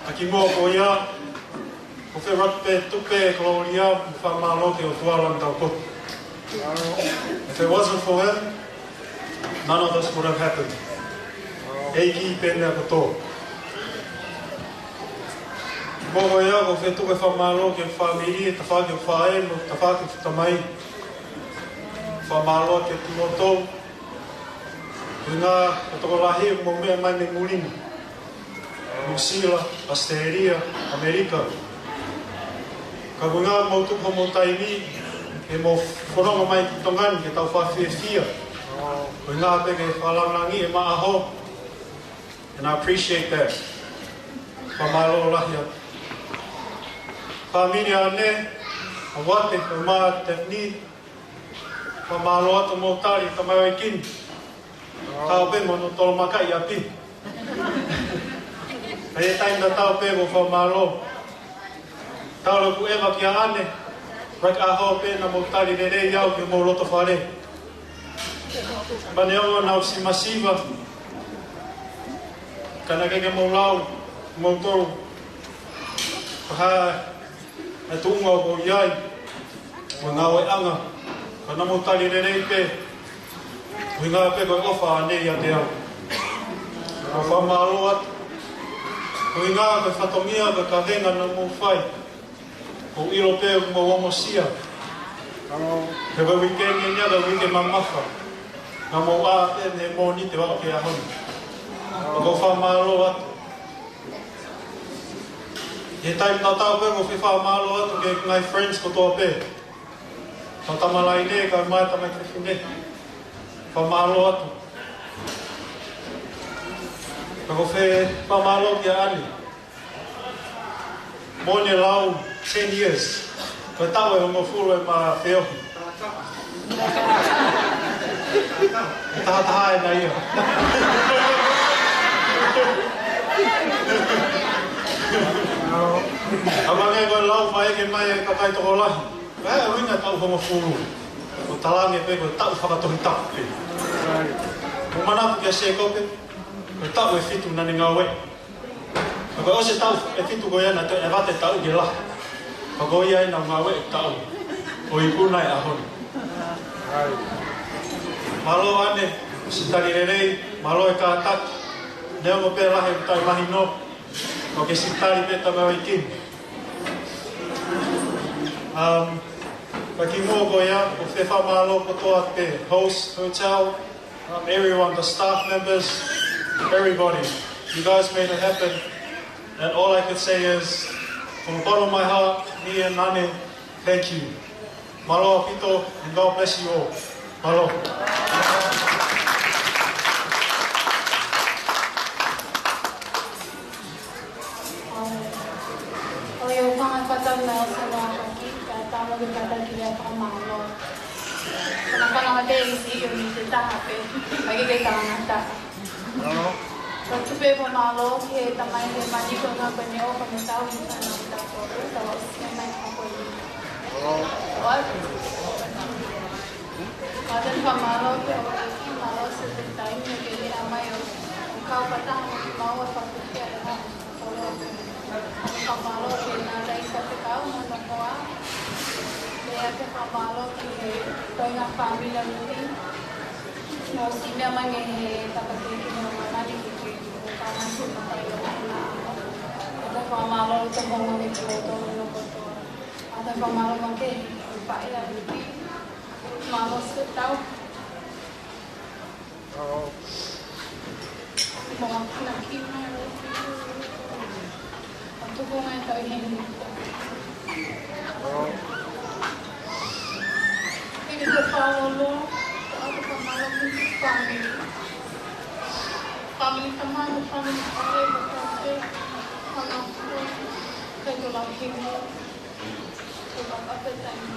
ʻA kimuʻa ko ia, ʻoku ou fie ʻoatu pē tupe, kolōlia, mo e fakamālō ki he ʻOtua Lāngitāupotu. If it wasn't for him, none of this would have happened. ʻEiki pē meʻa kotoa. Kimuʻa ko ia, ʻoku ou fie tuku e fakamālō ki he fāmili, tafaʻaki ʻo faʻē, mo tafaʻaki ʻo tamai. Fakamālō ki he tumoto. Ko e ʻuhinga ko e tokolahi ʻoku mou meʻa mai mei muli ni. Nuʻusila, ʻAositelēlia, ʻAmelika. Ka ko e ʻuhinga ʻoku mou tuku homou taimi, ke mou fononga mai ki Tonga ni ke tau fakafiefia. Ko e ʻuhinga pē ke fakalāngilangiʻi ʻema ʻaho. And I appreciate that. Fakamālō lahi atu. Fāmili ʻa ʻAne, ʻa Vate, ʻa Mā, Tefini. Fakamālō atu hoʻomou tali e tamaioʻeiki ni. Tau pē mo hono tolomakaʻi ʻapi. ʻI he taimi tatau pē ʻoku ou fakamālō. Tau loku eva kia ʻAne. Rak aho pē naʻa mou tali lelei au ki homou loto fale. Pea neongo naʻa ku siʻi masiva. Ka naʻe ʻikai ke mou lau, mou tolu. Pea hā, ʻa e tuʻunga ʻoku ou ʻi ai, mo e ngāueʻanga, ka naʻa mou tali lelei pē, ko e ʻuhinga pē ko e ʻofa ʻa ʻAne ʻiate au. ʻOku ou fakamālō atu, ko e ʻuhinga ko e fatongia, ko e kavenga naʻa mou fai, ʻoku ou ʻilo pē ʻoku mou ongosia. He ko e uike ni ʻeni ko e uike mamafa, naʻa mou ʻā pē mei he Mōnite ʻo aʻu ki he ʻaho ni. ʻOku ou fakamālō atu. ʻI he taimi tatau pē ʻoku ou fie fakamālō atu ki he ngaahi friends kotoa pē. Tau tama laine, kae ʻumaʻā e tamaiki fefine. Fakamālō atu. Pea ʻoku ou fie fakamālō kia ʻAne. Moʻoni e lau, ten years. Ko e taʻu ʻe hongofulu ʻema feohi. Tahataha ʻena ia. ʻA ia ko e lau faʻē ke mai e kakai tokolahi. Ko e ʻuhinga e taʻu hongofulu. ʻOku talaange pē ko e taʻu fakatohitapu pē. ʻOku ou manatu kia Sēkope, ko e taʻu ʻe fitu naʻa ne ngāue. Ka kuo ʻosi e taʻu ʻe fitu ko ia naʻe toe ʻe Vate taʻu ke lahi. Ka ko ia ʻena ngāue e taʻu ʻo ikuna e ʻaho ni. Mālō ʻAne, siʻi tali lelei, mālō e kātaki, neongo pē lahi e taʻu mahino, ʻoku ke siʻi tali pē tamaioʻeiki ni. Um, ka kimuʻa ko ia, ʻoku ou fie fakamālō kotoa pē host hotel, um, everyone, the staff members, everybody. You guys made it happen. And all I can say is, from the bottom of my heart, me and ʻAne, thank you. Mālō ʻaupito, and God bless you all. Mālō. ʻOi, ʻoku ou fakaʻapaʻapa mo e ʻosi ʻa e ʻaho ni, kae ʻatā mo au ke fakataha ki he fakamālō. Ko e fakaʻapaʻapa pē ʻi he ʻaho ni, te u taha pē, ʻikai ke u talangataʻa. Ko e tupe fakamālō ki he tamai he mani ko nga ko ne o ko ne tau ki sana i tau ko u, tau ʻosi mai ka ko i. ʻOatu. ʻOatu e fakamālō ki he ʻEiki, mālō siʻi taimi ke lea mai ʻo, ʻo kau fakataha mo kimaua ʻi he fakapuke ʻa e hā. Fakamālō ki he tangataʻeiki faifekau mo hono hoa. Pea ke fakamālō ki he kāinga fāmili ʻa Luti. Mo siʻi meʻa mai mei he tapa ke ke mo mamani ke ke mo ka mai su matai o ana. ʻOatu e fakamālō ki he honga me ki o tonu no kotoa. ʻOatu e fakamālō mai ki he faʻē ʻa Luti. Mālō siʻi tau. Mo e kau ki mai ʻo ʻo tuku mai tau ʻi heni. Thank you for following. ʻOatu e fakamālō ki he fāmili. Fāmili tamai mo e fāmili faʻē mo e fāmili. Fānau, kei tō lau himi. Ko ka pāpē taimi.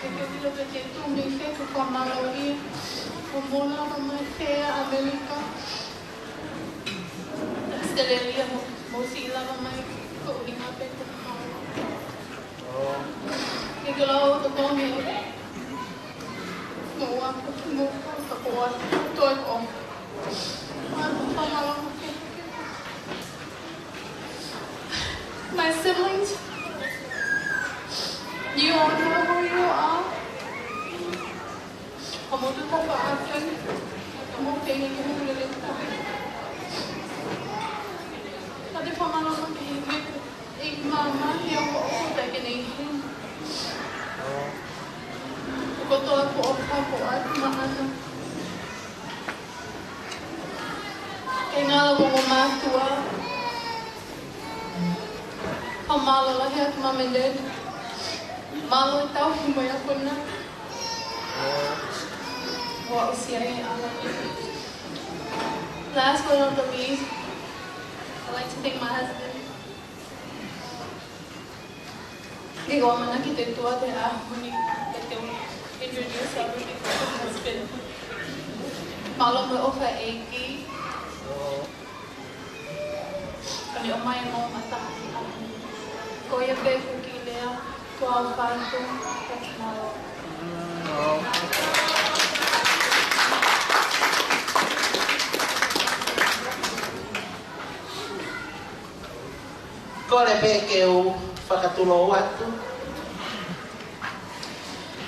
Ke ke ʻilo pē ke tumi ke ke fakamālō ia. Ko mona ma mai fea ʻAmelika. ʻAositelēlia mo, mo siʻi lava mai ko ʻuhinga pē te mau. Ke ke lau ko tō me. Mo ua ko ki mo ko ka ko ua. Toi ko. ʻOatu e fakamālō ke. My siblings, you all know who you are. Ka mou tuʻu hapa atu, ka mou pehē ki he lelei taha. ʻOatu e fakamālō ki he ʻEiki, ʻEiki māmani ʻo ʻoku ʻikai ke ne ʻi heni. Ko e kotoa ko ʻoku hoko atu maʻana. Kāinga ʻa e ongo mātuʻa. Fakamālō lahi atu Mama Led. Mālō e tauhi mo e akonaki. Ua ʻosi ai ʻa e. Last but not the least, I'd like to thank my husband. Ke ʻoua ʻamanaki te tuʻa te ʻaho ni, but they will introduce our beautiful husband. Mālō mo e ʻofa ʻa e ʻEiki. Ka ne ʻomai mo matahi ʻaho ni. Ko ia pē foki lea, ko au fatu, ka te mālō. Kole pē ke u fakatulou atu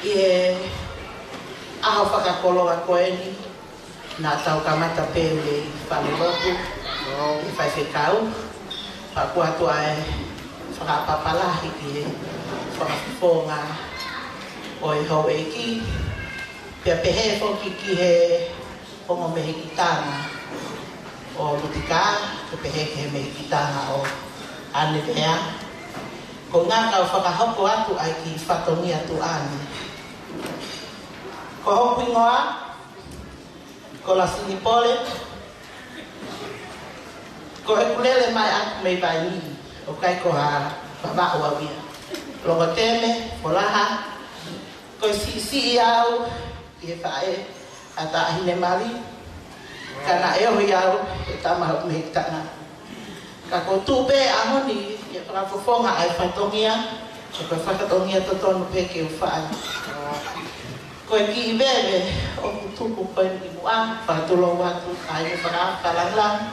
ʻi he ʻaho fakakoloa ko eni, naʻa tau kamata pē ʻi he falelotu, ʻi he faifekau, pea ʻoku ʻoatu ʻa e fakapapālangi ki he fakafofonga ʻo e houʻeiki, pea pehē foki ki he ongo mehikitanga ʻo Lutika, ke pehē ki he mehikitanga ʻo ʻAnevea. Ko e ʻuhinga ʻoku ou fakahoko atu ʻa e kiʻi fatongia tuʻa ni. Ko hoku hingoa, ko Lasini Pole, ko ʻeku lele mai ʻaku mei Vaini, ʻoku ʻikai ko ha Vavaʻu au ia. Longoteme, Folaha, ko e siʻisiʻi au ʻi he faʻē ʻa Taʻahine Mali, ka naʻe ohi au he tama hoku mehikitanga. Ka ʻoku ou tuʻu pē ʻaho ni ʻi he fakafofonga ʻa e fatongia, ko e fakatongia totonu pē ke u fai. Ko e kiʻi veve ʻoku tupu ko eni ki muʻa, fakatulou atu ʻa e fakafakalāngilangi.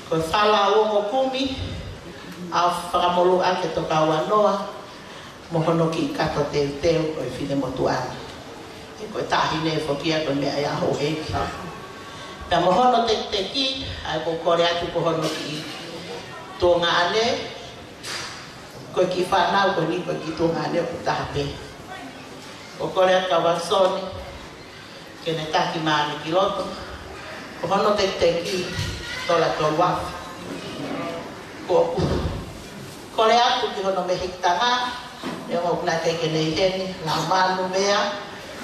Ko e fala ʻo e ongo kumi, ʻa e fakamolū ʻa e Tokāuanoa, mo hono kiʻi kato teuteu ʻo e finemotuʻa ni. He ko e taʻahine foki ia ko e meʻa ia houʻeiki. Pea mo hono tekiteki, ʻa ia ʻoku ou kole atu ko hono kiʻi tuongaʻane, ko e kiʻi fānau ko eni ko e kiʻi tuongaʻane ʻoku taha pē. ʻOku ou kole atu kia Uasoni, ke ne taki mai ki loto. Ko hono tekiteki tola tolu afe. Ko ʻeku kole atu ki hono mehikitanga, neongo ʻoku ʻikai ke ne ʻi heni, Laumanu Vea,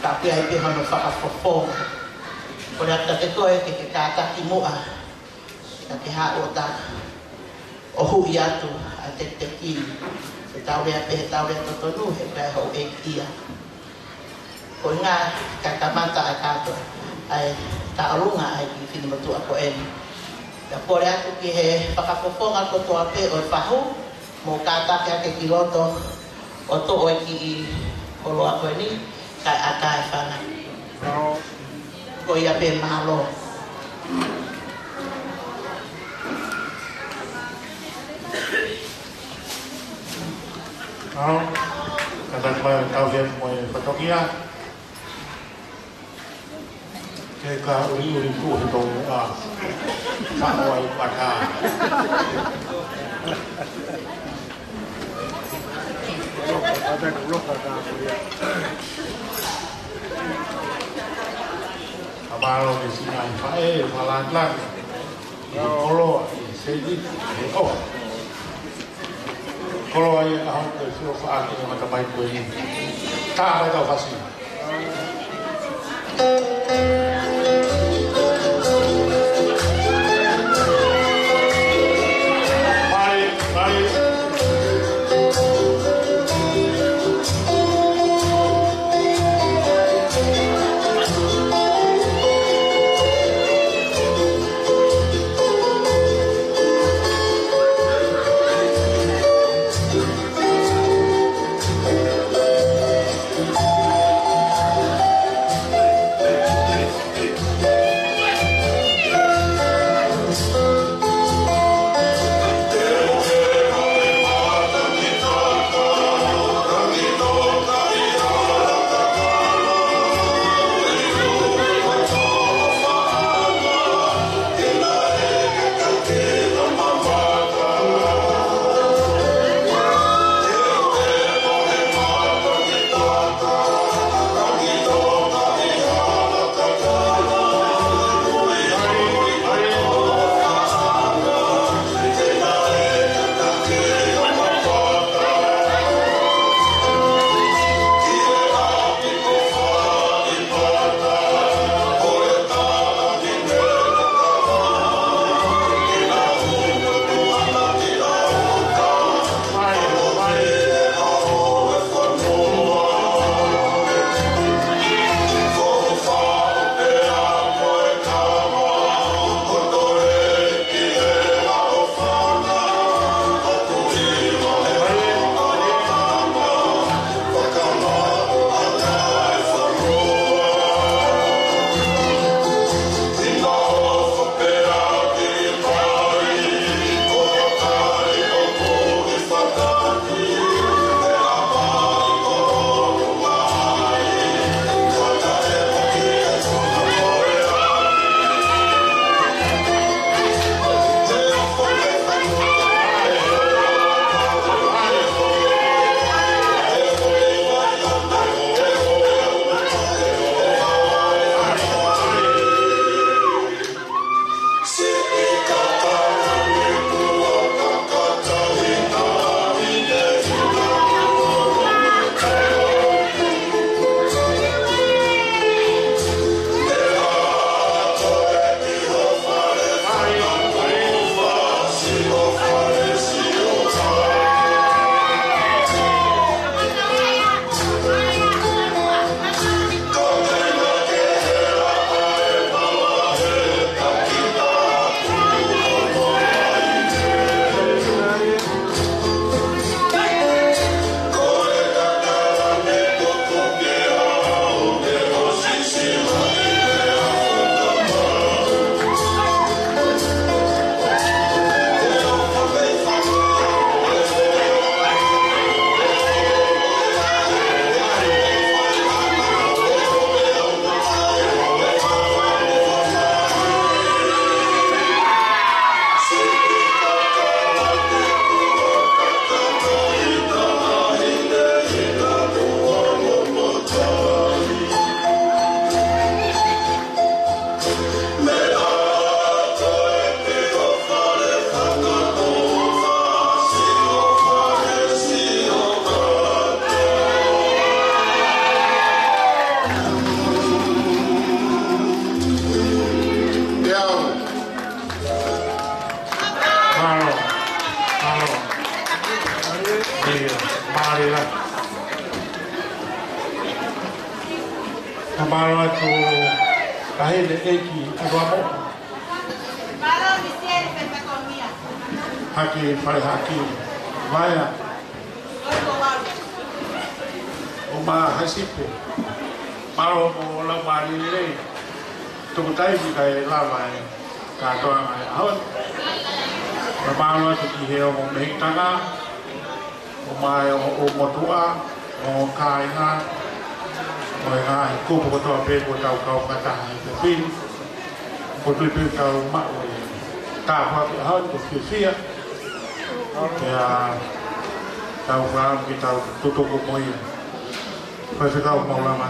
ka ʻoku ʻi ai pē hono fakafofonga. Kole atu kiate koe ke ke kātaki muʻa. Ka ke haʻu ʻo ta ʻo huʻi atu ʻa e tekiteki. He tau lea pē, he tau lea totonu, he ʻikai houʻeiki ia. Ko e ʻuhinga ka kamata ʻa e kātoa, ʻa e tauʻolunga ʻa e kiʻi finemotuʻa ko eni. Ka kole atu ki he fakafofonga kotoa pē ʻo e fahu, mou kātaki hake ki loto, ʻo toʻo e kiʻi Koloa ko eni, kae ʻatā e fanga. Ko ia pē, mālō. Mālō, kātaki mai ʻetau fie mo e fatongia. Ke ka ʻuliʻuli tuʻu he tonga, faʻo ai pata. Ka mālō ke sina ai faʻē, fakalāngilangi. Koloa, ʻi he sēniti, ʻi he ʻofa. Koloa ia ʻa hoku ʻe fio faʻaki ʻa e mata mai ko eni. Tā mai tau fasi. Mai, mai. Mālō, mālō. ʻIo, mālō. Ka mālō atu, ka hene ʻEiki, atu amo. Haki, fale haki, vaea. Mā Hasipe, mālō mo e laumālie lelei. Tuku taimi kae lava e kātoanga he ʻaho ni. Pea mālō atu ki he ongo mehikitanga, ʻo e ongo motuʻa, ʻo e kāinga, ʻo e ngaahi kupu kotoa pē kuo tau kau fakataha he efiafi ni. ʻOku ou tui pē ʻoku tau maʻu e tāpuaki ʻaho ni, ʻoku fiefia. Pea tau fakaʻamu ke tau tutuku mo ia. Faifekau Maulama.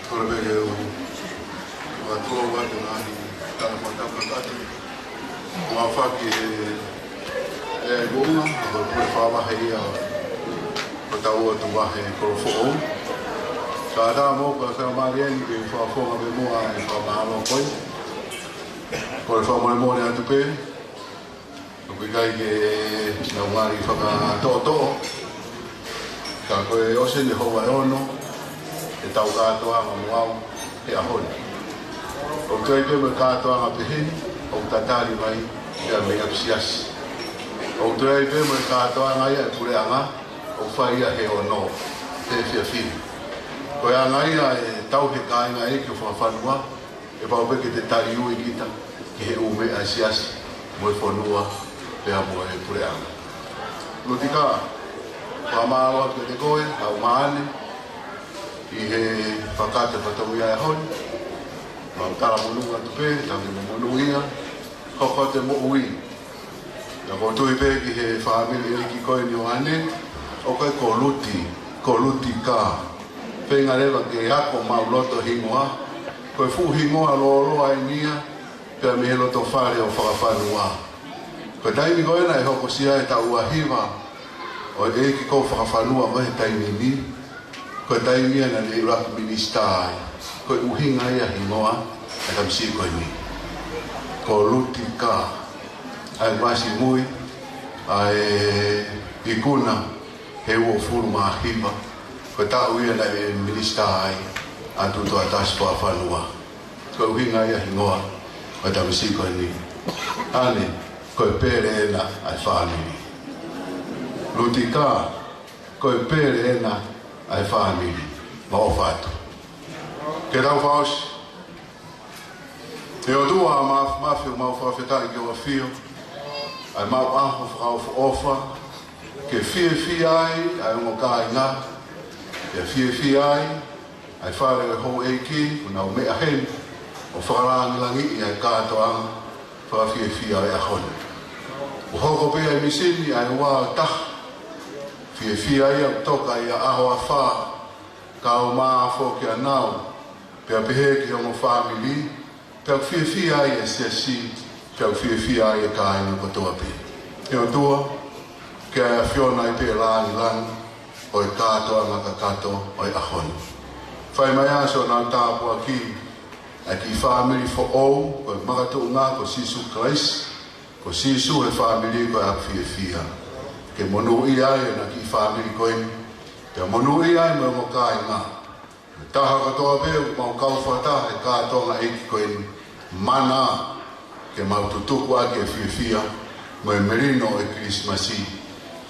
Kole pē ke u fakatulou atu ngaahi tala fakatapu atu. Ua faki e, e kuonga, ko e pule fakavahe ia ʻo tau ʻotu vahe kolo foʻou. Ka tā mo ka sa mali eni ke fakafofonga pē muʻa e fakamālō ko ia. Ko e fakamolemole atu pē, ʻoku ʻikai ke nau ngali fakatoʻotoʻo. Ka ko e ʻosi eni e houa ʻe ono ʻetau kātoanga mo au he ʻaho ni. ʻOku toe ʻi ai pē mo e kātoanga pehē ni ʻoku tatali mai ia mei ʻapisiasi. ʻOku toe ʻi ai pē mo e kātoanga ia e puleʻanga ʻoku fai ia he ono he efiafi ni. Ko e anga ia e tauhi e kāinga ʻeiki ʻo fakafanua, ʻe pau pē ke te taliui kita ki he ʻū meʻa ʻa e siasi mo e fonua pea mo e puleʻanga. Lutika, fakamālō atu kiate koe, haʻu maʻane ʻi he fakatapu ia he ʻaho ni. Mau talamonū atu pē, tau ke monūʻia, hoko atu e moʻui. Pea ʻoku ou tui pē ki he fāmili ʻeiki ko eni ʻo ʻAne, ʻoku ʻikai ko Luti, ko Lutika. Feinga leva ke ako homau loto hingoa, ko e fuʻu hingoa lōloa eni ia, pea mei he loto fale ʻo fakafanua. Ko e taimi ko ē naʻe hokosia ai e taʻu ua hiva ʻo e ʻeiki ko ē ʻo fakafanua ko ē he taimi ni, ko e taimi ia naʻa ne ʻuluaki minisitā ai, ko e ʻuhinga ia e hingoa ʻa e tamasiʻi ko eni. Ko Lutika, ʻa e masi mui ʻa e ikuna he uofulu mā hiva, ko e taʻu ia naʻe minisitā ai ʻa Tutoʻatasi Fakafanua. Ko e ʻuhinga ia e hingoa ʻo e tamasiʻi ko eni. ʻAne, ko e pele ena ʻa e fāmili. Lutika, ko e pele ena ʻa e fāmili. Mau ʻofa atu. Ke tau fakaʻosi. ʻE ʻOtua Māfimafi, ʻoku mau fakafetaʻi ki hoʻo ʻafio, ʻa e mau ʻaho fakaʻofoʻofa, ke fiefia ai ʻa e ongo kāinga, ke fiefia ai ʻa e fale ʻo e houʻeiki, ʻoku nau meʻa heni ʻo fakalāngilangiʻi ʻa e kātoanga fakafiefia ʻo e ʻaho ni. ʻOku hoko pē ʻa e mīsini ʻa e ua ʻo taha, fiefia ia ʻoku toka ia ʻaho ʻa fā, kau mā foki ʻa nau, pea pehē ki he ongo fāmili, pea ʻoku fiefia ai e siasi, pea ʻoku fiefia ai e kāinga kotoa pē. ʻE ʻOtua, ke ʻAfiona ai pē e lāngilangi ʻo e kātoanga kakato ʻo e ʻaho ni. Fai mai ā siʻonau tāpuaki ʻa e kiʻi fāmili foʻou, ko e makatuʻunga ko Sīsū Kalaisi, ko Sīsū he fāmili ko e ʻapi fiefia. Ke monūʻia ai ʻena kiʻi fāmili ko eni, pea monūʻia ai mo e ongo kāinga. Taha kotoa pē ʻoku mau kau fakataha he kātoanga ʻeiki ko eni, mana ke mau tutuku ʻaki e fiefia mo e melino ʻo e Kilisimasi.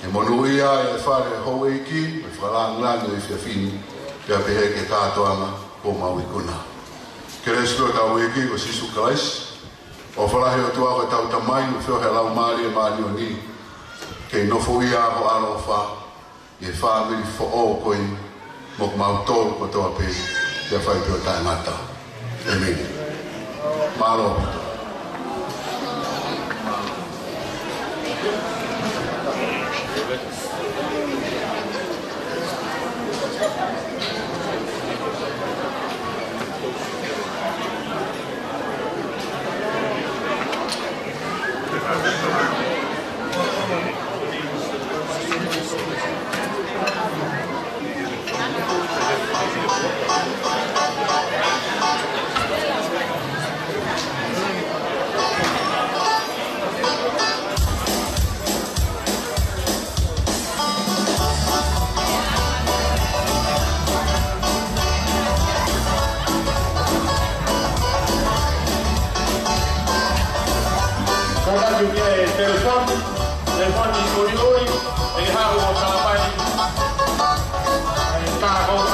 Ke monūʻia ai e fale ʻo e houʻeiki, mo e fakalāngilangi ʻo e efiafi ni, pea pehē ki he kātoanga kuo mau ikuna. Kelesi ʻa hotau ʻEiki ko Sīsū Kalaisi, ʻofa lahi ʻa e ʻOtua ko ʻetau Tamai, mo e feohi ʻa e Laumālie Māʻoniʻoni, ke nofoʻia ho ʻaloʻofa ʻi he fāmili foʻou ko eni, mo kimautolu kotoa pē, pea fai pē ʻo taʻengata. ʻĒmeni. Mālō. Ako